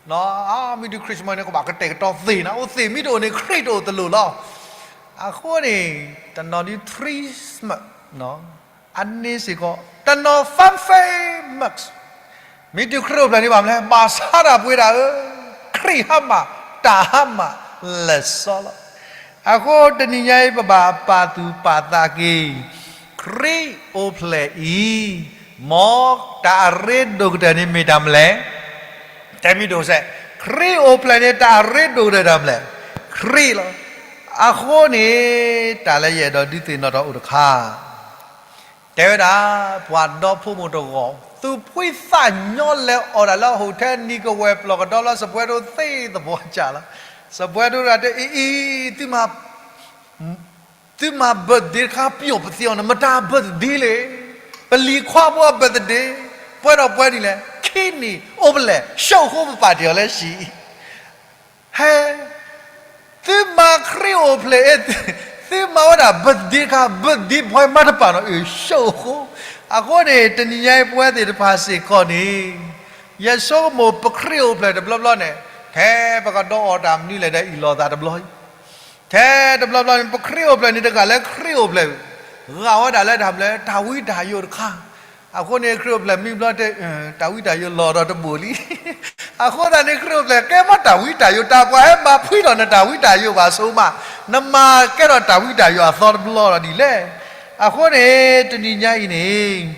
မ့ၢ်တုၤ Christmas န့ၣ် ကဘၣ်ကတဲာ်ကတီၤသ့ၣ်နၤ, အိၣ်သ့ၣ်မ့ၢ်တအိၣ်န့ၣ် ခရံာ်တအိၣ်တလိၣ်လီၤ. အဃိန့ၣ် တနီၤဒ် Christmas အန့ၣ်စ့ၢ်ကီး တနီၤ famous, မ့ၢ်တုၤခရံာ်အိၣ်ဖျဲၣ်န့ၣ်ဘၣ်မနုၤလဲၣ်, ဘၣ်ဆါတၢ်ပှ့ၤဒၣ်ဧၢ, ခရံာ်ဟါမၢ်, တၢ်ဟါမၢ်လၢာ်စီလီၤ. အဃိတနံၤညါအံၤ ပဘၣ်ပာ်သူၣ်ပာ်သးက့ၤ ခရံာ်အိၣ်ဖျဲၣ်အံၤ, မ်တၢ်အရ့ဒိၣ်ကတၢၢ်န့ၣ်မ့ၢ်တၢ်မနုၤလဲၣ်, တဲမ့ၢ်ဒိၣ်စဲး, ခရံာ်အိၣ်ဖျဲၣ်န့ၣ် တၢ်အရ့ဒိၣ်ကတၢၢ်တၢ်မနုၤလဲၣ်, ခရံာ်လီၤ. အဃိန့ၣ် တၢ်လၢယအဲၣ်ဒိးဒုးသ့ၣ်နီၣ်ထီၣ်အိၣ်တခါ တဲဝဲဒၣ် ပှၤဒီဖိမိၢ်တဂီၤ သူၣ်ဖှံသးညီလၢအီၣ်ဒၣ်လၢ hotel နံၤကဝဲၤပျီၢ်ကဒီလၢ စပွဲဒိသ့သပှၢ်ကၢ်လီၤ. စပွဲဒိတဂၤတဲ အံၤအံၤ သုမၤ သုမၤ birthday တခါ ပျီၣ်ပသ့အီၤန့ၣ် မတၤ birthday လဲၣ်. ပလံၤခွါဖိအ birthday ပှဲၤဒီးပှဲၤဒ်လဲၣ်, ခံနံၣ်အိၣ်ဖျဲၣ် ရှုးဃိ ပပာ်တ့ၢ်အီၤလၢဟံၣ်. ဟဲ, သုမၤခရံာ်အိၣ်ဖျဲၣ်, သုမၤဝဲဒၣ် birthday တခါ birthday boy မၤတပာ်နီၤ အၢ ရှုးဃိ. အဃိန့ၣ် တနံၤညါအံၤ ပဝဲသ့ၣ်တဖၣ်စ့ၢ်ကီးန့ၣ် ယဆိကမိၣ် ပခရံာ်အိၣ်ဖျဲၣ်တဘျီဘျီန့ၣ် ထဲပကဒီးအီၣ်တၢ်မနုၤလဲၣ်ဒီး အ့ၣ်လိာ်သးတဘျီ ထဲတဘျီဘျီန့ၣ် ပခရံာ်အိၣ်ဖျဲၣ်န့ၣ် တဂၤလၢခရံာ်အိၣ်ဖျဲၣ် ဂာ်ဝဲဒၣ်လၢတၢ်မနုၤလဲၣ် တၢ်ဝံတၢ်ယိးတခါ. အဃိန့ၣ် ခရံာ်အိၣ်ဖျဲၣ်မံဘျီတဲ တၢ်ဝံတၢ်ယိးလီၤဒီးတဘိၣ်လံ. အဃိသတးန့ၣ် ခရံာ်အိၣ်ဖျဲၣ်ကဲမီၢ်တၢ်ဝံတၢ်ယိး တၢ်ပှၤဟဲမၤဖှံထီၣ်နတၢ်ဝံတၢ်ယိးဘၣ်ဆိမး, နမၤကဲထီၣ်တၢ်ဝံတၢ်ယိးအသီတဘျီဒီးဒ်လဲၣ်. အဃိန့ၣ် တနံၤညါအံၤန့ၣ်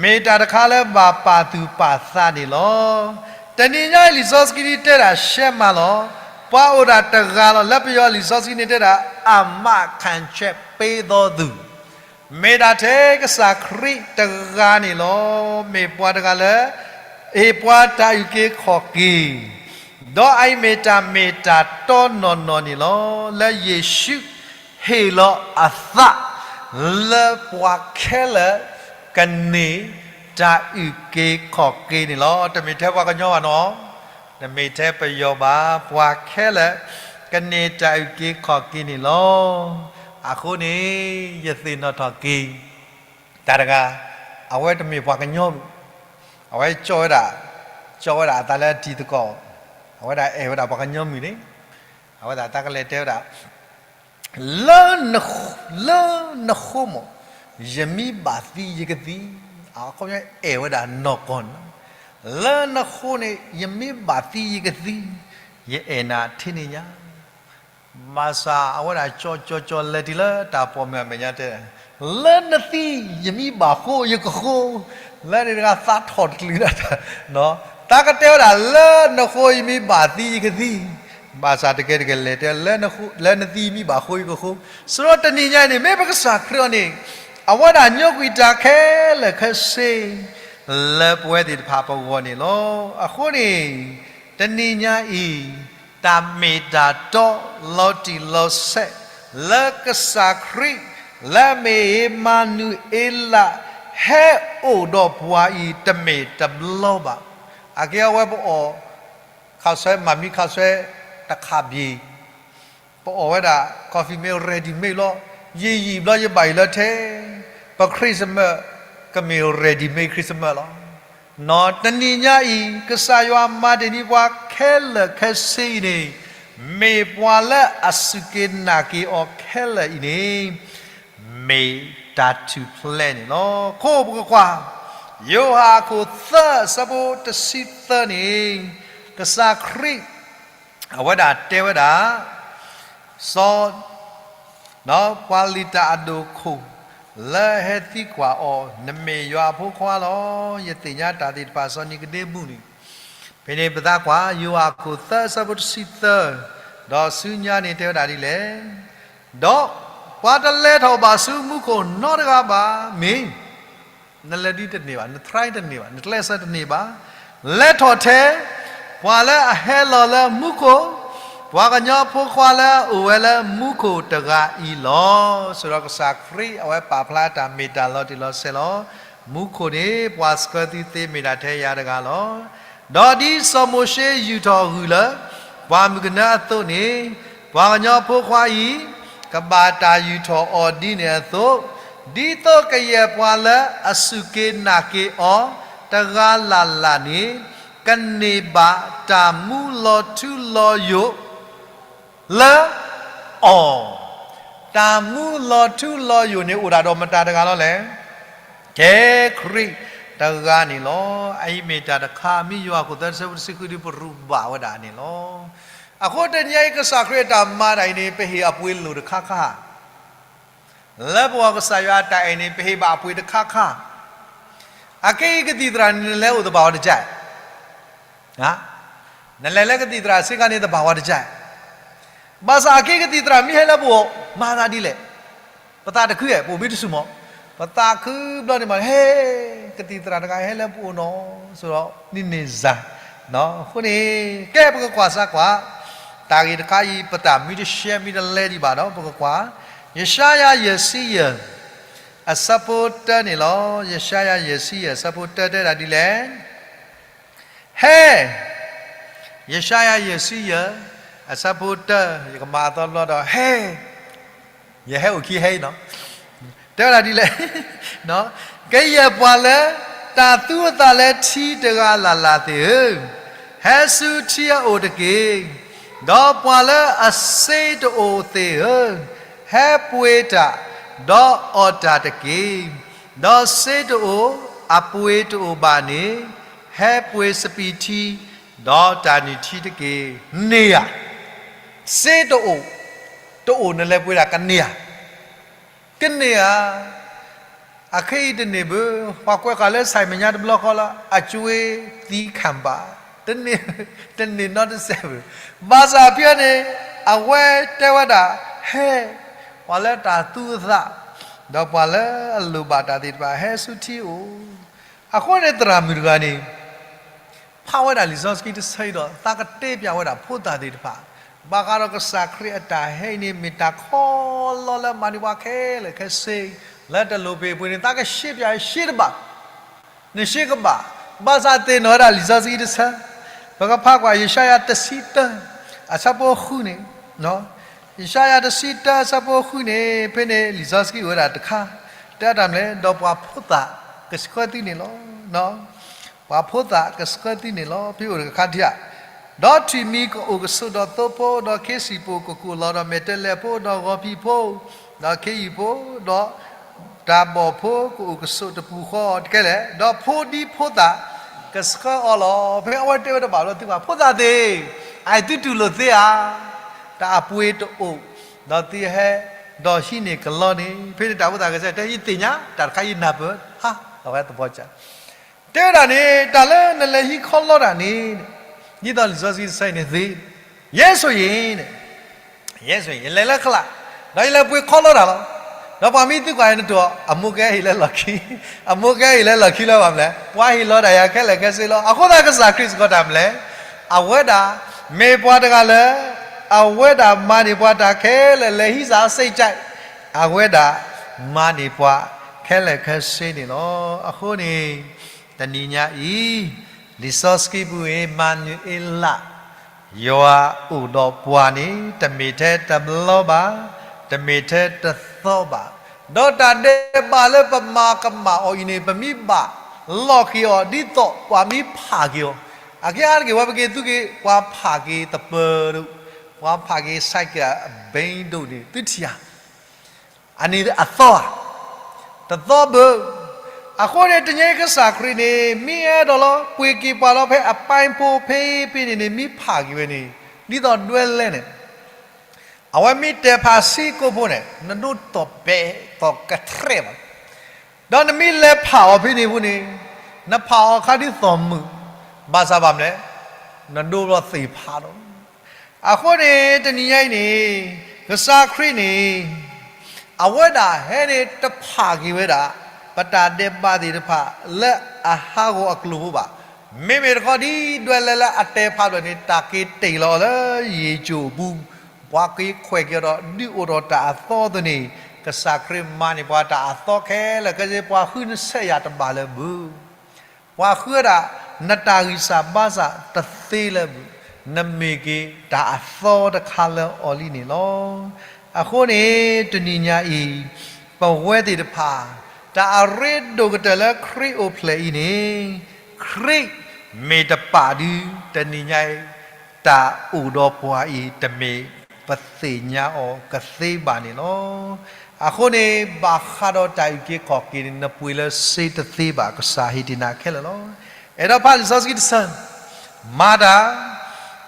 မ့ၢ်တၢ်တခါလၢဘၣ်ပာ်သူၣ်ပာ်သးန့ၣ်လီၤ. တနံၤညါအံၤ လံာ်စီဆှံန့ၣ်တဲဒၣ်ရှဲမးလီၤ. ပှၤအိၣ်ဒၣ်တဂၤလီၤ. လၢပယီၤလံာ်စီဆှံန့ၣ်တဲဒၣ် အမးခံချက်ပေးသောသူ မ့ၢ်ဒၣ်ထဲကစၢ်ခရံာ်တဂၤန့ၣ်လီၤ. မ့ၢ်ပှၤတဂၤလၢ အ့ၣ်ပှၤတၢ်အုၣ်က့ၤခီၣ်က့ၤ, ဒီးအအံၤမ့ၢ်တၢ်မ့ၢ်တၢ်တီနီၢ်နီၢ်န့ၣ်လီၤ. လၢယ့ၣ်ၡူးဟ့ၣ်လီၤအသး လၢပှၤခဲလၢာ် ကန့ၢ်တၢ်အုၣ်က့ၤခီၣ်က့ၤန့ၣ်လီၤ. တမ့ၢ်ထဲပှၤကညီဘၣ်နီၤ, တမ့ၢ်ထဲပယီၤဘၣ်, ပှၤခဲလၢာ် ကန့ၢ်တၢ်အုၣ်က့ၤခီၣ်က့ၤန့ၣ်လီၤ. အဃိန့ၣ် ယသ့ၣ်နီၣ်ထီၣ်က့ၤ တၢ်တဂၤ, အဝဲတမ့ၢ်ပှၤကညီဘၣ်, အဝဲကၠီၣ်ဝဲဒၣ်, ကၠီၣ်ဝဲဒၣ်အသးလၢအတံၤသကိး, အဝဲဒၣ်အဲၣ်ဝဲဒၣ်ပှၤကညီမုၣ်န့ၣ်, အဝဲဒၣ်တၢ်ကလဲၤတဲဝဲဒၣ် လၢနဃိ, လၢနဃိမး, ယမ့ၢ်ဘၣ်သံယကသံ, အခီပညီအဲၣ်ဝဲဒၣ်နီၢ်ကီၢ်န့ၣ်, လၢနဃိန့ၣ် ယမ့ၢ်ဘၣ်သံယကသံ, ယအဲၣ်နၤထဲန့ၣ်ညါ ဘၣ်ဆၣ်အဝဲဒၣ်ကၠီကၠီကၠီလဲၤတုၤလၢတၢ်ပိာ်မုၣ်အမဲာ်ညါတဲ, လၢနသံ ယမ့ၢ်ဘၣ်ဃိယကဃိ, လၢန့ၣ်တဂၤသးထီၣ်တကလုာ်ဒၣ်, တၢ်ကတဲဝဲဒၣ် လၢနဃိ ယမ့ၢ်ဘၣ်သံယကသံ, ဘၣ်ဆၣ်တကဲတကဲလဲၤတဲ လၢနသံ ယမ့ၢ်ဘၣ်ဃိယကဃိ, စရီတနံၤညါအံၤန့ၣ် မ့ၢ်ပကစၢ်ခရံာ်အီၤန့ၣ်, အဝဲဒၣ်ညိကွံာ်တၢ်ခဲလၢာ်ခဲဆ့ လၢပဝဲသ့ၣ်တဖၣ်ပဂီၢ်န့ၣ်လီၤ. အဃိန့ၣ် တနံၤညါအံၤ တၢ်မ့ၢ်တၢ်တီလီၤတံၢ်လီၤဆဲး လၢကစၢ်ခရံာ် လၢမ့ၢ်အ့မၤနူၤအ့လး ဟဲအိၣ်ဒီးပှၤအံၤ တမ့ၢ်တဘျီဘၣ်. အကဲအဝဲပအီၣ် ခးဆွဲ မၤမံခးဆွဲ တခါဘျ့ၣ် ပအီၣ်ဝဲဒၣ် coffee မ့ၢ် ready made လီၤ. ယံာ်ယံာ်ဘျီယဘၣ်ယိၣ်လၢထဲ ပ Christmas ကမ့ၢ် ready made Christmas လီၤ. နီၢ်တနံၤညါအံၤ ကစၢ်ယွၤမၤတ့ၢ်န့ၢ်ပှၤခဲလၢာ်ခဲဆ့အံၤန့ၣ်, မ့ၢ်ပှၤလၢအစူၢ်က့ၤနာ်က့ၤအီၤခဲလၢာ်အံၤန့ၣ်, မ့ၢ်တၢ်ထူၣ်ဖျဲးန့ၣ်လီၤ. ခိၣ်ပကကွၢ် ယိၤဟၣ်အခိၣ်သၢ အဆၢဖိတဆံသၢန့ၣ်, ကစၢ်ခရံာ် အဝဲဒၣ်တဲဝဲဒၣ်, စီၤ ပှၤလုၢ်တၢ်အဒိၣ်ခိၣ် လၢဟဲသံကွၢ်အီၤ, နမ့ၢ်ယွၤအဖိခွါလီၤ. ယသ့ၣ်ညါတၢ်သ့ၣ်တဖၣ် စီၤနံၤကဒ့မူးန့ၣ်, ဖဲန့ၣ်ပသးကွၢ် ယိၤဟၣ်အခိၣ်သၢ အဆၢဖိတဆံသၢ, ဒီးဆူညါန့ၣ်တဲဝဲဒၣ်ဒ်လဲၣ်, ဒီးပှၤတလဲၤထီၣ်ဘၣ်ဆူမူခိၣ်နီတဂၤဘၣ်. မ့ၢ် နလဲၤဒ်တန့ၢ်ဘၣ်, န try တန့ၢ်ဘၣ်, နကျဲးစၢးတန့ၢ်ဘၣ်. လဲၤထီၣ်ထဲ ပှၤလၢအဟဲလီၤလၢမူခိၣ်, ပှၤကညီဖိခွါလၢအအိၣ်ဝဲလၢမူခိၣ်တဂၤအံၤလီၤ. ဆိုတော့ ကစၢ်ခရံာ် အဝဲပာ်ဖျါတၢ်မ့ၢ်တၢ်လီၤတံၢ်လီၤဆဲးလီၤ. မူခိၣ်န့ၣ် ပှၤဆှၢသုသ့မ့ၢ်ဒၣ်ထဲယၤတဂၤလီၤ. ဒီးဒ်စီၤမိၤၡ့ယူာ်ထီၣ်ဂုၢ်လၢ ပှၢ်မုၢ်ကနၢအသိးန့ၣ်, ပှၤကညီဖိခွါအံၤ ကဘၣ်တၢ်ယူာ်ထီၣ်အီၤဒ်န့ၣ်အသိး, ဒ်သိးကယဲၢ်ပှၤလၢအစူၢ်က့ၤနာ်က့ၤအီၤ တဂၤလၢ်လၢ်န့ၣ် ကန့ၢ်ဘၣ်တၢ်မူလီၤထူလီၤယိာ် လၢအီၤ. တၢ်မူလီၤထူလီၤယိာ်န့ၣ် အိၣ်ဒၣ်ဒီးမတၤတဂၤလီၤလဲၣ်. ကဲခရံာ်တဂၤန့ၣ်လီၤ. အအံၤမ့ၢ်တၢ်တခါ မ့ၢ်ယိၤဟၣ်ခိၣ်သၢ ဆၢဖိတဆံဃု ဒ်ပရူးဘၣ်ဝဲဒၣ်န့ၣ်လီၤ. အဃိတနံၤအံၤ ကစၢ်ခရံာ်အတၢ်မၤဒၣ်အံၤန့ၣ် ပဟ့ၣ်အပှ့ၤလိၣ်တခါခါ လၢပဂီၢ် ကစၢ်ယွၤအတၢ်အဲၣ်န့ၣ် ပဟ့ၣ်ဘၣ်အပှ့ၤတခါခါ. အက့ၤကသံၣ်သရၣ်န့ၣ် နလဲၤအိၣ်သဘၣ်ဝဲတကဲး, နလဲၤလၢကသံၣ်သရၣ်စ့ၢ်ကီးန့ၣ် သဘၣ်ဝဲတကဲး. ဘၣ်ဆၣ်အက့ၤကသံၣ်သရၣ်မ့ၢ်ဟဲလၢပအိၣ် မၤသးဒ်လဲၣ်. ပသးတခုဧါ, ပအိၣ်ဘ့ၣ်တဆူၣ်မး, ပသးခုဘျီန့ၣ်မး ဟဲ ကသံၣ်သရၣ်တဂၤဟဲလၢပအိၣ်နီၤ, ဆိုတော့ န့ၣ်န့ၣ်စၤ အဃိန့ၣ် ကဲပကကွၢ်စၢ်ကွၢ် တၢ်ဂ့ၢ်တခါအံၤ ပတၢ်မ့ၢ်တရှဲမ့ၢ်တလဲဒံးဘၣ်ဒီး ပကကွၢ် ယၡါယၤယဲၢ်ဆံယဲၢ် အဆၢဖိတၢန့ၣ်လီၤ. ယၡါယၤယဲၢ်ဆံယဲၢ် အဆၢဖိတၢတဲဒၣ်ဒ်လဲၣ်. ဟဲ, ယၡါယၤယဲၢ်ဆံယဲၢ် အဆၢဖိတၢ, ယကမၤအသီတဘျီဒီး ဟဲ, ယဟဲအိၣ်ခံဟဲအံၤနီၤ, တဲဝဲဒၣ်ဒ်လဲၣ်, ကယဲၢ်ပှၤလၢတၢ်သူအသးလၢထံတဂၤလၢ်လၢ်သ့ၣ်ဧၢ, ဟဲဆူထံအအိၣ်တက့ၢ်. ဒီးပှၤလၢအစ့တအိၣ်သ့ၣ်ဧၢ, ဟဲပှ့ၤတၢ်, ဒီးအီၣ်တၢ်တက့ၢ်. ဒီးစ့တအိၣ်အပှ့ၤတအိၣ်ဘၣ်န့ၣ်, ဟဲပှ့ၤစပံးထံ, ဒီးတၢ်နုၢ်ထံတက့ၢ်. န့ၢ်ဧါ. စ့တအိၣ်, တအိၣ်နလဲၤပှ့ၤဒၣ်ကန့ၢ်ဧါ. ကန့ၢ်ဧါ. အခဲအံၤတန့ၢ်ဘၣ်, ပှၤကွဲးဃာ်လၢ ဆိုင် မဲာ်ညါတဘျီဃီလၢ အကြွေးသံခံပါ, တန့ၢ်နီတစဲးဘၣ်. ဘၣ်ဆၣ်ဖဲန့ၣ် အဝဲတဲဝဲဒၣ် ဟဲ, ပှၤလၢတၢ်သူအသး, ဒီးပှၤလၢအလိၣ်ဘၣ်တၢ်သ့ၣ်တဖၣ် ဟဲဆူထံအိၣ်. အဃိန့ၣ်သရၣ်မုၣ်တဂၤန့ၣ် ဖးဝဲဒၣ်လံာ်စီဆှံတဆၢအံၤဒီး သးကတဲပၠးဝဲဒၣ်ဖိသၣ်သ့ၣ်တဖၣ်, ဘၣ်ဃးဒီးကစၢ်ခရံာ်အတၢ်ဟဲအံၤန့ၣ် မ့ၢ်တၢ်ခီလီလၢမၤန့ၢ်ပှၤခဲလၢာ်ခဲဆ့, လၢတလိၣ်ပ့ၢ်ပှ့ၤန့ၣ် သးကရှဲပၠးရှဲတဘၣ်, နရှဲကဘၣ်, ဘၣ်ဆၣ်သ့ၣ်နီၣ်ဝဲဒၣ်လံာ်စီဆှံတဆၢ, ပကဖးကွၢ်ယၡါယၤတဆံတၢ အဆၢဖိဃုန့ၣ်, ယၡါယၤတဆံတၢအဆၢဖိဃုန့ၣ် ဖဲန့ၣ်လံာ်စီဆှံအိၣ်ဝဲဒၣ်တခါ, တဲတၢ်မနုၤလဲၣ်, ဒီးပှၤဖိသၣ်ကဆှၢသုန့ၣ်လီၤ. ပှၤဖိသၣ်ကဆှၢသုန့ၣ်လီၤ. ဖဲအိၣ်တခါထံၣ်ဧါ, ဒီးထွံၣ်မံၤကအိၣ်ကဆိးဒီးသိဖိ, ဒီးခ့စံၣ်ပိၣ်ကကိၣ်လီၤဒီးမဲာ်တဲးလဲးဖိ, ဒီးဂီၤဖံးဖိ, ဒီးခ့ယုၢ်ဖိ, ဒီးတၢ်ဘီၣ်ဖိကအိၣ်ကဆိးတပူၤဃီ တကဲလဲၣ်, ဒီးဖိဒံဖိသၣ်ကဆှၢအီၤလီၤ. ဖဲအဝဲတဲဝဲတဘၣ်လီၤသုဘၣ်, ဖိသၣ်သ့ၣ်, အသုတူၢ်လိာ်သ့ဧါ. တၢ်အပှ့ၤတအိၣ်, ဒီးသုဟဲ, ဒီးဟံးန့ၢ်ကလီန့ၣ်, ဖဲန့ၣ်တၢ်ဖိသၣ်ကဆှၢ, တဲယသ့ၣ်ညါ, တၢ်တခါယနၢ်ပၢၢ်, ဟါ, အဝဲသပီၤက တဲဝဲဒၣ်န့ၣ် တၢ်လၢနလဲၤဟံးခီလီတၢ်န့ၣ်, ဒ်သိးလံာ်စီဆှံတဆၢအံၤန့ၣ်သ့, ယဲဆိၣ်ယံၤန့ၣ်, ယဲဆိၣ်ယံၤ ယလဲၤလၢခလၣ်, ဒီးယလဲၤပှ့ၤခီလီတၢ်လီၤ. ဒီးပှၤမ့ၢ်သံကွၢ်ယၤနတိၢ်အီၤ, အမိၢ်ကဟဲအံၤလၢလီၢ်ခံ, အမိၢ်ကဟဲအံၤလၢလီၢ်ခံလၢပှၤမလဲၣ်, ပှၤဟ့ၣ်လီၤတၢ်ယၤခဲလၢာ်ခဲဆ့လီၤ. အဃိသတးကစၢ်ခရံာ်စ့ၢ်ကီးတၢ်မလဲၣ်, အဝဲဒၣ်မ့ၢ်ပှၤတဂၤလၢ အဝဲဒၣ်မၤန့ၢ်ပှၤတၢ်ခဲလၢာ် လဲၤဟံးစၢ်အစ့ၣ် အဝဲဒၣ်မၤန့ၢ်ပှၤခဲလၢာ်ခဲဆ့န့ၣ်လီၤ. အဃိန့ၣ် တနံၤညါအံၤ လံာ်စီဆှံပူၤ အ့မၤနူၤအ့လး ယွၤအိၣ်ဒီးပှၤန့ၣ် တမ့ၢ်ထဲတဘျီဘၣ်, တမ့ၢ်ထဲတသီဘၣ်. ဒီးတၢ်ဒဲးဘးလၢပမၤကမၣ်အီၤအံၤန့ၣ် ပမ့ၢ်ဘၣ်လီၢ်က့ၤအီၤ ဒ်သိးပှၤမ့ၢ်ဖးက့ၤအီၤ, အကဲအါတက့ၢ် ဝဲပက့ၤသူက့ၤ ပှၤဖးက့ၤသပၢၤဒိၣ်, ပှၤဖးက့ၤ ဆိုင်ကယ် အဘီဒိၣ်န့ၣ် သုထံၣ်ဧါ. အန့ၣ်အသီဧါ, တသီဘၣ်. အဃိန့ၣ် တနံၤအံၤကစၢ်ခရံာ်န့ၣ် မ့ၢ်အဲၣ်ဒိးလီၤ ပှ့ၤက့ၤပှၤလီၤ ဖဲအပူၤဖဲဖဲန့ၣ်န့ၣ် မ့ၢ်ဖးက့ၤဝဲန့ၣ် ဒ်သိးဒွဲလဲၣ်န့ၣ်, အဝဲမ့ၢ်တဲဖးဆံကိးဖိန့ၣ် နဒိၣ်တီၢ်ပဲာ်တီၢ်ကတြဲၣ်ဘၣ်. ဒီးနမ့ၢ်လဲၤဖးအီၤဖဲန့ၣ်အဃိန့ၣ် နဖးအီၤအခါဒ်သိးမုာ်, ဘၣ်ဆၣ်ဘၣ်မနုၤလဲၣ်, နဒိၣ်ဘၣ်သ့ၣ်ဖးလီၤ. အဃိန့ၣ် တနံၤညါအံၤန့ၣ် ကစၢ်ခရံာ်န့ၣ် အဝဲဒၣ်ဟဲန့ၣ်တဖးက့ၤဝဲဒၣ် ပတၢ်ဒဲးဘးသ့ၣ်တဖၣ်လၢအဟးဂီၤအကျိၤဖိဘၣ်. မ့မ့ၢ်တခီဒ်ဒွဲလဲၣ်လၢအတဲဖးဒိၣ်န့ၣ် တၢ်က့ၤတ့ၢ်လီၤအီၤလၢယ့ၣ်ကၠိၣ်အပူၤ, ပှၤက့ၤခွဲးက့ၤအီၤဒီး ဒုးအိၣ်ထီၣ်တၢ်အသီအသိးန့ၣ် ကစၢ်ခရံာ်မၤန့ၢ်ပှၤတၢ်အသီခဲလၢာ်ခဲဆ့ ပှၤဃုနဆဲးယၤတဘၣ်လၢၤဘၣ်. ပှၤဃုဝဲဒၣ် နတၢ်ဂံၢ်စၢ်ဘါစၢ်တသ့လၢၤဘၣ်, နမ့ၢ်က့ၤတၢ်အသီတခါလၢအီၤလံန့ၣ်လီၤ. အဃိန့ၣ် တနံၤညါအံၤ ပဝဲသ့ၣ်တဖၣ် တၢ်အရ့ဒိၣ်ကတၢၢ်လၢခရံာ်အိၣ်ဖျဲၣ်အံၤန့ၣ် ခရံာ်မ့ၢ်တပာ်ဒုး တနံၤညါအံၤ တၢ်အိၣ်ဒီးပှၤအံၤ တမ့ၢ်ပသ့ၣ်ညါအီၤကသ့ဘၣ်န့ၣ်လီၤ. အဃိန့ၣ် ဘၣ်ဃးဒီးတၢ်အုၣ်က့ၤခီၣ်က့ၤန့ၣ် နပှ့ၤလၢစ့တသ့ဘၣ် ကစၢ်ဟ့ၣ်တ့ၢ်နၤခဲလၢာ်လီၤ. အဲၣ်ဒိးဖးလံာ်စီဆှံတဆၢ, မၤတၢ်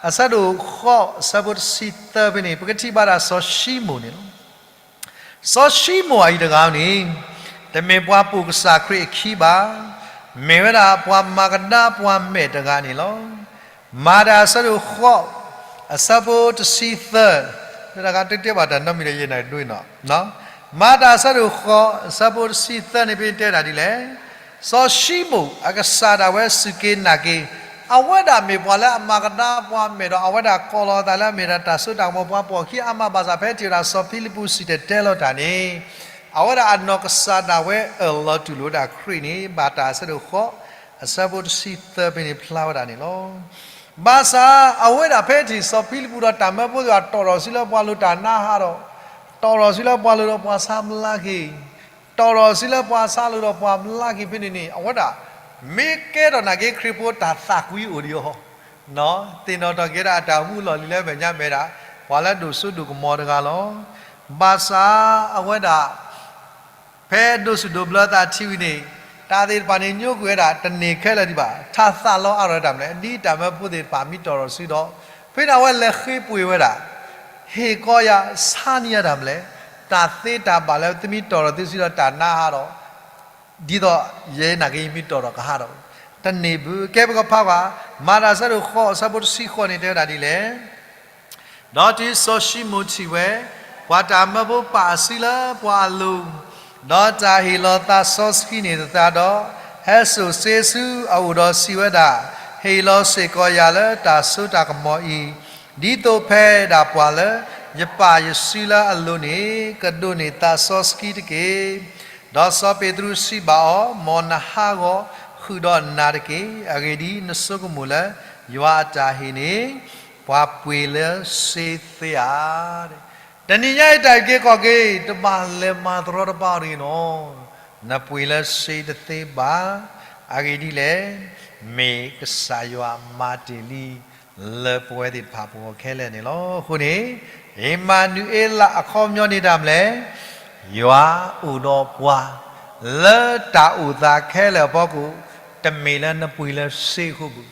အဆၢဒိၣ်ဃိး အဆၢဖိတဆံသၢဖဲန့ၣ် ပကထံၣ်ဘၣ်ဒၣ်စီၤၡံမိၣ်န့ၣ်လီၤ. စီၤၡံမိၣ်အံၤတဂၤန့ၣ် တမ့ၢ်ပှၤပိာ်ကစၢ်ခရံာ်အခံဘၣ်. မ့ၢ်ဝဲဒၣ်ပှၤမၤကဒါပှၤမဲာ်တဂၤန့ၣ်လီၤ. မၤတၢ်အဆၢဒိၣ်ဃိး အဆၢဖိတဆံသၢ, တဂၤတတဲဘၣ်တၢ်နီတမံၤဒီးယဲၢ်နၤဒိနီၤ. မၤတၢ်အဆၢဒိၣ်ဃိး အဆၢဖိတဆံသၢန့ၣ် ဖဲတဲဒၣ်ဒ်လဲၣ်, စီၤၡံမိၣ်အကစၢ်ဒၣ်ဝဲစူၢ်က့ၤနာ်က့ၤ အဝဲဒၣ်မ့ၢ်ပှၤလၢအမၤကဒါပှၤမဲာ်ဒီး အဝဲဒၣ်ကိးလီၤအသးလၢအမ့ၢ်ဒၣ်တၢ်စိတၢ်ကမီၤပှၤပိာ်အခံအါမးဘၣ်ဆၣ် ဖဲထံၣ်ဝဲဒၣ်စီၤဖံလံးပူးစံၣ်တဲၤတဲလီၤတၢ်န့ၣ်, အဝဲဒၣ်အနီၢ်ကစၢ်ဒၣ်ဝဲအၢၣ်လီၤတူၢ်လိာ်ဝဲဒၣ်ခရံာ်န့ၣ် ဘၣ်တၢ်အဆၢဒိၣ်ဃိး အဆၢဖိတဆံသၢဖဲန့ၣ်ဖျါဝဲဒၣ်န့ၣ်လီၤ. ဘၣ်ဆၣ်အဝဲဒၣ်ဖဲထံၣ်စီၤဖံလံးပူးဒီးတၢ်မၢဖိသ့ၣ်တဖၣ် တီၣ်ထီၣ်စုလၢပှၤလိၤတၢ်နါဟးဒီး, တီၣ်ထီၣ်စုလၢပှၤလိၤဒီးပှၤဆါဘျါက့ၤ, တီၣ်ထီၣ်စုလၢပှၤဆါလိၤဒီးပှၤဘျါက့ၤဖဲန့ၣ်န့ၣ် အဝဲဒၣ် မ့ၢ်ကဲထီၣ်နာ်က့ခရံာ်ဖိတၢ်သးကွံအိၣ်ဒံးအီၤ, သ့ၣ်နီၣ်ထီၣ်က့ၤဒၣ်အတၢ်အိၣ်မူလီၢ်လံၤလၢမဲာ်ညါမဲာ်ဒၣ် ပှၤလၢဒိၣ်စိဒိၣ်ကမီၤတဂၤလီၤ. ဘၣ်ဆၣ်အဝဲဒၣ် ဖဲဒိးဆူၣ်ဒိးဘျၢသးထံဝံၤန့ၣ်, တၢ်သ့ၣ်တဖၣ်န့ၣ်ညိကွံာ်ဝဲဒၣ် တန့ၢ်ခဲလၢာ်ဒံးဘၣ်. တၢ်သးလီအါထီၣ်ဝဲဒၣ်မနုၤလဲၣ်, ဒ်တၢ်မၢဖိသ့ၣ်တဖၣ်မ့ၢ်တီၣ်ထီၣ်စုဒီး, ဖဲန့ၣ်အဝဲလဲၤဃ့ပှ့ၤဝဲဒၣ်, ဟ့ၣ်ကီယၤ ဆါန့ၢ်ယၤတၢ်မနုၤလဲၣ်, တၢ်သ့တၢ်ဘၣ်လၢသုမ့ၢ်တီၣ်ထီၣ်သုစုဒီးတၢ်နါဟးဒီး ဒ်သိးယဲနာ်က့ယမ့ၢ်တီၣ်ထီၣ်ကဟးထီၣ်, တန့ၢ်ဘၣ်. ကဲပကဖးကွၢ်, မၤတၢ်အဆၢဒိၣ်ဃိး အဆၢဖိတဆံဃိးန့ၣ်တဲဝဲဒၣ်ဒ်လဲၣ်. ဒီးတုၤစီၤၡံမိၣ်ထံၣ်ဝဲ, ပှၤတၢ်မၢဖိပာ်အစုလၢပှၤအလိၤ, ဒီးတၢ်ဟ့ၣ်လီၤသးစီဆှံန့ၣ်သသးဒီး, ဟဲစိာ်စ့ဆူအအိၣ်ဒီးစံးဝဲဒၣ်, ဟ့ၣ်လီၤစ့ၢ်ကီးယၤလၢတၢ်စိတၢ်ကမီၤအံၤ, ဒ်သိးဖဲဒၣ်ပှၤလၢယပာ်ယစုလၢအလိၤန့ၣ် ကဒိးန့ၢ်သးစီဆှံတက့ၢ်. ဒီးစီၤပ့းတရူးစံးဘၣ်အီၤ, မ်နဟးဂီၤဃုာ်ဒီးနၤတက့ၢ်. အဂ့ၢ်ဒ်အံၤ, နဆိကမိၣ်လၢယွၤအတၢ်ဟ့ၣ်န့ၣ် ပှၤပှ့ၤလၢစ့သ့ဧါ. တနံၤညါအံၤတၢ်အုၣ်က့ၤခီၣ်က့ၤ တဘၣ်လဲၤမၤတရီတပါအီၤတဂ့ၤနီၤ. နပှ့ၤလၢစ့တသ့ဘၣ်. အဂ့ၢ်ဒ်လဲၣ်, မ့ၢ်ကစၢ်ယွၤမၤတ့ၢ်လံ လၢပဝဲသ့ၣ်တဖၣ်ပဂီၢ်ခဲလၢာ်န့ၣ်လီၤ. အဃိန့ၣ်, အ့မၤနူၤအ့လးအခီပညီန့ၣ်တၢ်မနုၤလဲၣ်, ယွၤအိၣ်ဒီးပှၤ လၢတၢ်အိၣ်သးခဲလၢာ်အဖီခိၣ်, တမ့ၢ်လၢနပှ့ၤလၢစ့အဃိဘၣ်,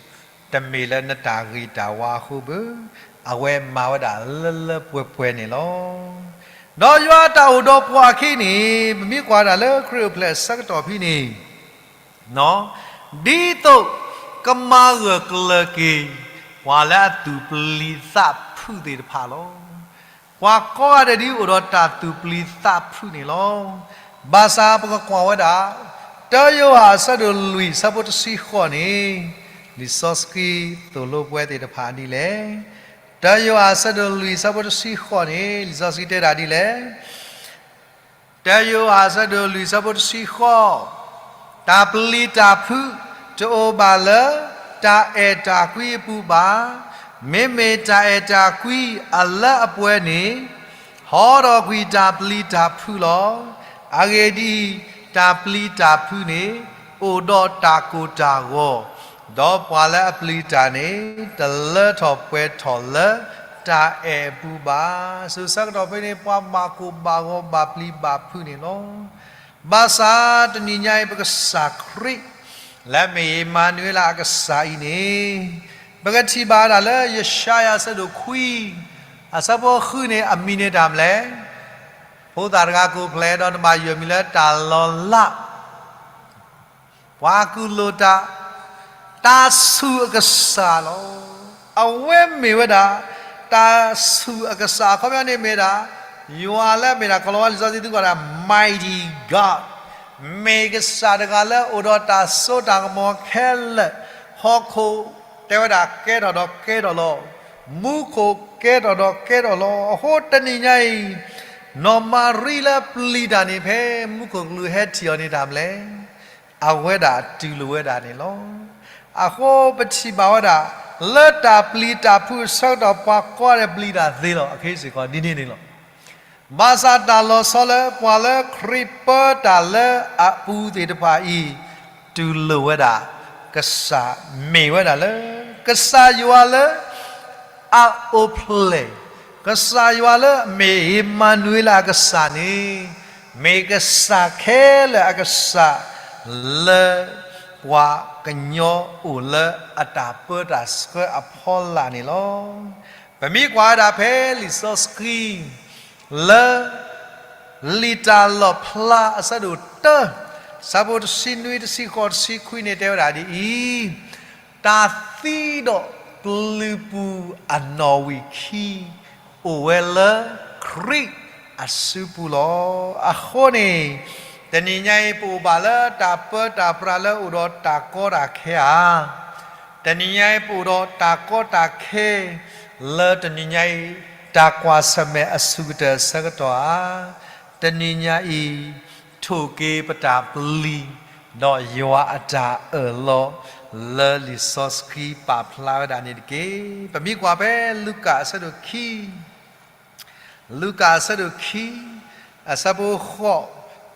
တမ့ၢ်လၢနတၢ်ဂ့ၤတၢ်ဝါအဃိဘၣ်, အဝဲမၤဝဲဒၣ်လၢလၢပှဲၤပှဲၤန့ၣ်လီၤ. ဒီးယွၤအတၢ်အိၣ်ဒီးပှၤအခံန့ၣ် ပမ့ၢ်ကွၢ်ဒၣ်လၢခရံာ်အိၣ်ဖျဲၣ်အဆၢကတီၢ်ဖဲန့ၣ် ဒ်သိးကမၤဂၢၢ်ကျၢၤက့ၤ ပှၤလၢအသူၣ်ပျံၤသးဖုးသ့ၣ်တဖၣ်လီၤ. ပှၤကိးဂၤဒဲးဒ်အိၣ်ဒီးတၢ်သူၣ်ပျံၤသးဖုးန့ၣ်လီၤ. ဘၣ်ဆၣ်ပကကွၢ်ဝဲဒၣ် တၢယိၤဟၣ်အဆၢဒိၣ်လွံၢ်အဆၢဖိတဆံဃိးန့ၣ်, လံာ်စီဆှံသိၣ်လိပဝဲသ့ၣ်တဖၣ်ဒ်လဲၣ်. တၢယိၤဟၣ်အဆၢဒိၣ်လွံၢ်အဆၢဖိတဆံဃိးန့ၣ် လံာ်စီဆှံတဲဒၣ်ဒ်လဲၣ်. တၢယိၤဟၣ်အဆၢဒိၣ်လွံၢ်အဆၢဖိတဆံဃိး, တၢ်ပျံၤတၢ်ဖုးတအိၣ်ဘၣ်လၢ တၢ်အဲၣ်တၢ်ကွံအပူၤဘၣ်. မ့မ့ၢ်တၢ်အဲၣ်တၢ်ကွံအလၢအပှဲၤန့ၣ် ဟီထီၣ်ကွံာ်တၢ်ပျံၤတၢ်ဖုးလီၤ. အဂ့ၢ်ဒ်အံၤ, တၢ်ပျံၤတၢ်ဖုးန့ၣ် အိၣ်ဒီးတၢ်ကိၢ်တၢ်ဂီၤ, ဒီးပှၤလၢအပျံၤတၢ်န့ၣ် တလၢထီၣ်ပှဲၤထီၣ်လၢတၢ်အဲၣ်အပူၤဘၣ်. ဆူဆၢကတီၢ်ဖဲန့ၣ် ပှၤဘၣ်ကိၢ်ဘၣ်ဂီၤဘၣ်ပျံၤဘၣ်ဖုးန့ၣ်လီၤ. ဘၣ်ဆၣ်တနံၤညါအံၤ ပကစၢ်ခရံာ် လၢအမ့ၢ်အ့မၤနူၤအ့လးအကစၢ်အံၤန့ၣ်, ပကထံၣ်ဘၣ်ဝဲဒၣ်လၢယၡါယၤအဆၢဒိၣ်ခွံ အဆၢဖိဃုန့ၣ် အမံၤန့ၣ်တၢ်မနုၤလဲၣ်. ဖိသၣ်တဂၤကိးဖျဲးဒီးနဘၣ်ယုၢ်အမံၤလၢတၢ်လီၤလး ပှၤကူၣ်လိာ်တၢ်, တၢ်ဆူၣ်အကစၢ်လီၤ. အဝဲမ့ၢ်ဝဲဒၣ် တၢ်ဆူၣ်အကစၢ်အခီပညီန့ၣ်မ့ၢ်ဒၣ် ယွၤလၢအမ့ၢ်ဒၣ် ကီၤလၤဝါလံာ်စီဆှံသုကိးဒၣ် Mighty God, မ့ၢ်ကစၢ်တဂၤလၢအိၣ်ဒီးတၢ်စိတၢ်ကမီၤခဲလၢာ်, ဟီၣ်ခိၣ်တဲဝဲဒၣ်ကဲထီၣ်ဒီးကဲထီၣ်လီၤ. မူခိၣ်ကဲထီၣ်ဒီးကဲထီၣ်လီၤ. အဃိတနံၤညါအံၤ နီၢ်မၤရံလၢပျံၤတၢ်န့ၣ် ဖဲမူခိၣ်ကလူးဟဲထံၣ်အီၤန့ၣ်တၢ်မနုၤလဲၣ်. အဝဲဒၣ်တူၢ်လိာ်ဝဲဒၣ်န့ၣ်လီၤ. အဃိပထံၣ်ဘၣ်ဝဲဒၣ် လၢတၢ်ပျံၤတၢ်ဖုးအဆၢကတီၢ် ပှၤကိးဂၤဒဲးပျံၤတၢ်သ့လီၤ. အခဲအံၤစ့ၢ်ကီးဒ်န့ၣ်န့ၣ်လီၤ. ဘၣ်ဆၣ်တၢ်လီၤဆီလၢပှၤလၢခရံာ်ပၢတၢ်လၢအပူၤသ့ၣ်တဖၣ်အံၤ တူၢ်လိာ်ဝဲဒၣ် ကစၢ်မ့ၢ်ဝဲဒၣ်လၢ ကစၢ်ယွၤလၢ အအိၣ်ဖျဲၣ်, ကစၢ်ယွၤလၢအမ့ၢ်အ့မၤနူၤအ့လးအကစၢ်န့ၣ် မ့ၢ်ကစၢ်ခဲလၢာ်အကစၢ် လၢပှၤကညီအိၣ်လၢအတၢ်ပၢတၢ်ဆှၢအဖီလာ်န့ၣ်လီၤ. ပမ့ၢ်ကွၢ်ဝဲဒၣ်ဖဲလံာ်စီဆှံ လၢ လံာ်တၢ်လီၣ်ဖျါအဆၢဒိၣ်တၢ ဆၢဖိတဆံနွံ တဆံဃိး တဆံခွံန့ၣ်တဲဝဲဒၣ်ဒ်အံၤ, တၢ်သံဒီးပျုၤပူၤအနီၣ်ဝံာ်ခံ အိၣ်ဝဲလၢခရံာ်အစုပူၤလီၤ. အဃိန့ၣ် တနံၤညါအံၤ ပအိၣ်ဘၣ်လၢတၢ်ပၢတၢ်ပြးလၢအိၣ်ဒီးတၢ်ကီတၢ်ခဲဧါ. တနံၤညါအံၤ ပအိၣ်ဒီးတၢ်ကီတၢ်ခဲ လၢတနံၤညါအံၤ တၢ်ကွၢ်ဆၢၣ်မဲာ်အဆိကတၢၢ်အဆၢကတီၢ်ဧါ. တနံၤညါအံၤ ထိၣ်က့ၤပတၢ်ပျံၤ ဒီးယွၤအတၢ်အၢၣ်လီၤ လၢလံာ်စီဆှံပာ်ဖျါဝဲဒၣ်န့ၣ်တက့ၢ်. ပမ့ၢ်ကွၢ်ဖဲလူၤကၣ်အဆၢဒိၣ်ခံ လူၤကၣ်အဆၢဒိၣ်ခံ အဆၢဖိဃိး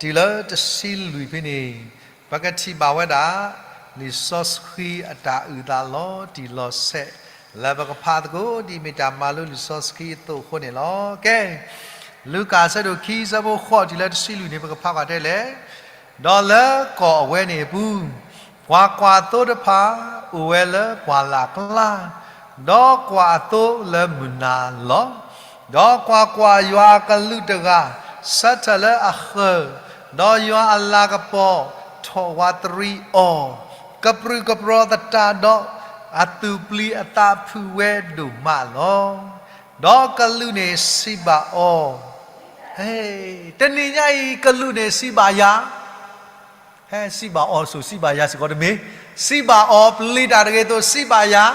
တုၤလၢတဆံလွံၢ်ဖဲန့ၣ် ပကထံၣ်ဘၣ်ဝဲဒၣ် လံာ်စီဆှံအတၢ်အုၣ်သးလီၤတံၢ်လီၤဆဲး လၢပကဖးသကိးဒ်မ့ၢ်တၢ်မၤလိလံာ်စီဆှံအသိးအဃိန့ၣ်လီၤ. ကဲ, လူၤကၣ်အဆၢဒိၣ်ခံ အဆၢဖိဃိး တုၤလၢတဆံလွံၢ်န့ၣ် ပကဖးကွၢ်ထဲလဲၣ်. ဒီးလၢကီၢ်အဝဲန့ၣ်အပူၤ ပှၤကွၢ်သိတဖၣ် အိၣ်ဝဲလၢပှၢ်လၢ်ကျါ, ဒီးကွၢ်အသိလၢမုၢ်နၤလီၤ. ဒီးကွၢ်ကွၢ်, ယွၤအကလူးတဂၤ ဆၢထၢၣ်လၢအဃၢၤ, ဒီးယွၤအလၤကပီၤ ထီၣ်ဝးတရံးအီၤ, ကပြုၢ်ကပြီၤသတးဒီး အသူၣ်ပျံၤအသးဖုးဝဲဒိၣ်မးလီၤ. ဒီးကလူးန့ၣ်စံးဘၣ်အီၤ, တနံၤညါအံၤ ကလူးန့ၣ်စံးဘၣ်ယၤ, ဟဲစံးဘၣ်အီၤ စိၤစံးဘၣ်ယၤစ့ၢ်ကီးတမ့ၢ်, စံးဘၣ်အီၤပျံၤတၢ်တဂ့ၤအသိး စံးဘၣ်ယၤ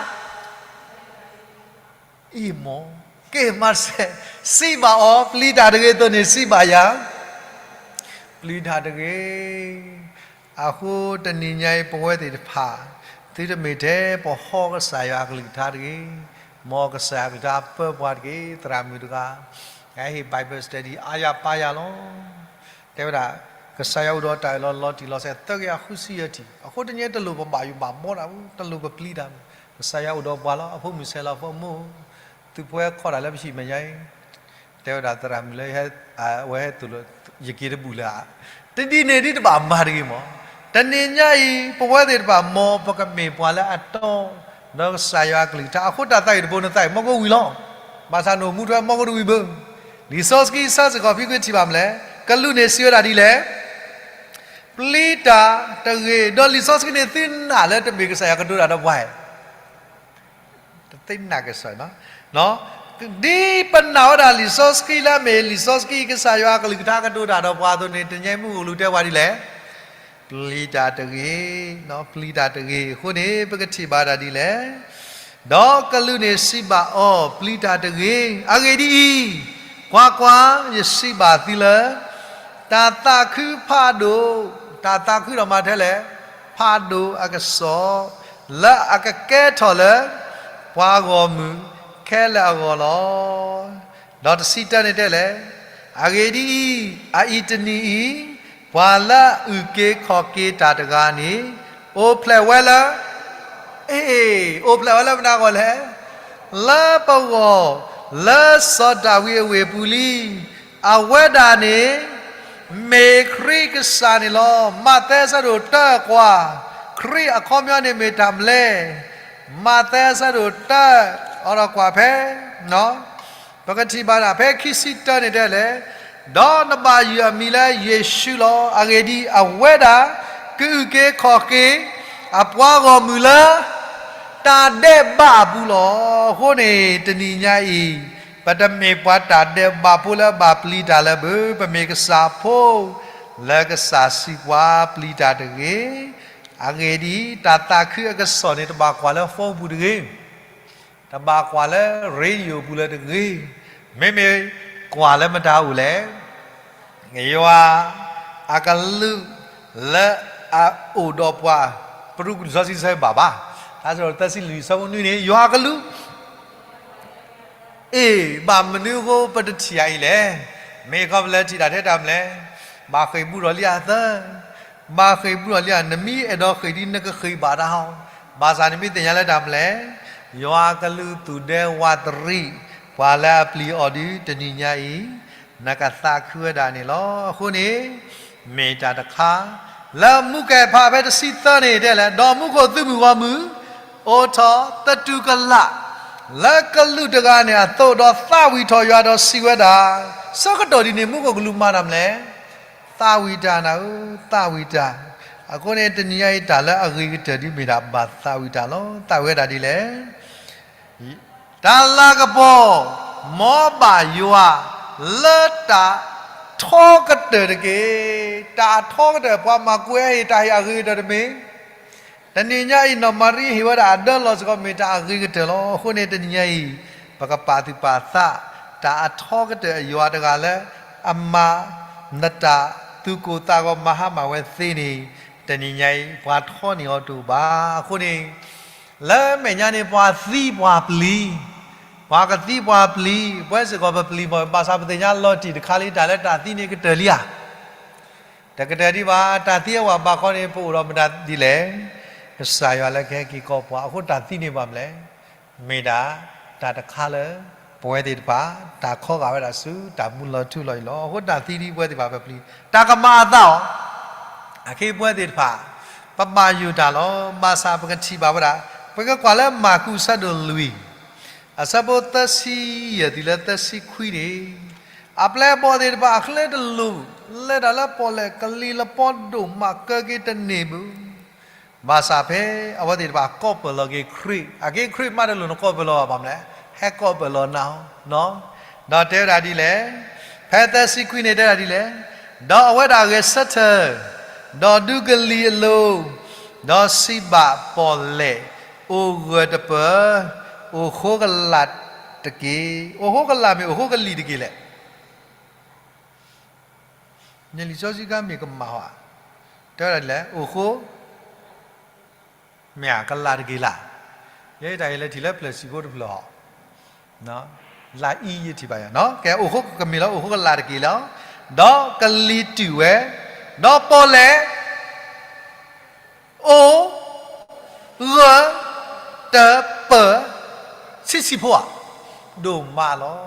အံၤမ့ၢ်, က့ၤမၤစဲး, စံးဘၣ်အီၤပျံၤတၢ်တဂ့ၤအသိးန့ၣ် စံးဘၣ်ယၤ ပျံၤတၢ်တဂ့ၤ. အဃိတနံၤညါအံၤ ပဝဲသ့ၣ်တဖၣ် သုတမ့ၢ်ထဲပဟီကစၢ်ယွၤအကလုၢ်ကထါတဂ့ၤ, မ်ကစၢ်ယွၤအကလုၢ်ကထါပၢပှၤတက့ၢ်. သရၣ်မုၣ်တဂၤ ဟဲဟ့ၣ် Bible study အါယၤပါယၤလီၤ. တဲဝဲဒၣ် ကစၢ်ယွၤအိၣ်ဒီးတၢ်အၢၣ်လီၤလီၤတံၢ်လီၤဆဲး သၢကယၤဃုဆံယဲၢ်ထံၣ်, အဃိတနံၤညါအံၤ တလိၣ်ပဘၣ်ယိၣ်ဘၣ်ဘီတၢ်ဘၣ်, တလိၣ်ပပျံၤတၢ်ဘၣ်. ကစၢ်ယွၤအိၣ်ဒီးပှၤလီၤ. အဖိမုၣ်ဆဲးလီၤ ဖိမိၢ် သုးဖိဟဲခီၣ်တၢ်လၢပဟံၣ်မဲာ်ညါအံၤ, တဲဝဲဒၣ်သရၣ်မုၣ်လၢ အဝဲဟဲသိၣ်လိ ယက့ၤတဘူၣ်လၢၤဧါ. တဒ်န့ၣ်ဒ်တဘၣ်မၤတဂ့ၤမး. တနံၤညါအံၤ ပဝဲသ့ၣ်တဖၣ် မ်ပကမ့ၢ်ပှၤလၢအတီ ဒီးကစၢ်ယွၤအကလုၢ်ကထါ အဃိတၢ်သးဝံၣ်တဘိန့ၣ် သးဝံၣ်မီၢ်ကဝံၤလီၤ. ဘၣ်ဆၣ်နအိၣ်မူထွဲမီၢ်ကဝံၤဘၣ်. လံာ်စီဆှံဆၢစ့ၢ်ကီး ဖဲကွၢ်ထံၣ်ဘၣ်မလဲၣ်, ကလူးန့ၣ်စံးဝဲဒၣ်ဒ်လဲၣ် ပျံၤတၢ်တဂ့ၤ. ဒီးလံာ်စီဆှံန့ၣ် သုနာ်လၢတမ့ၢ်ကစၢ်ယွၤကတိၤတၢ်ဒီးပှၤဧါ. တသ့နာ်ကစၢ်, ဒ်ပနာ်ဝဲဒၣ်လံာ်စီဆှံလၢအမ့ၢ်လံာ်စီဆှံ ကစၢ်ယွၤအကလုၢ်ကထါကတိၤတၢ်ဒီးပှၤအသိးန့ၣ် တနံၤညါအံၤမုၢ်ဂီၢ်ကလူးတဲဝဲဒ်လဲၣ်, ပျံၤတၢ်တဂ့ၤ, ပျံၤတၢ်တဂ့ၤ. အဃိန့ၣ် ပကထံၣ်ဘၣ်ဒၣ်ဒ်လဲၣ်. ဒီးကလူးန့ၣ်စံးဘၣ်အီၤ, ပျံၤတၢ်တဂ့ၤ. အဂ့ၢ်ဒ်အံၤ, ကွၢ်ကွၢ်, ယစံးဘၣ်သုလၢ တၢ်သးခုဖးဒိၣ်, တၢ်သးခုဒီးမၤထဲလဲၣ်, ဖးဒိၣ်အကစီၣ်, လၢအကကဲထီၣ်လၢ ပှၤဂီၢ်မုၢ်ခဲလၢာ်အဂီၢ်လီၤ. ဒီးတဆံတၢန့ၣ်တဲလဲၣ်, အဂ့ၢ်ဒ်အံၤ, အအံၤတနံၤအံၤ, ပှၤလၢအအုၣ်က့ၤခီၣ်က့ၤတၢ်တဂၤန့ၣ် အိၣ်ဖျဲၣ်ဝဲလၢ အ့ၣ်, အိၣ်ဖျဲၣ်ဝဲလၢမနုၤအဂီၢ်လဲၣ်, လၢပဂီၢ်, လၢစီၤဒၤဝံးအဝ့ၢ်အပူၤလံ. အဝဲဒၣ်န့ၣ် မ့ၢ်ခရံာ်ကစၢ်န့ၣ်လီၤ. မးသဲအဆၢဒိၣ်တၢ ကွၢ်, ခရံာ်အခီပညီန့ၣ်မ့ၢ်တၢ်မနုၤလဲၣ်. မးသဲအဆၢဒိၣ်တၢ အီၤဒီးကွၢ်ဖဲ ပကထံၣ်ဘၣ်ဒၣ်ဖဲခံဆံတၢန့ၣ်တဲလဲၣ်, ဒီးနဘၣ်ယုၢ်အမံၤလၢယ့ၣ်ၡူးလီၤ. အဂ့ၢ်ဒ်အံၤ, အဝဲဒၣ် ကအုၣ်က့ၤခီၣ်က့ၤ အပှၤဂီၢ်မုၢ်လၢ တၢ်ဒဲးဘးအပူၤလီၤ. အဃိန့ၣ် တနံၤညါအံၤ ပတမ့ၢ်ပှၤတၢ်ဒဲးဘးဖိလၢဘၣ်ပျံၤတၢ်လၢၤဘၣ်, ပမ့ၢ်ကစၢ်ဖိ လၢကစၢ်စံးပှၤပျံၤတၢ်တဂ့ၤ. အဂ့ၢ်ဒ်အံၤ, တၢ်သးခုအကစီၣ်န့ၣ် တဘၣ်ကွၢ်လၢ phone ပူၤတဂ့ၤ, တဘၣ်ကွၢ်လၢ radio ပူၤလၢၤတဂ့ၤ, မ့မ့ၢ်ကွၢ်လၢမတၤအိၣ်လဲၣ်, ယွၤအကလူးလၢအအိၣ်ဒီးပှၤ, ပရူးကူၣ်လံာ်စီဆှံဆၢဘၣ်ဘၣ်, တၢ်စံးထီၣ်သၢဆံလွံၢ် အဆၢဖိနွံန့ၣ် ယွၤအကလူး အ့ၣ်, ဘၣ်မနုၤအဃိပတထံၣ်အံၤလဲၣ်. မ့ၢ်ခီဖျိလၢထံၣ်တၢ်ထဲတၢ်မနုၤလဲၣ်, ဘၣ်ဃ့ၢ်ပူၤထီၣ်လံအသၢ, ဘၣ်ဃ့ၢ်ပူၤထီၣ်လံဧါ, နမ့ၢ်အဲၣ်ဒိးဃ့ၢ်ဒ်နကဃ့ၢ်ဘၣ်တၢ်ဟီ, ဘၣ်ဆၣ်နမ့ၢ်သ့ၣ်ညါလၢတၢ်မနုၤလဲၣ်, ယွၤကလူးသူၣ်ဒဲဝးတရံး ပှၤလၢအပျံၤအီၤဒ်တနံၤညါအံၤ နကသးခုဝဲဒၣ်န့ၣ်လီၤ. အဃိန့ၣ် မ့ၢ်တၢ်တခါ လၢမူကဲဖးဖဲတဆံသၢန့ၣ်တဲလဲၣ်, ဒီးမူခိၣ်သုးမုၢ်ဂီၢ်မုၢ် အိးထီၣ်သတူၢ်ကလာ် လၢကလူးတဂၤန့ၣ်အသိး, ဒီးသးဝံၣ်ထီၣ်ယွၤဒီးစံးဝဲဒၣ်, ဆၢကတီၢ်ဒ်န့ၣ် မူခိၣ်ကလူးမၤတၢ်မနုၤလဲၣ်, သးဝံၣ်တၢ်နၤဧၢ, သးဝံၣ်တၢ်. အဃိန့ၣ် တနံၤညါအံၤတၢ်လၢအဂ့ၤကတၢၢ်ဒ်မ့ၢ်ဒၣ်ဘၣ်သးဝံၣ်တၢ်လီၤ. သးဝံၣ်ဝဲဒၣ်ဒ်လဲၣ် တၢ်လၤကပီၤ မ်ဘၣ်ယွၤ လၢတၢ်ထီကတၢၢ်တက့ၢ်. တၢ်ထီကတၢၢ် ပှၤမၤကွဲဟ့ၣ်တၢ်ဟ့ၣ်အဂ့ၤကတၢၢ်တမ့ၢ်, တ တနံၤညါအံၤ နီၢ်မၤရံဟ့ၣ်ဝဲဒၣ်အဒၢလီၤစ့ၢ်ကီး မ့ၢ်တၢ်အဂ့ၤကတၢၢ်လီၤ. အဃိန့ၣ် တနံၤညါအံၤ ပကပာ်သူၣ်ပာ်သး တၢ်အထီကတၢၢ်အယွၤတဂၤလၢ အမၤ နတၢ်သူၣ်ကိၢ်သးဂီၤမၤဟါမၢ်ဝဲသ့န့ၣ် တနံၤညါအံၤ ပှၤထီန့ၢ်အီၤတအိၣ်ဘၣ်. အဃိန့ၣ် လၢမဲာ်ညါန့ၣ် ပှၤသံပှၤပျံၤ, ပှၤကသံပှၤပျံၤ, ပဝဲစ့ၢ်ကီးပပျံၤမီၢ်, ဘၣ်ဆၣ်ပသ့ၣ်ညါလီၤတံၢ်တခါလံ တၢ်လၢတၢ်သံန့ၣ်ကတၢၢ်လံဧါ. တကတၢၢ်ဒံးဘၣ်, တၢ်သံအဝဲဘၣ်ခီန့ၣ် ပအိၣ်ဒီးမတၤဒ်လဲၣ်. ကစၢ်ယွၤလၢကဟဲက့ၤကိးပှၤ, အဃိတၢ်သံန့ၣ်ဘၣ်မနုၤလဲၣ်. မ့ၢ်ဒၣ် တၢ်တခါလၢ ပဝဲသ့ၣ်တဖၣ် တၢ်ခီဂာ်ဝဲဒၣ်ဆူ တၢ်မူလီၤထူလီၤယိာ်လီၤ. အဃိတၢ်သံဒ်ပဝဲသ့ၣ်တဖၣ်ပပျံၤ, တၢ်ကမၤအသးအီၤ, အခဲအံၤပဝဲသ့ၣ်တဖၣ် ပဘၣ်ယိၣ်တၢ်လီၤ. ဘၣ်ဆၣ်ပကထံၣ်ဘၣ်ဝဲဒၣ်, ပကကွၢ်လၢမၢ်ကူးအဆၢဒိၣ်လွံၢ် အဆၢဖိသၢဆံယဲၢ်တုၤလၢသၢဆံခွံန့ၣ်, အပျဲၢ်အဘီၣ်သ့ၣ်တဖၣ်အချၢတလိၣ် လဲၤတၢ်လၢပီၣ်လဲၣ်ကလံၤလပီဒိၣ်မး ကၢက့ၤတန့ၢ်ဘၣ်. ဘၣ်ဆၣ်ဖဲအဝဲသ့ၣ်တဖၣ်ကိးပၢၢ်လီၤက့ၤခရံာ်, အက့ၤခရံာ်မးတလိၣ်နကိးပၢၢ်လီၤဘၣ်မနုၤလဲၣ်, ဟဲကိးပၢၢ်လီၤနၤအီၤ. ဒီးတဲဝဲဒၣ်ဒ်လဲၣ်, ဖဲသၢဆံခွံန့ၣ်တဲဝဲဒၣ်ဒ်လဲၣ်, ဒီးအဝဲဒၣ်ဂဲၤဆၢထၢၣ်, ဒီးဒူကလံၤအလိၤ, ဒီးစံးဘၣ်ပီၣ်လဲၣ်, အိၣ်ဂၢၢ်တပၢၢ်, အိၣ်ဃိကလးတက့ၢ်. အိၣ်ဃိကလးမ့ၢ်အိၣ်ဃိကလံၤတက့ၢ်လဲၣ်. န့ၣ်လံာ်စီဆှံခါမ့ၢ်ကမၣ်ဝဲ, တဲဝဲဒၣ်ဒ်လဲၣ်, အိၣ်ဃိ, မ့ၢ်ဧါ, ကလးတက့ၢ်လၢ်. ယဲတၢ်အံၤလဲၤထံၣ်လၢပျၢၤစံာ်ဖိတဖျၢၣ်ဟီ, လၢအံၤယထံၣ်ဘၣ်ယၤ, ကဲအိၣ်ဃိကမ့ၢ်လီၤ, အိၣ်ဃိကလးတက့ၢ်လီၤ. ဒီးကလံၤတုၤဝဲ, ဒီးပီၣ်လဲၣ် အိၣ်ဂၢၢ်တပၢၢ်, ဆံးဆံးဖိဧါ, ဒိၣ်မးလီၤ.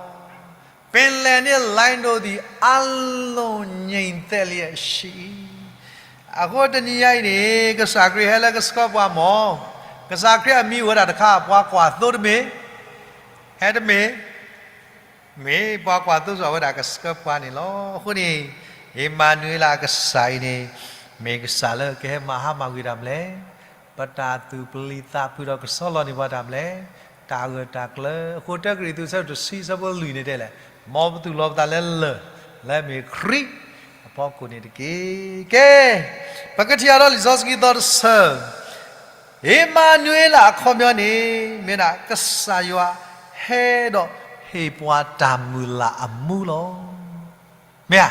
ပင်လယ်နှင့် လှိုင်းတို့သည် အလွန်ငြိမ်သက်လျက်ရှိ၏. အဃိတနံၤညါအံၤန့ၣ် ကစၢ်ခရံာ်ဟဲလၢကဆှၢပှၤမီၢ်, ကစၢ်ခရံာ်အမံၤအိၣ်ဝဲဒၣ်တခါ ပှၤကွၢ်သိတမ့ၢ်, ဟဲတမ့ၢ်, မ့ၢ်ပှၤကွၢ်သိစ့ၢ်ဝဲဒၣ်ကဆှၢပှၤန့ၣ်လီၤ. အဃိန့ၣ် အ့မၤနူၤအ့လးအကစၢ်အံၤန့ၣ် မ့ၢ်ကစၢ်လၢကဟဲမၤဟါမၢ်ကွံာ်တၢ်မနုၤလဲၣ်. ပတၢ်သူၣ်ပျံၤသးဖုးဒီးကဆီလီၤန့ၢ်ပှၤတၢ်မနုၤလဲၣ်. တၢ်ဂၢၢ်တၢ်ကျၢၤ, အဃိတၢကရံၣ်သူး အဆၢဒိၣ်တဆံ အဆၢဖိလွံၢ်န့ၣ်တဲလဲၣ်, မ်ပသူၣ်လီၤပသးလၢလၢၢ်, လၢအမ့ၢ်ခရံာ်အဖီခိၣ်န့ၣ်တက့ၢ်. ကဲ, ပကထံၣ်အါထီၣ်လံာ်စီဆှံသီတဆၢ, အ့မၤနူၤအ့လးအခီပညီန့ၣ် မ့ၢ်ဒၣ်ကစၢ်ယွၤဟဲဒီးဟ့ၣ်ပှၤတၢ်မုၢ်လၢ်အမူလီၤ. မ့ၢ်ဧါ,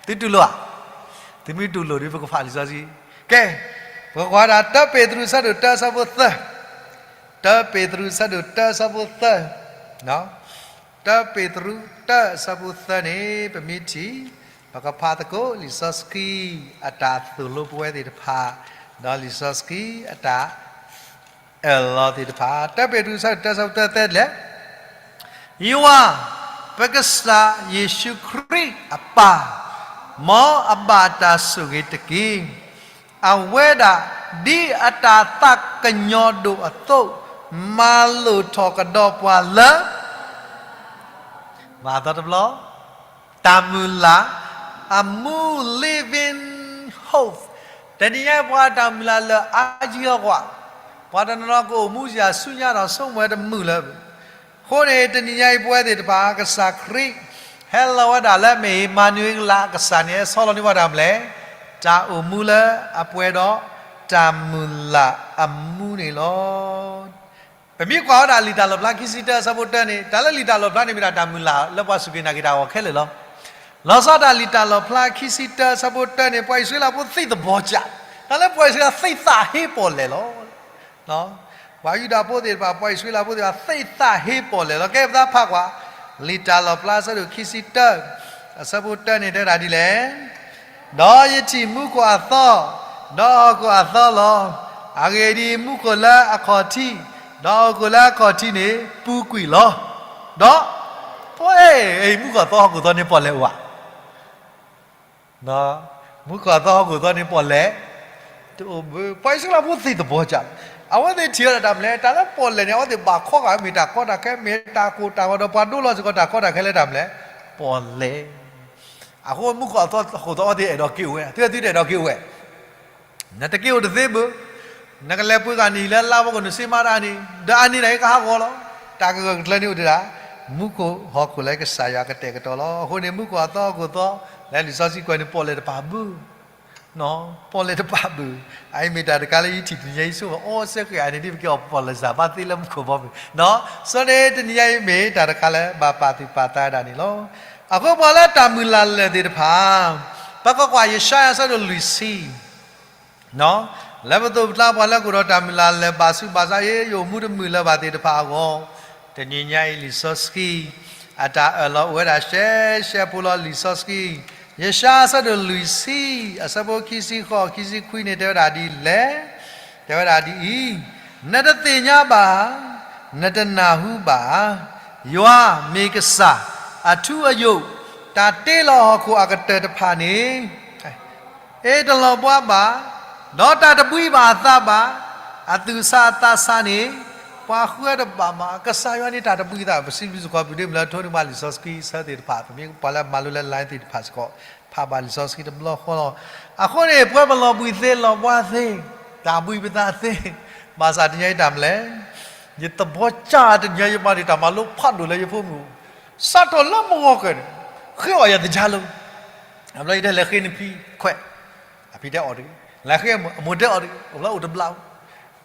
သုတူၢ်လိာ်ဧါ. သုမ့ၢ်တူၢ်လိာ်ဒီး ပကဖးလံာ်စီဆှံ. ကဲ, ပကကွၢ်ဒၣ် တၢပ့းတရူး အဆၢဒိၣ်တၢ အဆၢဖိသၢ, တၢပ့းတရူး အဆၢဒိၣ်တၢ အဆၢဖိသၢ, တၢပ့းတရူး တၢ အဆၢဖိသၢန့ၣ် ပမ့ၢ်ထံၣ်, ပကဖးသကိးလံာ်စီဆှံအတၢ်သိၣ်လိပဝဲသ့ၣ်တဖၣ်, ဒီးလံာ်စီဆှံအတၢ် အၢၣ်လီၤသ့ၣ်တဖၣ်, တၢပ့းတရူး အဆၢဒိၣ်တၢ အဆၢဖိသၢတဲလဲၣ်, ယွၤ, ပကစၢ်ယ့ၣ်ၡူးခရံာ်အပၢ်, မ်အဘၣ်တၢ်ဆိၣ်ဂ့ၤတက့ၢ်. အဝဲဒၣ်ဒ်အတၢ်သးကညီၤဒိၣ်အသိး, မၤလိာ်ထီၣ်ကဒီးပှၤလၢ မၤသီတဘျီ, တၢ်မုၢ်လၢ်အမူ living hope. တနံၤညါပှၤတၢ်မုၢ်လၢ်လၢ အါယံၤဟီၣ်ကွၢ်, ပှၤတနီၤနီၤကအိၣ်မူယၤဆူညါဒီးဆိကမိၣ်ဝဲတမုာ်လၢၤဘၣ်. အဃိန့ၣ် တနံၤညါအံၤပဝဲသ့ၣ်တဖၣ် ကစၢ်ခရံာ် ဟဲလီၤဝဲဒၣ်လၢမ့ၢ်အ့မၤနူၤအ့လး အကစၢ်န့ၣ် ဟဲဆီလီၤန့ၢ်ပှၤတၢ်မနုၤလဲၣ်, တၢ်အိၣ်မူလၢအပှဲၤဒီးတၢ်မုၢ်လၢ်အမူန့ၣ်လီၤ. ပမ့ၢ်ကွၢ်ဝဲဒၣ်လံာ်တၢ်လီၣ်ဖျါခံဆံတၢ အဆၢဖိတၢန့ၣ်, တၢ်လၢလံာ်တၢ်လီၣ်ဖျါန့ၣ်မ့ၢ်ဒၣ်တၢ်မုၢ်လၢ်လၢပှၤစူၢ်က့ၤနာ်က့ၤတၢ်အဂီၢ်ခဲလၢာ်လီၤ. လီၤဆီဒၣ်တၢ်လံာ်တၢ်လီၣ်ဖျါခံဆံတၢ အဆၢဖိတၢန့ၣ် ပှၤအံၣ်စရ့လးဖိသ့ၣ်သဘီကၢ်, တၢ်လၢပှၤအံၣ်စရ့လးသ့ၣ်သၣ်ဟ့ပီၣ်လဲၣ်လီၤ. ပှၤယူဒၤဖိသ့ၣ်တဖၣ်, ပှၤအံၣ်စရ့လးဖိသ့ၣ်တဖၣ် သ့ၣ်သၣ်ဟ့ပီၣ်လဲၣ်လီၤ. ကဲပသးဖးကွၢ် လံာ်တၢ်လီၣ်ဖျါ အဆၢဒိၣ်ခံဆံတၢ အဆၢဖိတၢန့ၣ် တဲဒၣ်ဒ်လဲၣ်, ဒီးယထံၣ်မူခိၣ်အသီ, ဒီးဟီၣ်ခိၣ်အသီလီၤ. အဂ့ၢ်ဒ်အံၤ, မူခိၣ်လၢအခီၣ်ထံး, ဒီးဟီၣ်ခိၣ်လၢအခီၣ်ထံးန့ၣ် ပူၤကွံာ်လီၤ. ဒီး ပှၤအံၤ မူခိၣ်အသီဟီၣ်ခိၣ်သီန့ၣ်ပီၣ်လဲၣ်အိၣ်ဧါ. မူခိၣ်အသီဟီၣ်ခိၣ်သီန့ၣ်ပီၣ်လဲၣ်, တအိၣ်ဘၣ်. ပှၤအံၣ်စရ့လးဖိသ့ၣ်သဘီကၢ်လီၤ. အဝဲသ့ၣ်ထံၣ်ဝဲဒၣ်တၢ်မနုၤလဲၣ်, တၢ်လၢပီၣ်လဲၣ်န့ၣ် အဝဲသ့ၣ်ဘၣ်ခီဂာ်မ့ၢ်တၢ်ကီတၢ်ခဲ, မ့ၢ်တၢ်ကိၢ်တၢ်ဂီၤဒီး ပှၤဒိလီၤစ့ၢ်ကီးတၢ်ကီတၢ်ခဲလၢတၢ်မနုၤလဲၣ်, ပီၣ်လဲၣ်. အဃိမူခိၣ်အသီဟီၣ်ခိၣ်သီအဝဲသ့ၣ်အဲၣ်ဒိးက့ၤအိၣ်ဝဲ, သုသုတအဲၣ်ဒိးက့ၤအိၣ်ဝဲ နတက့ၤအိၣ်တသ့ဘၣ်. နကလဲၤပှ့ၤဂၤနံၤလၢလါဘီကနုာ်စ့မါတၢ်န့ၣ်, ဒီးအန့ၣ်ဒၣ်အံၤကဟးဂီၤလီၤ. တၢ်ဂၢၢ်ဂၢၢ်ကျၢၤန့ၣ်အိၣ်တ့ၢ်ဒၣ်, မူခိၣ်ဟီၣ်ခိၣ်လၢကစၢ်ယွၤကတဲာ်ကတီၤလီၤ. အဃိန့ၣ် မူခိၣ်အသီဟီၣ်ခိၣ်သီ လၢလံာ်စီဆှံကွဲးန့ၣ် ပီၣ်လဲၣ်တပၤဘၣ်. ပီၣ်လဲၣ်တဘၣ်ဘုး, အအံၤမ့ၢ်တၢ်တခါလၢယထံၣ်တနံၤညါအံၤဆိၣ်ဂ့ၤအီၣ်စဲဃဲၤအန့ၣ်ဒ်ပကဲအီၤပီၣ်လဲၣ်စၢ်ဘၣ်သ့လၢမူခိၣ်ဘီမုၢ်, စီၤန့ၣ်တနံၤညါအံၤမ့ၢ်တၢ်တခါလၢဘၣ်ပာ်သူၣ်ပာ်သးဝဲဒၣ်န့ၣ်လီၤ. အဃိပှၤလၢတၢ်မုၢ်လၢ်လၢာ်သ့ၣ်တဖၣ်, ပကွၢ်ကွၢ်ယၡါယၤအဆၢဒိၣ်လွံၢ်ဆံ လၢပသိးပကျါပှၤလၢကအိၣ်ဒီးတၢ်မုၢ်လၢ်လၢာ်ဘၣ်ဆူးဘၣ်ဆါအံၤ ယအိၣ်မူတမုာ်လၢၤဘၣ်သ့ၣ်တဖၣ်အဂီၢ်, တနံၤညါအံၤလံာ်စီဆှံ အတၢ်အၢၣ်လီၤအိၣ်ဝဲဒၣ်ရှဲရှဲဖိလီၤ. လံာ်စီဆှံ ယၡါယၤအဆၢဒိၣ်လွံၢ်ဆံ အဆၢဖိခံဆံဃိး ခံဆံခွံန့ၣ် တဲဝဲဒၣ်ဒ်လဲၣ်, တဲဝဲဒၣ်ဒ်အံၤ, နတသ့ၣ်ညါဘၣ်, နတနၢ်ဟူဘၣ်, ယွၤမ့ၢ်ကစၢ်, အထူအယိာ်, တၢ်တ့လီၤဟီၣ်ခိၣ်အကတၢၢ်တဖၣ်န့ၣ် အ့ တလီၤဘှါဘၣ်, ဒီးတၢ်တဘှံးဘၣ်အသးဘၣ်, အသူၣ်ဆးအသးဆးန့ၣ် ပှၤဃၢတဘၣ်မး. ကစၢ်ယွၤန့ၣ်တၢ်တဘှံးသး, ပစံးဘျုးစ့ၢ်ကီး ပဒ့မုၢ်လၢထိန့ၢ်ဘၣ်လံာ်စီဆှံဆၢသ့ၣ်တဖၣ်, ပမ့ၢ်ပှၤလၢမၤလိလၢ line သ့ၣ်တဖၣ်စ့ၢ်ကီး ဖးဘၣ်လံာ်စီဆှံတဘျီဃီလီၤ. အဃိန့ၣ် ပဝဲပလီၤဘှံးသ့လီၤဘှါသ့, တၢ်ဘှံးပသးသ့, ဘၣ်ဆၣ်တနံၤညါအံၤတၢ်မနုၤလဲၣ်, ယသဘီကၢ်တနံၤညါအံၤ ယမၤန့ၢ်တၢ်မၤလိဖးဒိၣ်လၢယဖိမုၣ် စးထီၣ်လၢမုၢ်ဂီၤကၢၤန့ၣ် ဃ့အီၣ်ယၤသယါလိၤ, အဘျီယတဲလဲၤဃ့နဖံခွဲး, အဖံတဲအီၣ်တဂ့ၤ, လဲၤဃ့အမိၢ်တဲအီၣ်တဂ့ၤ, အိၣ်ဘျီအိၣ်တဘျီ,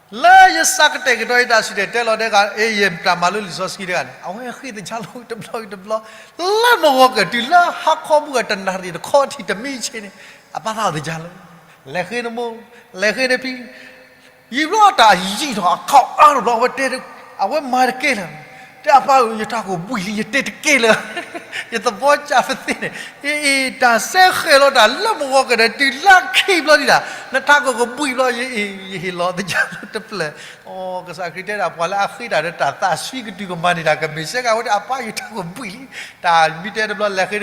လၢယစးကတဲာ်ကတီၤယတၢ်စံၣ်တဲၤတဲလီၤဒဲးဂၤ အ့ ယတၢ်မၤလိလံာ်စီဆှံဒဲးဂၤန့ၣ် အဝဲဃ့သယါလိၤတဘျီတဘျီ, လၢမုၢ်ဂီၤကၢၤတုၤလၢဟါခီပူၤအတနၣ်ရံၣ်တခီထံၣ်တမံၤဆ့န့ၣ် အပာ်သးအီၣ်သယါလိၤ, လဲၤဃ့နမိၢ်, လဲၤဃ့နဖံ ယံာ်ဘျီတၢ်ယံာ်ထီၣ်အခီၣ်အါထီၣ်ဘျီ အဝဲတဲ, အဝဲမၤတကဲလၢၤ, တဲအပၢ်ဧၢ ယတၢ်ကိၢ်ဘှံးလံ ယတဲတကဲလၢၤ, ယသဘီကၢ်ပသ့န့ၣ်, အ့ အ့ တၢ်စဲဃဲၤလီၤတၢ်လၢမုၢ်ဂီၤကၢၤဒီး တုၤလၢခံဘျီဒံးဒၣ် နတၢ်ကိၢ်ကဘှံးဘျီ ယအ့ ယဟ့ၣ်လီၤသယါလိၤတဖျၢၣ်, အိ ကစၢ်ခရံာ်တဲဒၣ်ပှၤလၢအဃ့တၢ်ဒီးတၢ်သးဆှံကတုၤကမၤန့ၢ်တၢ်ကမ့ၢ်စဲကဝဲဒၣ် အပၢ်ယတၢ်ကိၢ်ဘှံးလံ, တၢ်မ့ၢ်တဲတဘျီ လဲၤဃ့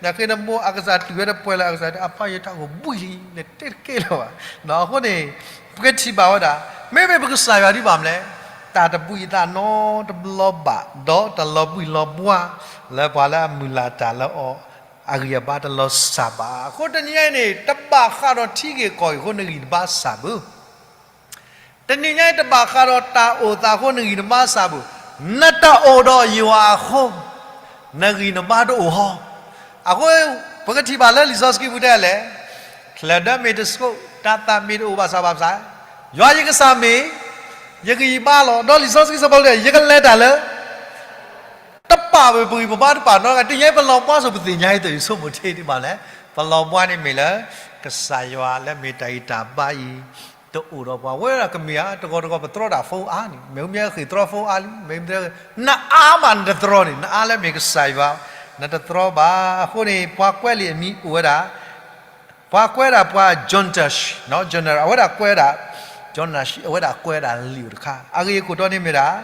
နဖံ, လဲၤဃ့နမိၢ် အကစၢ်တူၢ်ဝဲတပှဲၤလၢၤ အကစၢ်တဲ အပၢ် ယတၢ်ကိၢ်ဘှံးလံ နတဲတကဲလၢၤဘၣ်. အဃိန့ၣ် ပကထံၣ်ဘၣ်ဝဲဒၣ် မ့မ့ၢ်ပကစၢ်ယွၤဒ်ဘၣ်မနုၤလဲၣ်, တၢ်တဘှံးအသးနီတဘျီဘၣ် ဒီးတလီၤဘှံးလီၤဘှါ လၢပှၤလၢအမုၢ်လၢ်တၢ်လၢအီၤ အဂံၢ်အဘါတလီၤစၢ်ဘၣ်. အဃိတနံၤညါအံၤန့ၣ် တဘၣ်ဃးဒီးထံဂ့ၢ်ကီၢ်ဂ့ၢ်အဃိ နဂံၢ်နဘါစၢ်ဘၣ်. တနံၤညါအံၤ တဘၣ်ဃးဒီးတၢ်အိၣ်သးအဃိ နဂံၢ်နဘါစၢ်ဘၣ်, နတၢ်အိၣ်ဒီးယွၤအဃိ နဂံၢ်နဘါတအိၣ်ဟီ. အဃိ ပကထံၣ်ဘၣ်လၢလံာ်စီဆှံပူၤတဲလဲၣ်, ချၢၣ်ဒၢမ့ၢ်တဆှိး တၢ်သၣ်မ့ၢ်တအိၣ်ဘၣ်ဆၣ်ဘၣ်ဆၣ်, ယွၤယကစၢ်မ့ၢ် ယဂံၢ်ယဘါလီၤ. ဒီးလံာ်စီဆှံစီၤပီလူးတဲ ယကလဲၤတၢ်လၢ တပာ်ဝဲပဂံၢ်ပဘါတပာ်နီတဂၤ, တနံၤညါအံၤပလီၤဘှါဆိပသ့ၣ်ညါအံၤ တၢ်အံၤဆိကမိၣ်ထံဒံးဘၣ်လဲၣ်, ပလီၤဘှါန့ၣ်မ့ၢ်လၢ ကစၢ်ယွၤလၢမ့ၢ်တၢ်ဂံၢ်တၢ်ဘါအံၤ တအိၣ်ဒီးပှၤဝဲဒၣ်ကမ့ၢ်ဧါ, တဂီၤတဂီၤပတြီတၢ် phone အါန့ၣ်, မ့ၢ်မ့ၢ်ဃ့ၢ်တြီ phone အါလံ, မ့ၢ် နအါမးနတတြီန့ၣ်, နအါလၢမ့ၢ်ကစၢ်ယွၤ နတတြီဘၣ်. အဃိန့ၣ် ပှၤကွဲးလံာ်အမံၤအိၣ်ဝဲဒၣ် ပှၤကွဲးဒၣ်ပှၤ Jonash, Jonash အဝဲဒၣ်ကွဲးဒၣ်, Jonash အဝဲဒၣ်ကွဲးဒၣ်လံာ်အိၣ်တခါ, အဂ့ၢ်အခိၣ်တီန့ၣ်မ့ၢ်ဒၣ်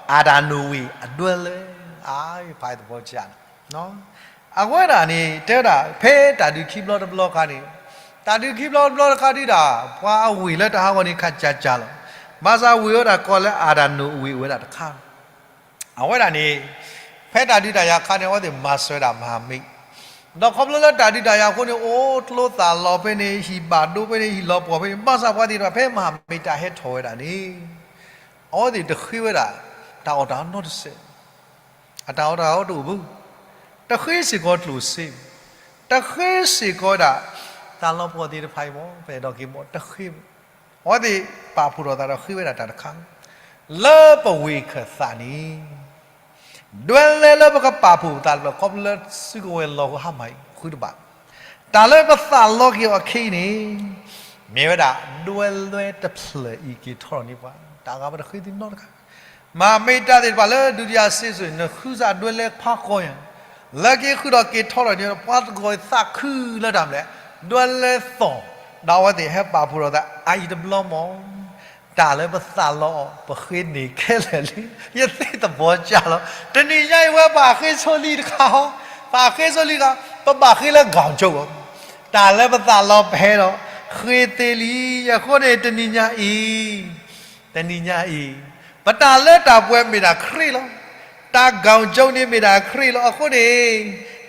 အၤဒၣ်နိၣ်ဝ့ၢ်အဒွဲလဲၣ်, အါ ဖးသဘီကၢ်န့ၣ် အဝဲဒၣ်န့ၣ် တဲဝဲဒၣ် ဖဲတၢ်ဒုးခံဘျီတဘျီခါန့ၣ်, တၢ်ဒုးခံဘျီတဘျီတခါဒုးဒၣ် ပှၤအဝ့ၢ်လၢတၢ်ဟးဂီၤန့ၣ် ခးကၢ်ကၢ်လီၤ. ဘၣ်ဆၣ်ဝ့ၢ်ဝဲဒၣ်ကိးလၢအၤဒၣ်နိၣ်ဝ့ၢ်အိၣ်ဝဲဒၣ်တခါ အဝဲဒၣ်န့ၣ် ဖဲတၢ်ဒုးတၢ်ယၤအခါန့ၣ် အဝဲသ့ၣ်မၤစၢၤဒၣ်မၤမ့ၢ်, ဒီးခီဖျိလၢတၢ်ဒုးတၢ်ယၤအဃိန့ၣ် အိၣ်ကျိသၣ်လီၤဖဲန့ၣ် ဟံၣ်ဘၣ်ဒိဖဲန့ၣ် ဟံၣ်လီၤပှီၢ်ဖဲန့ၣ်, ဘၣ်ဆၣ်ပှၤသ့ၣ်တဖၣ်ဖဲမၤမ့ၢ်တၢ်ဟဲထီၣ်ဝဲဒၣ်န့ၣ် အဝဲသ့ၣ်တဃ့ဝဲဒၣ် တၢ်အီၣ်တၢ်အီနီတစဲး, အတၢ်အီၣ်တၢ်အီတအိၣ်ဘၣ်, တဃ့စ့ၢ်ကီးကျိၣ်စ့, တဃ့စ့ၢ်ကီးဝဲဒၣ် တၢ်လီၤပှီၢ်သ့ၣ်တဖၣ်အံၤမ့ၢ် ပအဲၣ်ဒိးက့ၤမ့ၢ် တဃ့ဘၣ်. အဝဲသ့ၣ်ပာ်ဖှိၣ်ထီၣ်သးဒီးဃ့ဝဲဒၣ်တၢ်တခါ, လၢပဝ့ၢ်ခၢၣ်သးန့ၣ် ဒွဲလဲလၢပကပာ်ဖှိၣ်ပသးတဖျၢၣ် ခီဖျိလၢစုကဝဲၤလီၤကဟါမၢ်အံၤ ဃုတဘၣ်, တၢ်လၢပသးလီက့ၤအီၤခဲအံၤန့ၣ် မ့ၢ်ဝဲဒၣ် ဒွဲလဲတဖျၢၣ်အံၤက့ၤထီၣ်န့ၢ်ပှၤ, တၢ်ဂၤပတဃ့သ့နီတဂၤ, မၤမ့ၢ်တၢ်သ့ၣ်တဖၣ်လၢဒုတိယစစ်ဆိုရင် နဃုစၢ်ဒွဲလဲခွါဃီယၤ, လၢက့ၤဃုာ်ဒီးက့ၤထီၣ်ထီၣ်န့ၣ် ပှၤသကိးသးခုလၢတၢ်မနုၤလဲၣ်, ဒွဲလဲသီၣ်, ဒီးအဝဲသ့ၣ်ဟဲပာ်ဖှိၣ်ထီၣ်သးအအံၤတဘျီမ့ၢ် တၢ်လၢပသးလီအီၤ ပဃ့န့ၢ်ခဲလၢာ်လံ, ယသ့သဘီကၢ်လီၤ. တနံၤညါအံၤဝဲပာ်ဃ့ဆိလံတခါ, ပာ်ဃ့ဆိလံတခါ, ပဘၣ်ဃ့လၢ ဂေါင်ချုပ် အီၤ, တၢ်လၢပသးလီပဟဲဒီး ဃ့သ့လံ. အဃိန့ၣ် တနံၤညါအံၤ, တနံၤညါအံၤ, ပတၢ်လၢတၢ်ပှဲၤမ့ၢ်ဒၣ်ခရံာ်လီၤ. တၢ် ဂေါင်ချုပ် န့ၣ်မ့ၢ်ဒၣ်ခရံာ်လီၤ. အဃိန့ၣ်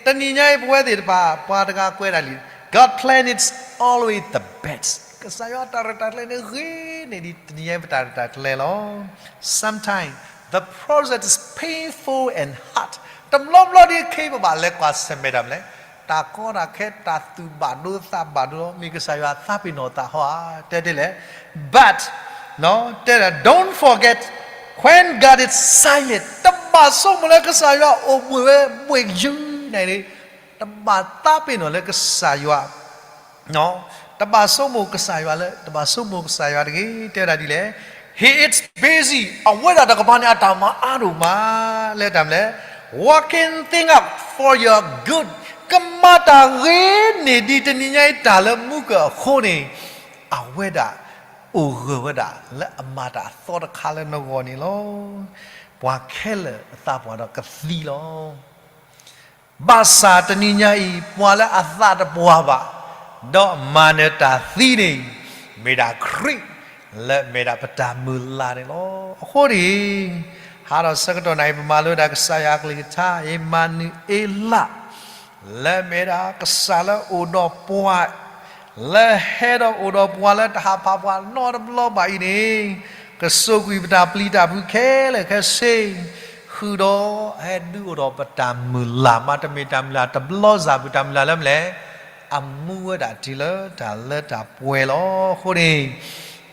တနံၤညါအံၤပဝဲသ့ၣ်တဖၣ် ပှၤတဂၤကွဲးဒၣ်လံ, God plan is always the best. ကစၢ်ယွၤတၢ်ရဲၣ်တၢ်ကျဲၤန့ၣ် ဂ့ၤန့ၢ်ဒံးတနံၤညါအံၤပတၢ်ရဲၣ်တၢ်ကျဲၤလီၤ. Sometimes the process is painful and hard. တဘျီဘျီဒ်ခဲအံၤပဘၣ်လဲၤကွၢ်ဆၢၣ်မဲာ်တၢ်မနုၤလဲၣ် တၢ်ကီတၢ်ခဲ တၢ်သူၣ်ဘၣ်ဒိသးဘၣ်ဒိလီၤ. မ့ၢ်ကစၢ်ယွၤသးပ့ၤနီၣ်သးဟီဧါ, တဲဒ်လဲၣ်. But တဲဒၣ် don't forget when God is silent, တဘၣ်ဆိကမိၣ်လၢကစၢ်ယွၤအိၣ်ဘှံးဝဲဘှံးယုၤန့ၣ်, တဘၣ်သးပ့ၤနီၣ်လၢကစၢ်ယွၤ တဘၣ်ဆိကမိၣ်ကစၢ်ယွၤလၢ တဘၣ်ဆိကမိၣ်ကစၢ်ယွၤတဂ့ၤ. တဲဝဲဒၣ်ဒ်လဲၣ်. He is busy, အဝဲဒၣ်တကပၤန့ၣ် အတၢ်မၤအါဒိၣ်မး လၢတၢ်မနုၤလဲၣ်. Working things out for your good, ကမၤတၢ်ဂ့ၤန့ၢ်ဒံးတနံၤညါအံၤ တၢ်လၢမူကၢၢ်အဃိန့ၣ်, အဝဲဒၣ်အိၣ်ဂၢၢ်ဝဲဒၣ်လၢအမၤတၢ်အသီတခါလၢနဂီၢ်န့ၣ်လီၤ. ပှၤခဲလၢာ်အသးပှၢ်ဒီးကသံလီၤ. ဘၣ်ဆၣ်တနံၤညါအံၤ ပှၤလၢအသးတပှၢ်ဘၣ် ဒီးမၤနၢၤတၢ်သံန့ၣ် မ့ၢ်ဒၣ်ခရံာ် လၢမ့ၢ်ဒၣ်ပတၢ်မုၢ်လၢ်န့ၣ်လီၤ. အဃိန့ၣ် ဟါဒီးဆၢကတီၢ်နၤအံၤ ပမၤလိဒၣ်ကစၢ်ယွၤအကလုၢ်ကထါ အ့မၤနူၤအ့လး လၢမ့ၢ်ဒၣ်ကစၢ်လၢအိၣ်ဒီးပှၤ လၢဟဲဒီးအိၣ်ဒီးပှၤလၢတဟးဖးပှၤနီတဘျီဘၣ်အံၤန့ၣ်, ကစိာ်ကွံာ်ပတၢ်ပျံၤတၢ်ဖုးခဲလၢာ်ခဲဆ့, ဃုာ်ဒီးဟဲဒုးအိၣ်ဒီးပတၢ်မုၢ်လၢ်မး, တမ့ၢ်တၢ်မုၢ်လၢ်တဘျီစၢ်ဘၣ်, တၢ်မုၢ်လၢ်လၢမနုၤလဲၣ်, အမူဝဲဒၣ်တုၤလၢတၢ်လၢတၢ်ပှဲၤလီၤ. အဃိန့ၣ်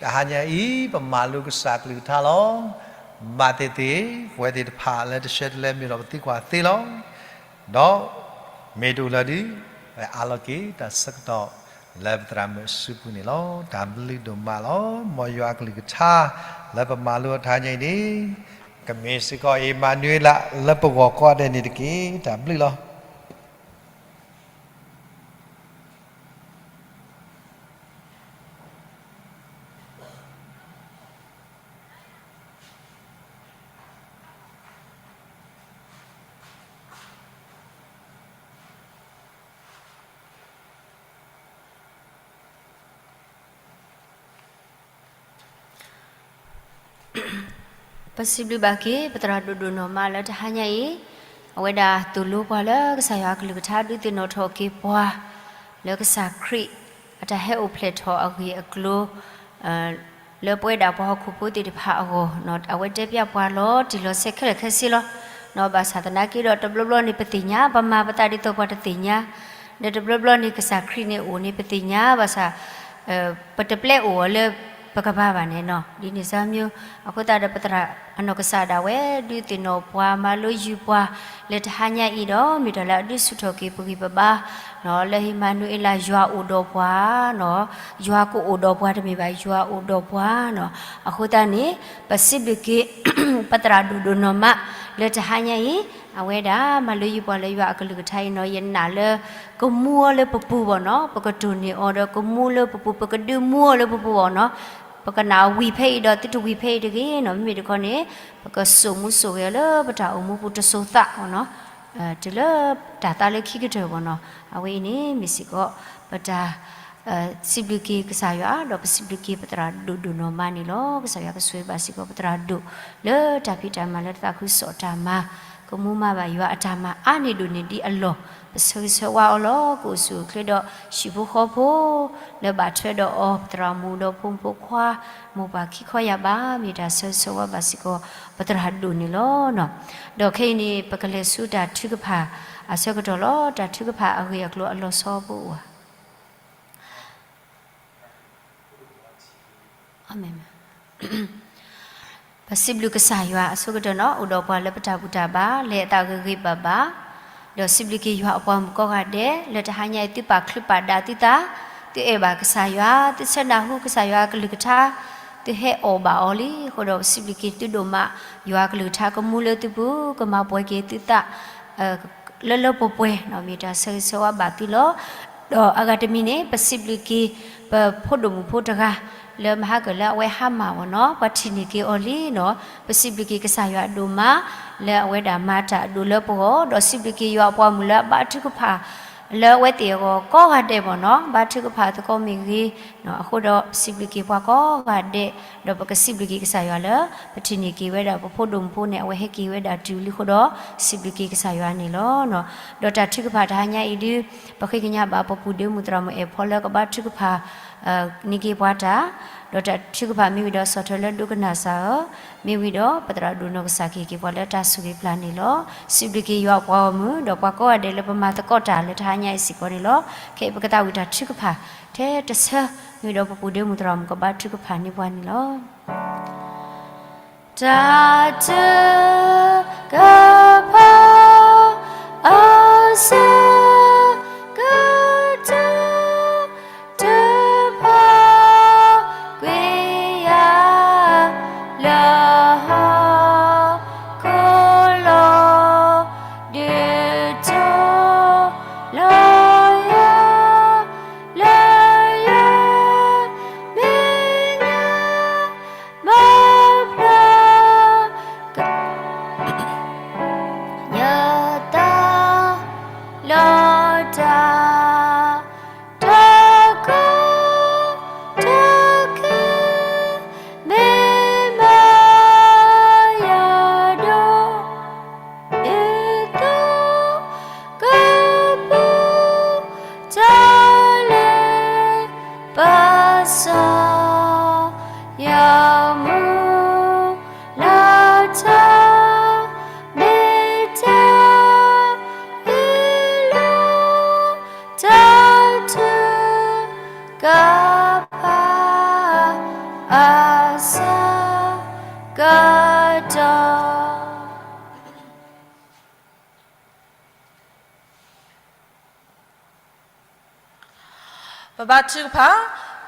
တဟါညါအံၤ ပမၤလိကစၢ်ကလုၢ်ကထါလီၤ. ဘၣ်သ့ၣ်သ့ၣ် ပဝဲသ့ၣ်တဖၣ်လၢတဆှၢတလဲမ့ၢ်ဒီးပသံကွၢ်သ့လီၤ. ဒီးမ့ၢ်တအိၣ်လၢၤဒီး ပအးလီၤက့ၤတၢ်ဆၢကတီၢ်လၢပသရၣ်မုၣ်အစုပူၤန့ၣ်လီၤ. တၢ်ဘျုးဒိၣ်မးလီၤ. မ်ယွၤအကလုၢ်ကထါလၢပမၤလိအီၤတဟါညါအံၤန့ၣ် ကမ့ၢ်စ့ၢ်ကီးအ့မၤနူၤအ့လးလၢပဂီၢ်ကိးဂၤဒဲးန့ၣ်တက့ၢ်. တၢ်ဘျုးလီၤ. ပစံးဘျုးဘၣ်က့ၤ ပသရၣ်ဒိၣ်ဒိၣ်နီၢ်မးလၢတဟါညါအံၤ, အဝဲဒၣ်သိၣ်လိပှၤလၢကစၢ်ယွၤအကလုၢ်ကထါ ဒုးသ့ၣ်နီၣ်ထီၣ်က့ၤပှၤ လၢကစၢ်ခရံာ် အတၢ်ဟဲအိၣ်ဖျဲၣ်ထီၣ်အဂ့ၢ်အကျိၤ လၢပဝဲဒၣ်ပှၤဟီၣ်ခိၣ်ဖိသ့ၣ်တဖၣ်အဂီၢ်, အဝဲတဲပျၢ်ပှၤလီၤတံၢ်လီၤဆဲးခဲလၢာ်ခဲဆ့လီၤ. ဘၣ်ဆၣ်သနာ်က့ဒီး တဘျီဘျီန့ၣ် ပသ့ၣ်ညါ, ပမၤပသးဒ်သိးပှၤတသ့ၣ်ညါ, ဒီးတဘျီဘျီန့ၣ် ကစၢ်ခရံာ်န့ၣ်အိၣ်န့ၣ် ပသ့ၣ်ညါ, ဘၣ်ဆၣ် ပတပျဲအိၣ်အီၤလၢပကဘၣ်ဘၣ်န့ၣ်နီၤ, ဒ်န့ၣ်စ့ၢ်မ့ၢ်, အဃိသတးဒီး ပသရၣ်အနီၢ်ကစၢ်ဒၣ်ဝဲ ဒုးသ့ၣ်နီၣ်ပှၤ မၤလိယုာ်ပှၤ လၢတဟါညါအံၤဒီး မ့ၢ်တၢ်လၢအဒုးဆူၣ်ထီၣ်က့ၤပဂံၢ်ပဘါ လၢအ့မၤနူၤအ့လး ယွၤအိၣ်ဒီးပှၤနီၤ, ယွၤကအိၣ်ဒီးပှၤတမ့ၢ်ဘၣ်, ယွၤအိၣ်ဒီးပှၤနီၤ. အဃိသတးန့ၣ် ပစံးဘျုးက့ၤ ပသရၣ်ဒိၣ်ဒိၣ်နီၢ်မး လၢတဟါညါအံၤ, အဝဲဒၣ်မၤလိယုာ်ပှၤလၢယွၤအကလုၢ်ကထါအံၤနီၤ, ယနာ်လၢ ကမူအီၤလၢပပူၤဘၣ်နီၤ, ပကတိၢ်န့ၢ်အီၤဒီးကမူလၢပပူၤ, ပကဒုးမူအီၤလၢပပူၤဘၣ်နီၤ. ပကနၣ်ဝံၤဖဲအံၤဒီးသုတဝံၤဖဲအံၤတဂ့ၤနီၤ, မ့မ့ၢ်တခီန့ၣ် ပကစိာ်မူစိာ်ဂဲၤအီၤလၢပတၢ်အိၣ်မူပူၤတစိၤသးဘၣ်နီၤ, တုၤလၢတၢ်သါလၢခံကတၢၢ်ဘၣ်နီၤ. အဝဲအံၤန့ၣ် မ့ၢ်စ့ၢ်ကီး ပတၢ် စံးဘျုးက့ၤကစၢ်ယွၤ ဒီးပစံးဘျုးက့ၤပသရၣ်ဒိၣ်ဒိၣ်နီၢ်မးန့ၣ်လီၤ. ကစၢ်ယွၤကဆိၣ်ဂ့ၤဘၣ်စ့ၢ်ကီးပသရၣ်ဒိၣ် လၢတၢ်ဖံးတၢ်မၤလၢတၢ်သးခုကစီၣ်တၢ်မၤ, ကမူမၤဘၣ်ယွၤအတၢ်မၤအါန့ၢ်ဒိၣ်န့ၢ်ဒံးအလီၢ်, ပဆၢဂ့ၤဆၢဝါအီၤလီၤ. ကအိၣ်ဆူၣ်အိၣ်ချ့ဒီးဟံၣ်ဖိဃီဖိ လၢဘၣ်ထွဲဒီးအီၤ, ပသရၣ်မုၣ်ဒီးဖိမုၣ်ဖိခွါ, မိၢ်ပၢ်ခံခီယၢ်ဘး, မ့ၢ်တၢ်ဆၢဂ့ၤဆၢဝါဘၣ်စ့ၢ်ကီး ပသရၣ်ဒိၣ်န့ၣ်လီၤ. ဒီးခဲအံၤန့ၣ် ပကလဲၤဆူတၢ်ထုကဖၣ်အဆၢကတီၢ်လီၤ. တၢ်ထုကဖၣ်အဂ့ၢ်အကျိၤအလီၤဆီပအိၣ်ဧါ. ပစံးဘျုးကစၢ်ယွၤအဆိကတၢၢ်နီၤ, အိၣ်ဒီးပှၤလၢပတၢ်ဘူၣ်တၢ်ဘါ လၢအသးဂ့ၤဂ့ၤဘၣ်ဘၣ်, ဒီးစံးဘျုးက့ၤယွၤအပှၤမုၣ်ကိးဂၤဒဲး လၢတဟါညါအံၤ သုပာ်ချုးပာ်ဒၣ်သုသး, သုအဲၣ်ဘၣ်ကစၢ်ယွၤ, သုဆၢနၢ်ဟူကစၢ်ယွၤအကလုၢ်ကထါ, သုဟဲအီၣ်ဘၣ်အီၤလံအဃိဒီး ပစံးဘျုးက့ၤသုဒိၣ်မး, ယွၤအကလုၢ်ကထါကမူလၢသုပူၤ, ကမၤပှဲၤက့ၤသုသး လၢလၢပှဲၤပှဲၤနီၤ, မ့ၢ်တၢ်ဆၢဂ့ၤဆၢဝါဘၣ်သုလီၤ. ဒီးအဂၤတမံၤန့ၣ် ပစံးဘျုးက့ၤ ပဖိဒိၣ်မုၣ်ဖိတဂၤ လၢမဟါကၢၣ်လၢအဝဲဟါမၢ်အီၤနီၤ, ပှၤထံၣ်န့ၢ်က့ၤအီၤလံနီၤ, ပစံးဘျုးက့ၤကစၢ်ယွၤအဒိၣ်မး လၢအဝဲဒၣ်မၤတၢ်အဒိၣ်လၢပဂီၢ်, ဒီးစံးဘျုးက့ၤယွၤအပှၤမုၣ်လၢအဘါထုကဖၣ် လၢအဝဲသ့ၣ်အဂီၢ်ကိးဂၤဒဲးဘၣ်နီၤ, ဘါထုကဖၣ်သကိးမ့ၢ်ဂ့ၤ, အဃိဒီးစံးဘျုးက့ၤပှၤကိးဂၤဒဲး, ဒီးပကစံးဘျုးက့ၤကစၢ်ယွၤလၢ ပထံၣ်န့ၢ်က့ၤဝဲဒၣ်ပဖိဒိၣ်မုၣ်ဖိန့ၣ် အဝဲဟဲက့ၤဝဲဒၣ်တုၤလံအဃိဒီး စံးဘျုးက့ၤကစၢ်ယွၤန့ၣ်လီၤ. ဒီးတၢ်ထုကဖၣ်တဟါညါအံၤဒုး ပဃ့ကညးဘၣ်ပပူၤဒ့မုၣ်သရၣ်မုၣ်အဲၣ်ဖီလၢကဘါထုကဖၣ် န့ၢ်က့ၤပှၤတၢ်, ဒီး ဒီးတၢ်ထုကဖၣ်မ့ၢ်ဝံၤဒီး ဆီၣ်ထွဲလၢဒိကနၣ်စၢ်ဧၢ, မ့ၢ်ဝံၤဒီး ပသရၣ်ဒိၣ်နီၢ်ကစၢ်ကဟ့ၣ်က့ၤပှၤလၢတၢ်ဆိၣ်ဂ့ၤပျၢ်န့ၣ်လီၤ. စံးဘျုးက့ၤယွၤအပှၤဂီၢ်မုၢ် ဒီးပှၤကိးဂၤဒဲးလၢပမၤသကိးတၢ်လၢတဟါညါအံၤစ့ၢ်ကီးန့ၣ်လီၤ. ခဲအံၤပကသးဝံၣ်တၢ်ထုကဖၣ်ထဲတဆၢ, မ့ၢ်ဝံၤဒီးပပူၤဒ့မုၢ်သရၣ်မုၣ်ကဘါထုကဖၣ်န့ၢ်ပှၤန့ၣ်လီၤ. တၢ်ထုကဖၣ် အဆၢကတီၢ် ထုကဖၣ်ကွံာ်ယၤ လၢဟီၣ်ခိၣ်လီၤ ဒုးထီၣ်လီၤယၤ လၢယမဲာ်ညါ မၤဖျါက ယသးလီၤတၢ် ထီၣ်ခီၣ်ထီၣ်ခ့ မ့ၢ်မၤယၤဒီး ဒ်သိး ကပူၤ တၢ်လဲၤ ပၢ်စီၤ ယမူ လၢတၢ် မ့ၢ်တၢ်အ့ၣ်လိာ် တၢ်ထုကဖၣ် အဆၢကတီၢ် ပဘါထုကဖၣ်,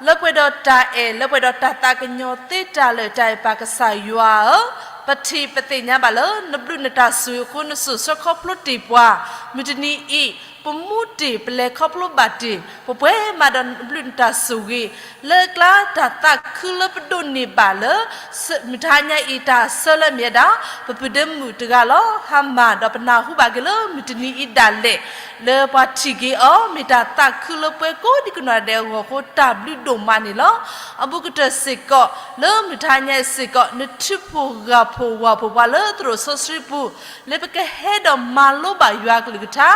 လၢပှဲၤဒီးတၢ်အဲၣ် လၢပှဲၤဒီးတၢ်သးကညီၤသ့တၢ်လၢာ် တၢ်အဲၣ်ပၢ်ကစၢ်ယွၤဧၢ, ပထံၣ်ပသ့ၣ်ညါဘၣ်လၢ နဘျုးနတၢ်ဆိၣ်ဂ့ၤအဃိ နစိာ်ဆှၢခီဖျိတ့ၢ်ပှၤ, မုၢ်တနံၤအံၤ ပမူတ့ၢ် ပလဲၤခီဖျိဘၣ်တ့ၢ် ပပှဲၤမးဒီးနဘျုးနတၢ်ဆိၣ်ဂ့ၤ လၢအကျါတၢ်သးခုလၢပဒိးန့ၢ်ဘၣ်လၢ မုၢ်တဟါညါအံၤတၢ်ဆၢလၢအမ့ၢ်ဝဲဒၣ် ပပုၢ်ဒ့မုၣ်တဂၤလီၤ. ဟါမၢ်ဒီးပနၢ်ဟူဘၣ်က့ၤလၢမုၢ်တနံၤအံၤဒၣ်လဲာ် လၢပှၤထံၣ်က့ၤအီၤ မ့ၢ်တၢ်သးခုလၢပှၤကိးဒံကနီၢ်ဒဲးအဂီၢ်အဃိ တၢ်ဘျုးဒိၣ်မးန့ၣ်လီၤ. အဘူးကတၢၢ်စ့ၢ်ကီး လၢမုၢ်တဟါညါအံၤစ့ၢ်ကီး နထုးဖှိၣ်ဂၢ်ဖှိၣ်ဝၢ်ဖှိၣ်ပှၤလၢသရိာ်စီဆှံပူၤ လၢပကဟဲဒီးမၤလိဘၣ်ယွၤအကလုၢ်ကထါ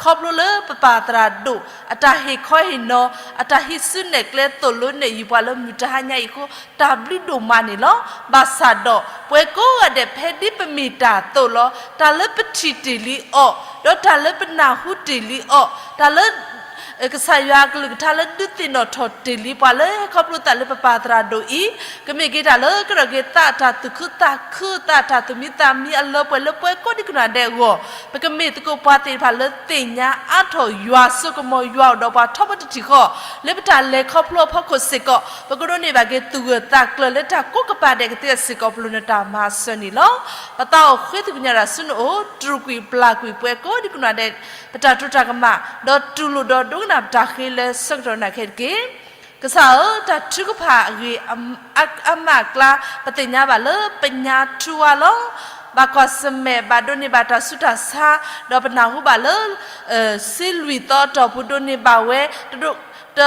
ခီဖျိလၢပပၢ်သရၣ်ဒိၣ် အတၢ်ဟ့ၣ်ခီဟ့ၣ်နီၤ အတၢ်ဟံးစုနဲၣ်ကျဲသိၣ်လိနဲၣ်ယုၤပှၤလၢမုၢ်တဟါညါအံၤအဃိ တၢ်ဘျုးဒိၣ်မးန့ၣ်လီၤ. ဘၣ်ဆၣ်ဒီး ပှၤကိးဂၤဒဲးဖဲဒ်ပမ့ၢ်တၢ်အသိးလီၤ. တၢ်လၢပထံၣ်တ့ၢ်လံအီၤ ဒီးတၢ်လၢပနၢ်ဟူတ့ၢ်လံအီၤ တၢ်လၢ ကစၢ်ယွၤအကလုၢ်ကထါလၢဒုးသ့ၣ်နီၣ်ထီၣ်တ့ၢ်လံပှၤလၢဟဲခီဖျိသးလၢပပၢ်သရၣ်ဒိၣ်အံၤ ကမ့ၢ်က့ၤတၢ်လၢကရၢၢ်က့ၤသး တၢ်သူၣ်ခုသးခု သးတၢ်သူၣ်မံသးမံအလၢပှဲၤလၢပှၤကိးဒံကနီၢ်ဒဲးအဂီၢ် ပကမ့ၢ်သကိးပှၤသ့ၣ်တဖၣ်လၢသ့ၣ်ညါအါထီၣ်ယွၤစိကမီၤယွၤအိၣ်ဒီးပှၤထီဘိတထံၣ်ဃီ လၢပတၢ်လဲၤခီဖျိအဖီခိၣ်စ့ၢ်ကီး ပကဒိးန့ၢ်ဘၣ်က့ၤသူၣ်ဂၢၢ်သးကျၢၤလၢတၢ်ကိးကပၤဒဲးကသ့စ့ၢ်ကီး ပလိၣ်နတၢ်မၤစၢၤန့ၣ်လီၤ. ပသးအိၣ်ဃ့သကွံာ်ညါတၢ်ဆူနအိၣ် တြူာ်ကွံာ်ပျၢ်ကွံာ်ပှၤကိးဒံကနီၢ်ဒဲး ပတၢ်တိၢ်တၢ်ကမၣ် ဒီးတူၢ်လိာ်ဒီးဒိကနၣ်ပတၢ်ဃ့လၢဆၢကတီၢ်နၢ်ခဲတက့ၢ်. ကစၢ်ဧၢ, တၢ်ထုကဖၣ်အဂ့ၢ်အမးအကျါ ပသ့ၣ်ညါဘၣ်လၢပညါထူဝါလီၤ. ဘၣ်ကွၢ်ဆၢၣ်မဲာ် ဘၣ်ဒိးန့ၢ်ဘၣ်တၢ်ဆူးတၢ်ဆါ ဒီးပနၢ်ဟူဘၣ်လၢ ဆံလွံၢ်သီအတီၢ်ပူၤဒိးန့ၢ်ဘၣ်ဝဲ တဒိး တ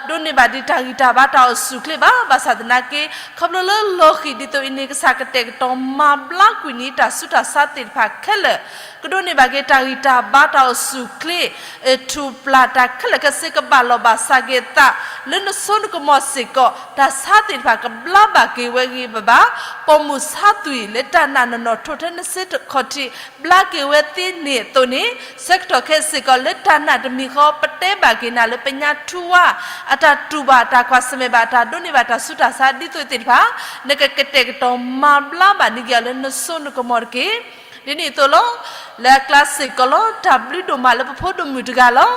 ဒိးန့ၢ်ဘၣ်ဒံးတၢ်ဂံၢ်တၢ်ဘါတၢ်အိၣ်ဆူၣ်အိၣ်ချ့ဘၣ်. ဘၣ်ဆၣ်သနာ်က့ ခီဖျိလၢလီၤဃံၤဒ်သိးအံၤန့ၣ် ကစၢ်ကတဲာ်ကတီၤမၤဘျါကွံာ်န့ၢ်တၢ်ဆူးတၢ်ဆါသ့ၣ်တဖၣ်ခဲလၢာ် ကဒိးန့ၢ်ဘၣ်က့ၤတၢ်ဂံၢ်တၢ်ဘါတၢ်အိၣ်ဆူၣ်အိၣ်ချ့ ထူၣ်ပျၢ်တၢ်ခဲလၢာ်ခဲဆ့ကဘၣ်လီၢ်ဘၣ်စးက့ၤအသး လၢနစိနကမီၤစ့ၢ်ကီး တၢ်ဆါသ့ၣ်တဖၣ်ကဘျါဘၣ်က့ၤဝဲဂ့ၤဘၣ်ဘၣ် ပိာ်မုၣ်ဆါသွံၣ်လၢတၢ်နာ်နီၢ်နီၢ်ထိၣ်ထဲနစ့တခီၣ်ထံး ဘျါက့ၤဝဲသ့န့ၣ်အသိးန့ၣ် ဆၢကတီၢ်ခဲအံၤစ့ၢ်ကီး လၢတၢ်နာ်တမံၤဃီ ပတဲဘၣ်က့ၤနၤလၢပညါထူဝါ အတၢ်တူၢ်ဘၣ်တၢ်ကွၢ်ဆၢၣ်မဲာ်ဘၣ် တၢ်ဒိးန့ၢ်ဘၣ်တၢ်ဆူးတၢ်ဆါဒ်သိးသ့ၣ်တဖၣ် နကကတဲာ်ကတီၤမၤဘျါဘၣ်န့ၢ်က့ၤအီၤလၢနစိနကမီၤတက့ၢ်. ဒ်န့ၣ်အသိးလီၤ. လၢအကျါစ့ၢ်ကီးလီၤ တၢ်ဘျုးဒိၣ်မးလၢပဖိဒိၣ်မုၣ်တဂၤလီၤ.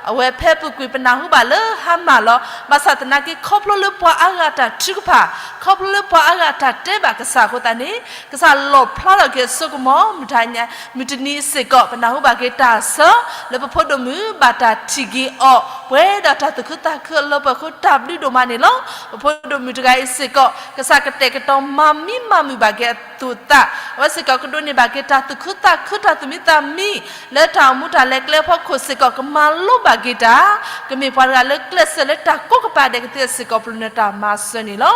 အဝဲဖဲအပူၤကွံာ်ပနၢ်ဟူဘၣ်လၢဟါမၢ်လီၤ. ဘၣ်ဆၣ်သနာ်က့ ခီဖျိလၢပှၤအါဂၤအတၢ်ထုကဖၣ်, ခီဖျိလၢပှၤအါဂၤအတၢ်တဲဘၣ်ကစၢ်အဃိသတးန့ၣ် ကစၢ်လီၣ်ဖျါထီၣ်က့ၤအစိကမီၤ မုၢ်တဟါညါ မုၢ်တနံၤစ့ၢ်ကီး ပနၢ်ဟူဘၣ်က့ၤတၢ်ဆၢ လၢပဖိဒိၣ်မုၣ်ဘၣ်တၢ်ထံၣ်က့ၤအီၤ ပှဲၤဒီးတၢ်သူၣ်ခုသးခုအလၢပှဲၤအဃိ တၢ်ဘျုးဒိၣ်မးန့ၣ်လီၤ. ပဖိဒိၣ်မုၣ်တဂၤအံၤစ့ၢ်ကီး ကစၢ်ကတဲာ်ကတီၤမၤမံမၤမုာ်ဘၣ်က့ၤအသူၣ်အသး အဝဲစ့ၢ်ကီးကဒိးန့ၢ်ဘၣ်က့ၤတၢ်သူၣ်ခုသးခုတၢ်သူၣ်မံသးမံ လၢတၢ်အိၣ်မူတၢ်လဲၤကျဲအဖီခိၣ်စ့ၢ်ကီး ကမၤလိဘၣ်က့ၤတၢ် ကမ့ၢ်ပှၤတဂၤလၢကျဲးစၢးလၢတၢ်ကိးကပၤဒဲးကသ့စ့ၢ်ကီး ပလိၣ်နတၢ်မၤစၢၤန့ၣ်လီၤ.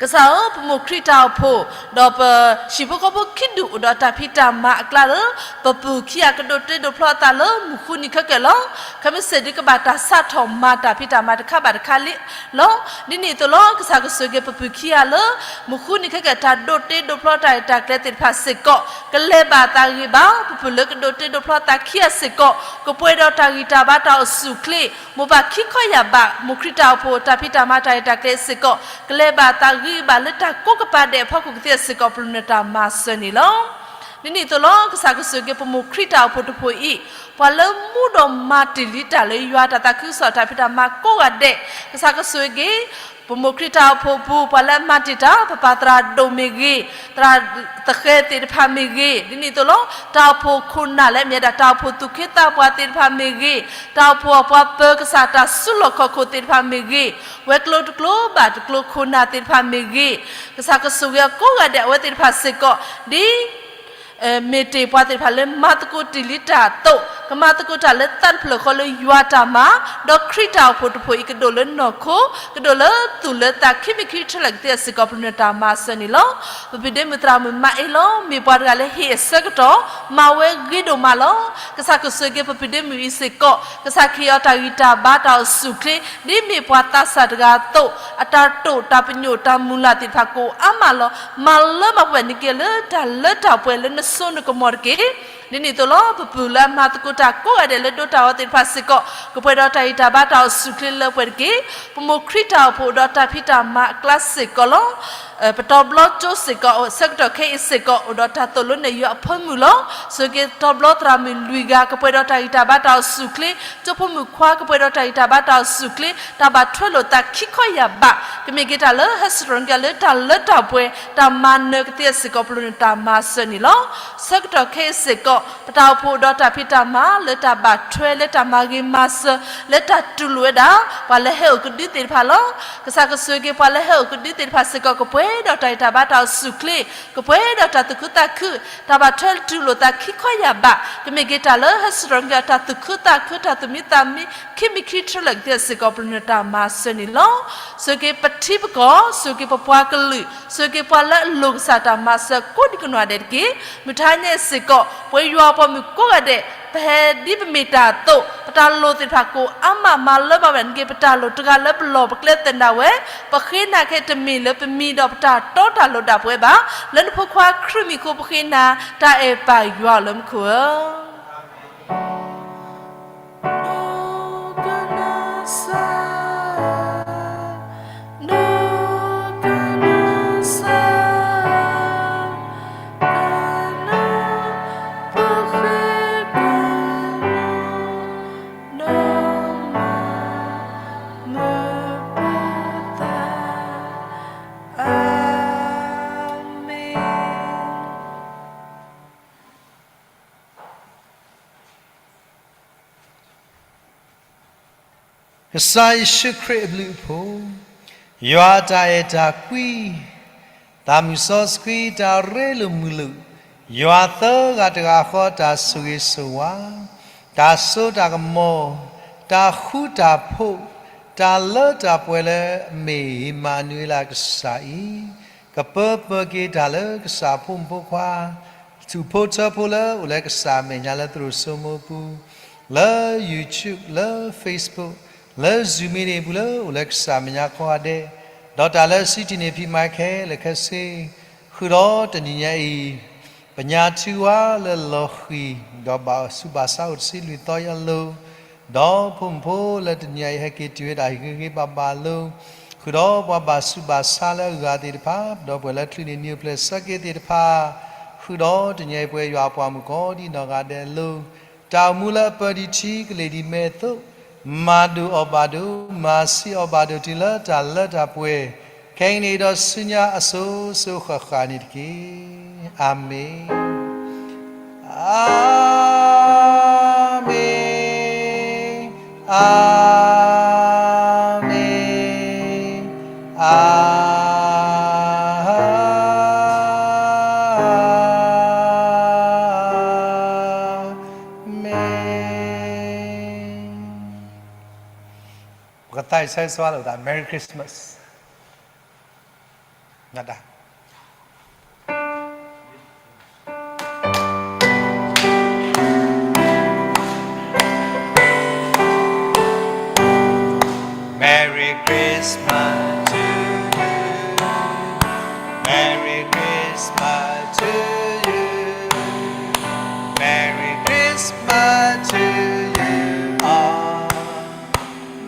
ကစၢ်ဧၢ, ပမိၢ်ခရံာ်တၢ်အိၣ်ဖှိၣ်, ဒီးပဟံၣ်ဖိဃီဖိခံဒူၣ်အိၣ်ဒီးတၢ်ဖံးတၢ်မၤအကျါလၢ ပပုၢ်ခံဂၤကဒိးတ့ဒိးဖျီအသးလၢမုၢ်ဃုနံၤခဲကဲးလီၤ. ခဲမုၢ်ဆ့ၣ်ဒုကဘၣ်တၢ်စးထီၣ်မၤတၢ်ဖံးတၢ်မၤတခါဘၣ်တခါလံလီၤ. ဒ်န့ၣ်အသိးလီၤ, ကစၢ်ကဆိၣ်ဂ့ၤပပုၢ်ခံဂၤလၢ မုၢ်ဃုနံၤခဲကဲးတၢ်ဒိးတ့ဒိးဖျီတၢ်ရဲၣ်တၢ်ကျဲၤသ့ၣ်တဖၣ်စ့ၢ်ကီး ကလဲၤဘၣ်အသးဂ့ၤဘၣ်, ပပုၢ်လၢကဒိးတ့ဒိးဖျီသးခံဂၤစ့ၢ်ကီး ကပှဲၤဒီးတၢ်ဂံၢ်တၢ်ဘါတၢ်အိၣ်ဆူၣ်အိၣ်ချ့, မိၢ်ပၢ်ခံခီယာ်ဘး, မိၢ်ခရံာ်တၢ်အိၣ်ဖှိၣ်တၢ်ဖံးတၢ်မၤတၢ်ရဲၣ်တၢ်ကျဲၤစ့ၢ်ကီး ကလဲၤဘၣ်အသးဂ့ၤဘၣ်လၢတၢ်ကိးကပၤဒဲးအဖီခိၣ်ကသ့စ့ၢ်ကီး ပလီၢ်နတၢ်မၤစၢၤန့ၣ်လီၤ. ဒ်န့ၣ်အသိးလီၤ, ကစၢ်ကဆိၣ်ဂ့ၤပမိၢ်ခရံာ်တၢ်အိၣ်ဖှိၣ်တဖှိၣ်အံၤ, ပှၤလၢမူဒီးမၤတ့ၢ်လံတၢ်လၢယွၤတၢ်သးခုကစီၣ်တၢ်ဖံးတၢ်မၤကိးဂၤဒဲး, ကစၢ်ကဆိၣ်ဂ့ၤ ပမိၢ်ခရံာ်တၢ်အိၣ်ဖှိၣ်ပူၤ ပှၤလၢအမၤတ့ၢ်တၢ် ပပၢ်သရၣ်ဒိၣ်မ့ၢ်ဂ့ၤ, သရၣ်သဃဲၤသ့ၣ်တဖၣ်မ့ၢ်ဂ့ၤ, ဒ်န့ၣ်အသိးလီၤ, တၢ်အိၣ်ဖှိၣ်ခိၣ်နၢ်လၢအမ့ၢ်ဝဲဒၣ် တၢ်အိၣ်ဖှိၣ်သူၣ်က့သးပှၢ်သ့ၣ်တဖၣ်မ့ၢ်ဂ့ၤ, တၢ်အိၣ်ဖှိၣ်အပှၤပၢၤကစၢ်တၢ်စုလီၢ်ခီၣ်ခိၣ်သ့ၣ်တဖၣ်မ့ၢ်ဂ့ၤ, ဝဲၤကျိၤတကျိၤဘၣ်တကျိၤခိၣ်နၢ်သ့ၣ်တဖၣ်မ့ၢ်ဂ့ၤ, ကစၢ်ကဆိၣ်ဂ့ၤအကိးဂၤဒဲးအဝဲသ့ၣ်တဖၣ်စ့ၢ်ကီး, ဒ် မ့ၢ်တ့ၢ်ပှၤသ့ၣ်တဖၣ်လၢမၤသကိးတ့ၢ်လံတၢ်အသိး, ကမၤသကိးတၢ်လၢသးတဖျၢၣ်ဃီလၢယွၤတၢ်မၤ, ဒီးခရံာ်တၢ်အိၣ်ဖှိၣ်တဖှိၣ်အံၤကဒိၣ်လၢနီၢ်ခိ, ကဒိၣ်လၢသူၣ်လၢသးခံမံၤခံထၢလၢာ်ကသ့စ့ၢ်ကီး ပလီၢ်နတၢ်မၤစၢၤန့ၣ်လီၤ. ပပုၢ်ဒ့မုၣ်သရၣ်မုၣ်မၤအ့လီၤ, မ့ၢ်ပှၤတဂၤလၢဟ့ၣ်အဆၢကတီၢ်, မၤဝဲဂ့ၤဒိၣ်မးလီၤ. ကစၢ်ကဆိၣ်ဂ့ၤပပုၢ်ဒ့မုၣ်အံၤစ့ၢ်ကီး, ကစၢ်ခ့ယီၤတၢ်ဂံၢ်တၢ်ဘါတၢ်အိၣ်ဆူၣ်အိၣ်ချ့, ဒ်မ့ၢ်ပှၤသးစၢ်တဂၤအသိး, အတၢ်တိာ်တၢ်ပညိၣ်တၢ်မုၢ်လၢ်သ့ၣ်တဖၣ်ကအိၣ်အါမးလီၤ. မၤလၢမၤပှဲၤန့ၢ်က့ၤလၢတၢ်လၢတၢ်ပှဲၤလၢနစိနကမီၤတက့ၢ်. ဒ်န့ၣ်အသိးလီၤ, ပပုၢ်လၢအမၤသကိးတၢ်ကိးဂၤဒဲးလၢဒိတၢ်ဂီၤသ့ၣ်တဖၣ်စ့ၢ်ကီး, ကပှဲၤဒီးတၢ်ဂံၢ်တၢ်ဘါတၢ်အိၣ်ဆူၣ်အိၣ်ချ့လၢပှဲၤတက့ၢ်. ပမိၢ်ခရံာ်တၢ်အိၣ်ဖှိၣ်အိၣ်ဒီးတၢ်ဖံးတၢ်မၤအကျါစ့ၢ်ကီးလီၤ. ပတီဘျီကၠိစ့ၢ်ကီး ဆၢကတီၢ်ခဲအံၤစ့ၢ်ကီး အိၣ်ဒီးတၢ်သိၣ်လိနဲၣ်ယွၤအဖၢမုၢ်လီၤ. ဆိၣ်ဂ့ၤတီဘျီသရၣ်မုၣ်လွံၢ်ဂၤ ကပှဲၤဒီးတၢ်ဂံၢ်တၢ်ဘါတၢ်အိၣ်ဆူၣ်အိၣ်ချ့, ကၠိဖိမုၣ်ခွါ ကပှဲၤဒီးတၢ်ဂံၢ်တၢ်ဘါတၢ်အိၣ်ဆူၣ်အိၣ်ချ့, တၢ်ဘၣ်ထွဲလိာ်သးခံခီယာ်ဘး, ကမ့ၢ်က့ၤတၢ်လၢဟဲစ့ၢ်ကီးက့ၤလၢတၢ်လၢတၢ်ပှဲၤ တၢ်မၤနၢၤကသ့စ့ၢ်ကီး ပလီၢ်နတၢ်မၤစၢၤန့ၣ်လီၤ. ဆၢကတီၢ်ခဲအံၤစ့ၢ်ကီး ပတၢ်အိၣ်ဖှိၣ်အိၣ်ဒီးတၢ်ဖံးတၢ်မၤ လၢတၢ်ဘၣ်ထွဲ လၢတၢ်မၤဂ့ၤမၤစၢၤ လၢတၢ်တူၢ်လိာ်ဝဲဒၣ် ပှၤလၢဟဲအိၣ်ကဒုသ့ၣ်တဖၣ်လီၤ. ကစၢ်ကဆိၣ်ဂ့ၤပှၤလၢဟဲအိၣ်ကဒုသ့ၣ်တဖၣ်စ့ၢ်ကီး ကပှဲၤဒီးတၢ်ဂံၢ်တၢ်ဘါတၢ်အိၣ်ဆူၣ်အိၣ်ချ့, ကပှဲၤဒီးတၢ်သူၣ်ခုသးခု, တၢ်ဘၣ်ထွဲတူၢ်လိာ်သးခံခီယာ်ဘး, ကမ့ၢ်က့ၤတၢ်လၢဟဲစ့ၢ်ကီးက့ၤတၢ်သူၣ်ခုသးခု တၢ်သူၣ်မံသးမံ ခံမံၤခံထြၢလၢာ်ကသ့စ့ၢ်ကီး ပလီၢ်နတၢ်မၤစၢၤန့ၣ်လီၤ. ဆိၣ်ဂ့ၤပထံပကီၢ်, ဆိၣ်ဂ့ၤပပှၤကလုာ်, ဆိၣ်ဂ့ၤပှၤလၢအလိၣ်ကစၢ်တၢ်မၤစၢၤကိးဒံကနီၢ်ဒဲးတက့ၢ်. မုၢ်ထါညါစ့ၢ်ကီး ပဝဲယွၤအပှၤမုၣ်ကိးဂၤဒဲး ပဟဲဒ်ပမ့ၢ်တၢ်အသိး ပတၢ်လိၣ်သ့ၣ်တဖၣ်ကအိၣ်အါမး မၤလၢမၤပှဲၤန့ၢ်က့ၤ ပတၢ်လိၣ်တဂၤလၢပလီၢ်ပကျဲသနၢ်ဝဲ, ပဃ့နၤခဲအံၤတမ့ၢ်လၢပမံၤဒီးပတၢ်တီတၢ်လိၤဒၣ်ပဝဲဘၣ်. လၢနဖိခွါခရံာ်မံၤအဃိ ပဃ့နၤတၢ်အဲၣ်ပၢ်ယွၤလၢမူခိၣ်ဧၢ. Amen. ကစၢ်ယ့ၣ်ၡူးခရံာ်အဘျုးအဖှိၣ်, ယွၤအတၢ်အဲၣ်တၢ်ကွံ, သးမုၢ်စီဆှံတၢ်ရ့လိာ်မုာ်လိာ်, ယွၤသၢဂၤတဂၤဃီတၢ်ဆိၣ်ဂ့ၤဆိၣ်ဝါ, တၢ်စိတၢ်ကမီၤ, တၢ်ဃူတၢ်ဖိး, တၢ်လၢတၢ်ပှဲၤလၢအမ့ၢ်အံၣ်မၤနူၤအ့လးကစၢ်အံၤ, ကပၢပၢက့ၤတၢ်လၢကစၢ်ဖိမုၣ်ဖိခွါ ထူၣ်ဖိထၢဖိလၢအိၣ်လၢကစၢ်အမဲာ်ညါလၢသရိာ်စိမိပူၤ, လၢ YouTube, လၢ Facebook, လၢ Zoom meeting ပူၤလၢအိၣ်လၢကစၢ်မဲာ်ညါကိးဂၤဒဲး, ဒီးတၢ်လၢစံးတံၢ်န့ၢ်ဖံးမၤခဲလၢာ်ခဲဆ့, ဃုာ်ဒီးတနံၤညါအံၤ, ပညါထုဝါလၢလီၤဃံၤ, ဒီးဘၣ်ဆူးဘၣ်ဆါအိၣ်တဆံလွံၢ်သီအံၤအလိၤ, ဒီးဖိမုၣ်ဖိလၢတနံၤညါအံၤဟဲက့ၤတုၤဝဲဒၣ်ဟံၣ်ဂ့ၤဂ့ၤဘၣ်ဘၣ်အလိၤ, ဃုာ်ဒီးပှၤဘၣ်ဆူးဘၣ်ဆါလၢအဂၤသ့ၣ်တဖၣ်, ဒီးပှၤလၢချုးန့ၢ်နံၤအိၣ်ဖျဲၣ်ဆၢက့ၤသ့ၣ်တဖၣ်, ဃုာ်ဒီးတနံၤညါအံၤပဝဲယွၤအပှၤမုၣ်ကိးဒံနီၢ်ဂၤဒဲးအလိၤ, တၢ်အိၣ်မူလၢအပၢဒံးထံကလ့ၢ်ဒံးမဲာ်အသိး, မၤဒိၣ်အီၣ်ဘၣ်ဒိၣ်, မၤဆံးအီၣ်ဘၣ်ဒိၣ်တုၤလၢတၢ်လၢတၢ်ပှဲၤ, ခဲအံၤန့ၣ်ဒီးဆူညါအစိၤစိၤဃၣ်ဃၣ်န့ၣ်တက့ၢ်. အၤမ့ၣ်, အၤမ့ၣ်, အၤမ့ၣ်, အၤ မ့ၢ်, ပကသးဆၢဂ့ၤဆၢဝါလိာ်သး Merry Christmas. နဒၣ် Merry Christmas to you. Merry Christmas to you. Merry Christmas to you all.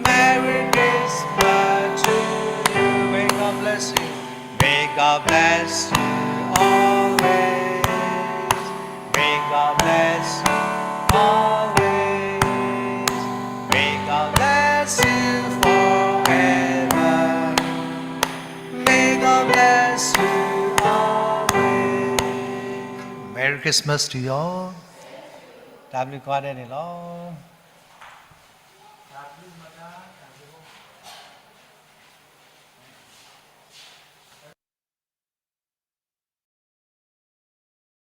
Merry Christmas to you. May God bless you. May God bless you always. May God bless you always. May God bless you forever. May God bless you always. Merry Christmas to you all. တၢ်ဘျုးကိးဂၤဒဲးန့ၣ်လီၤ.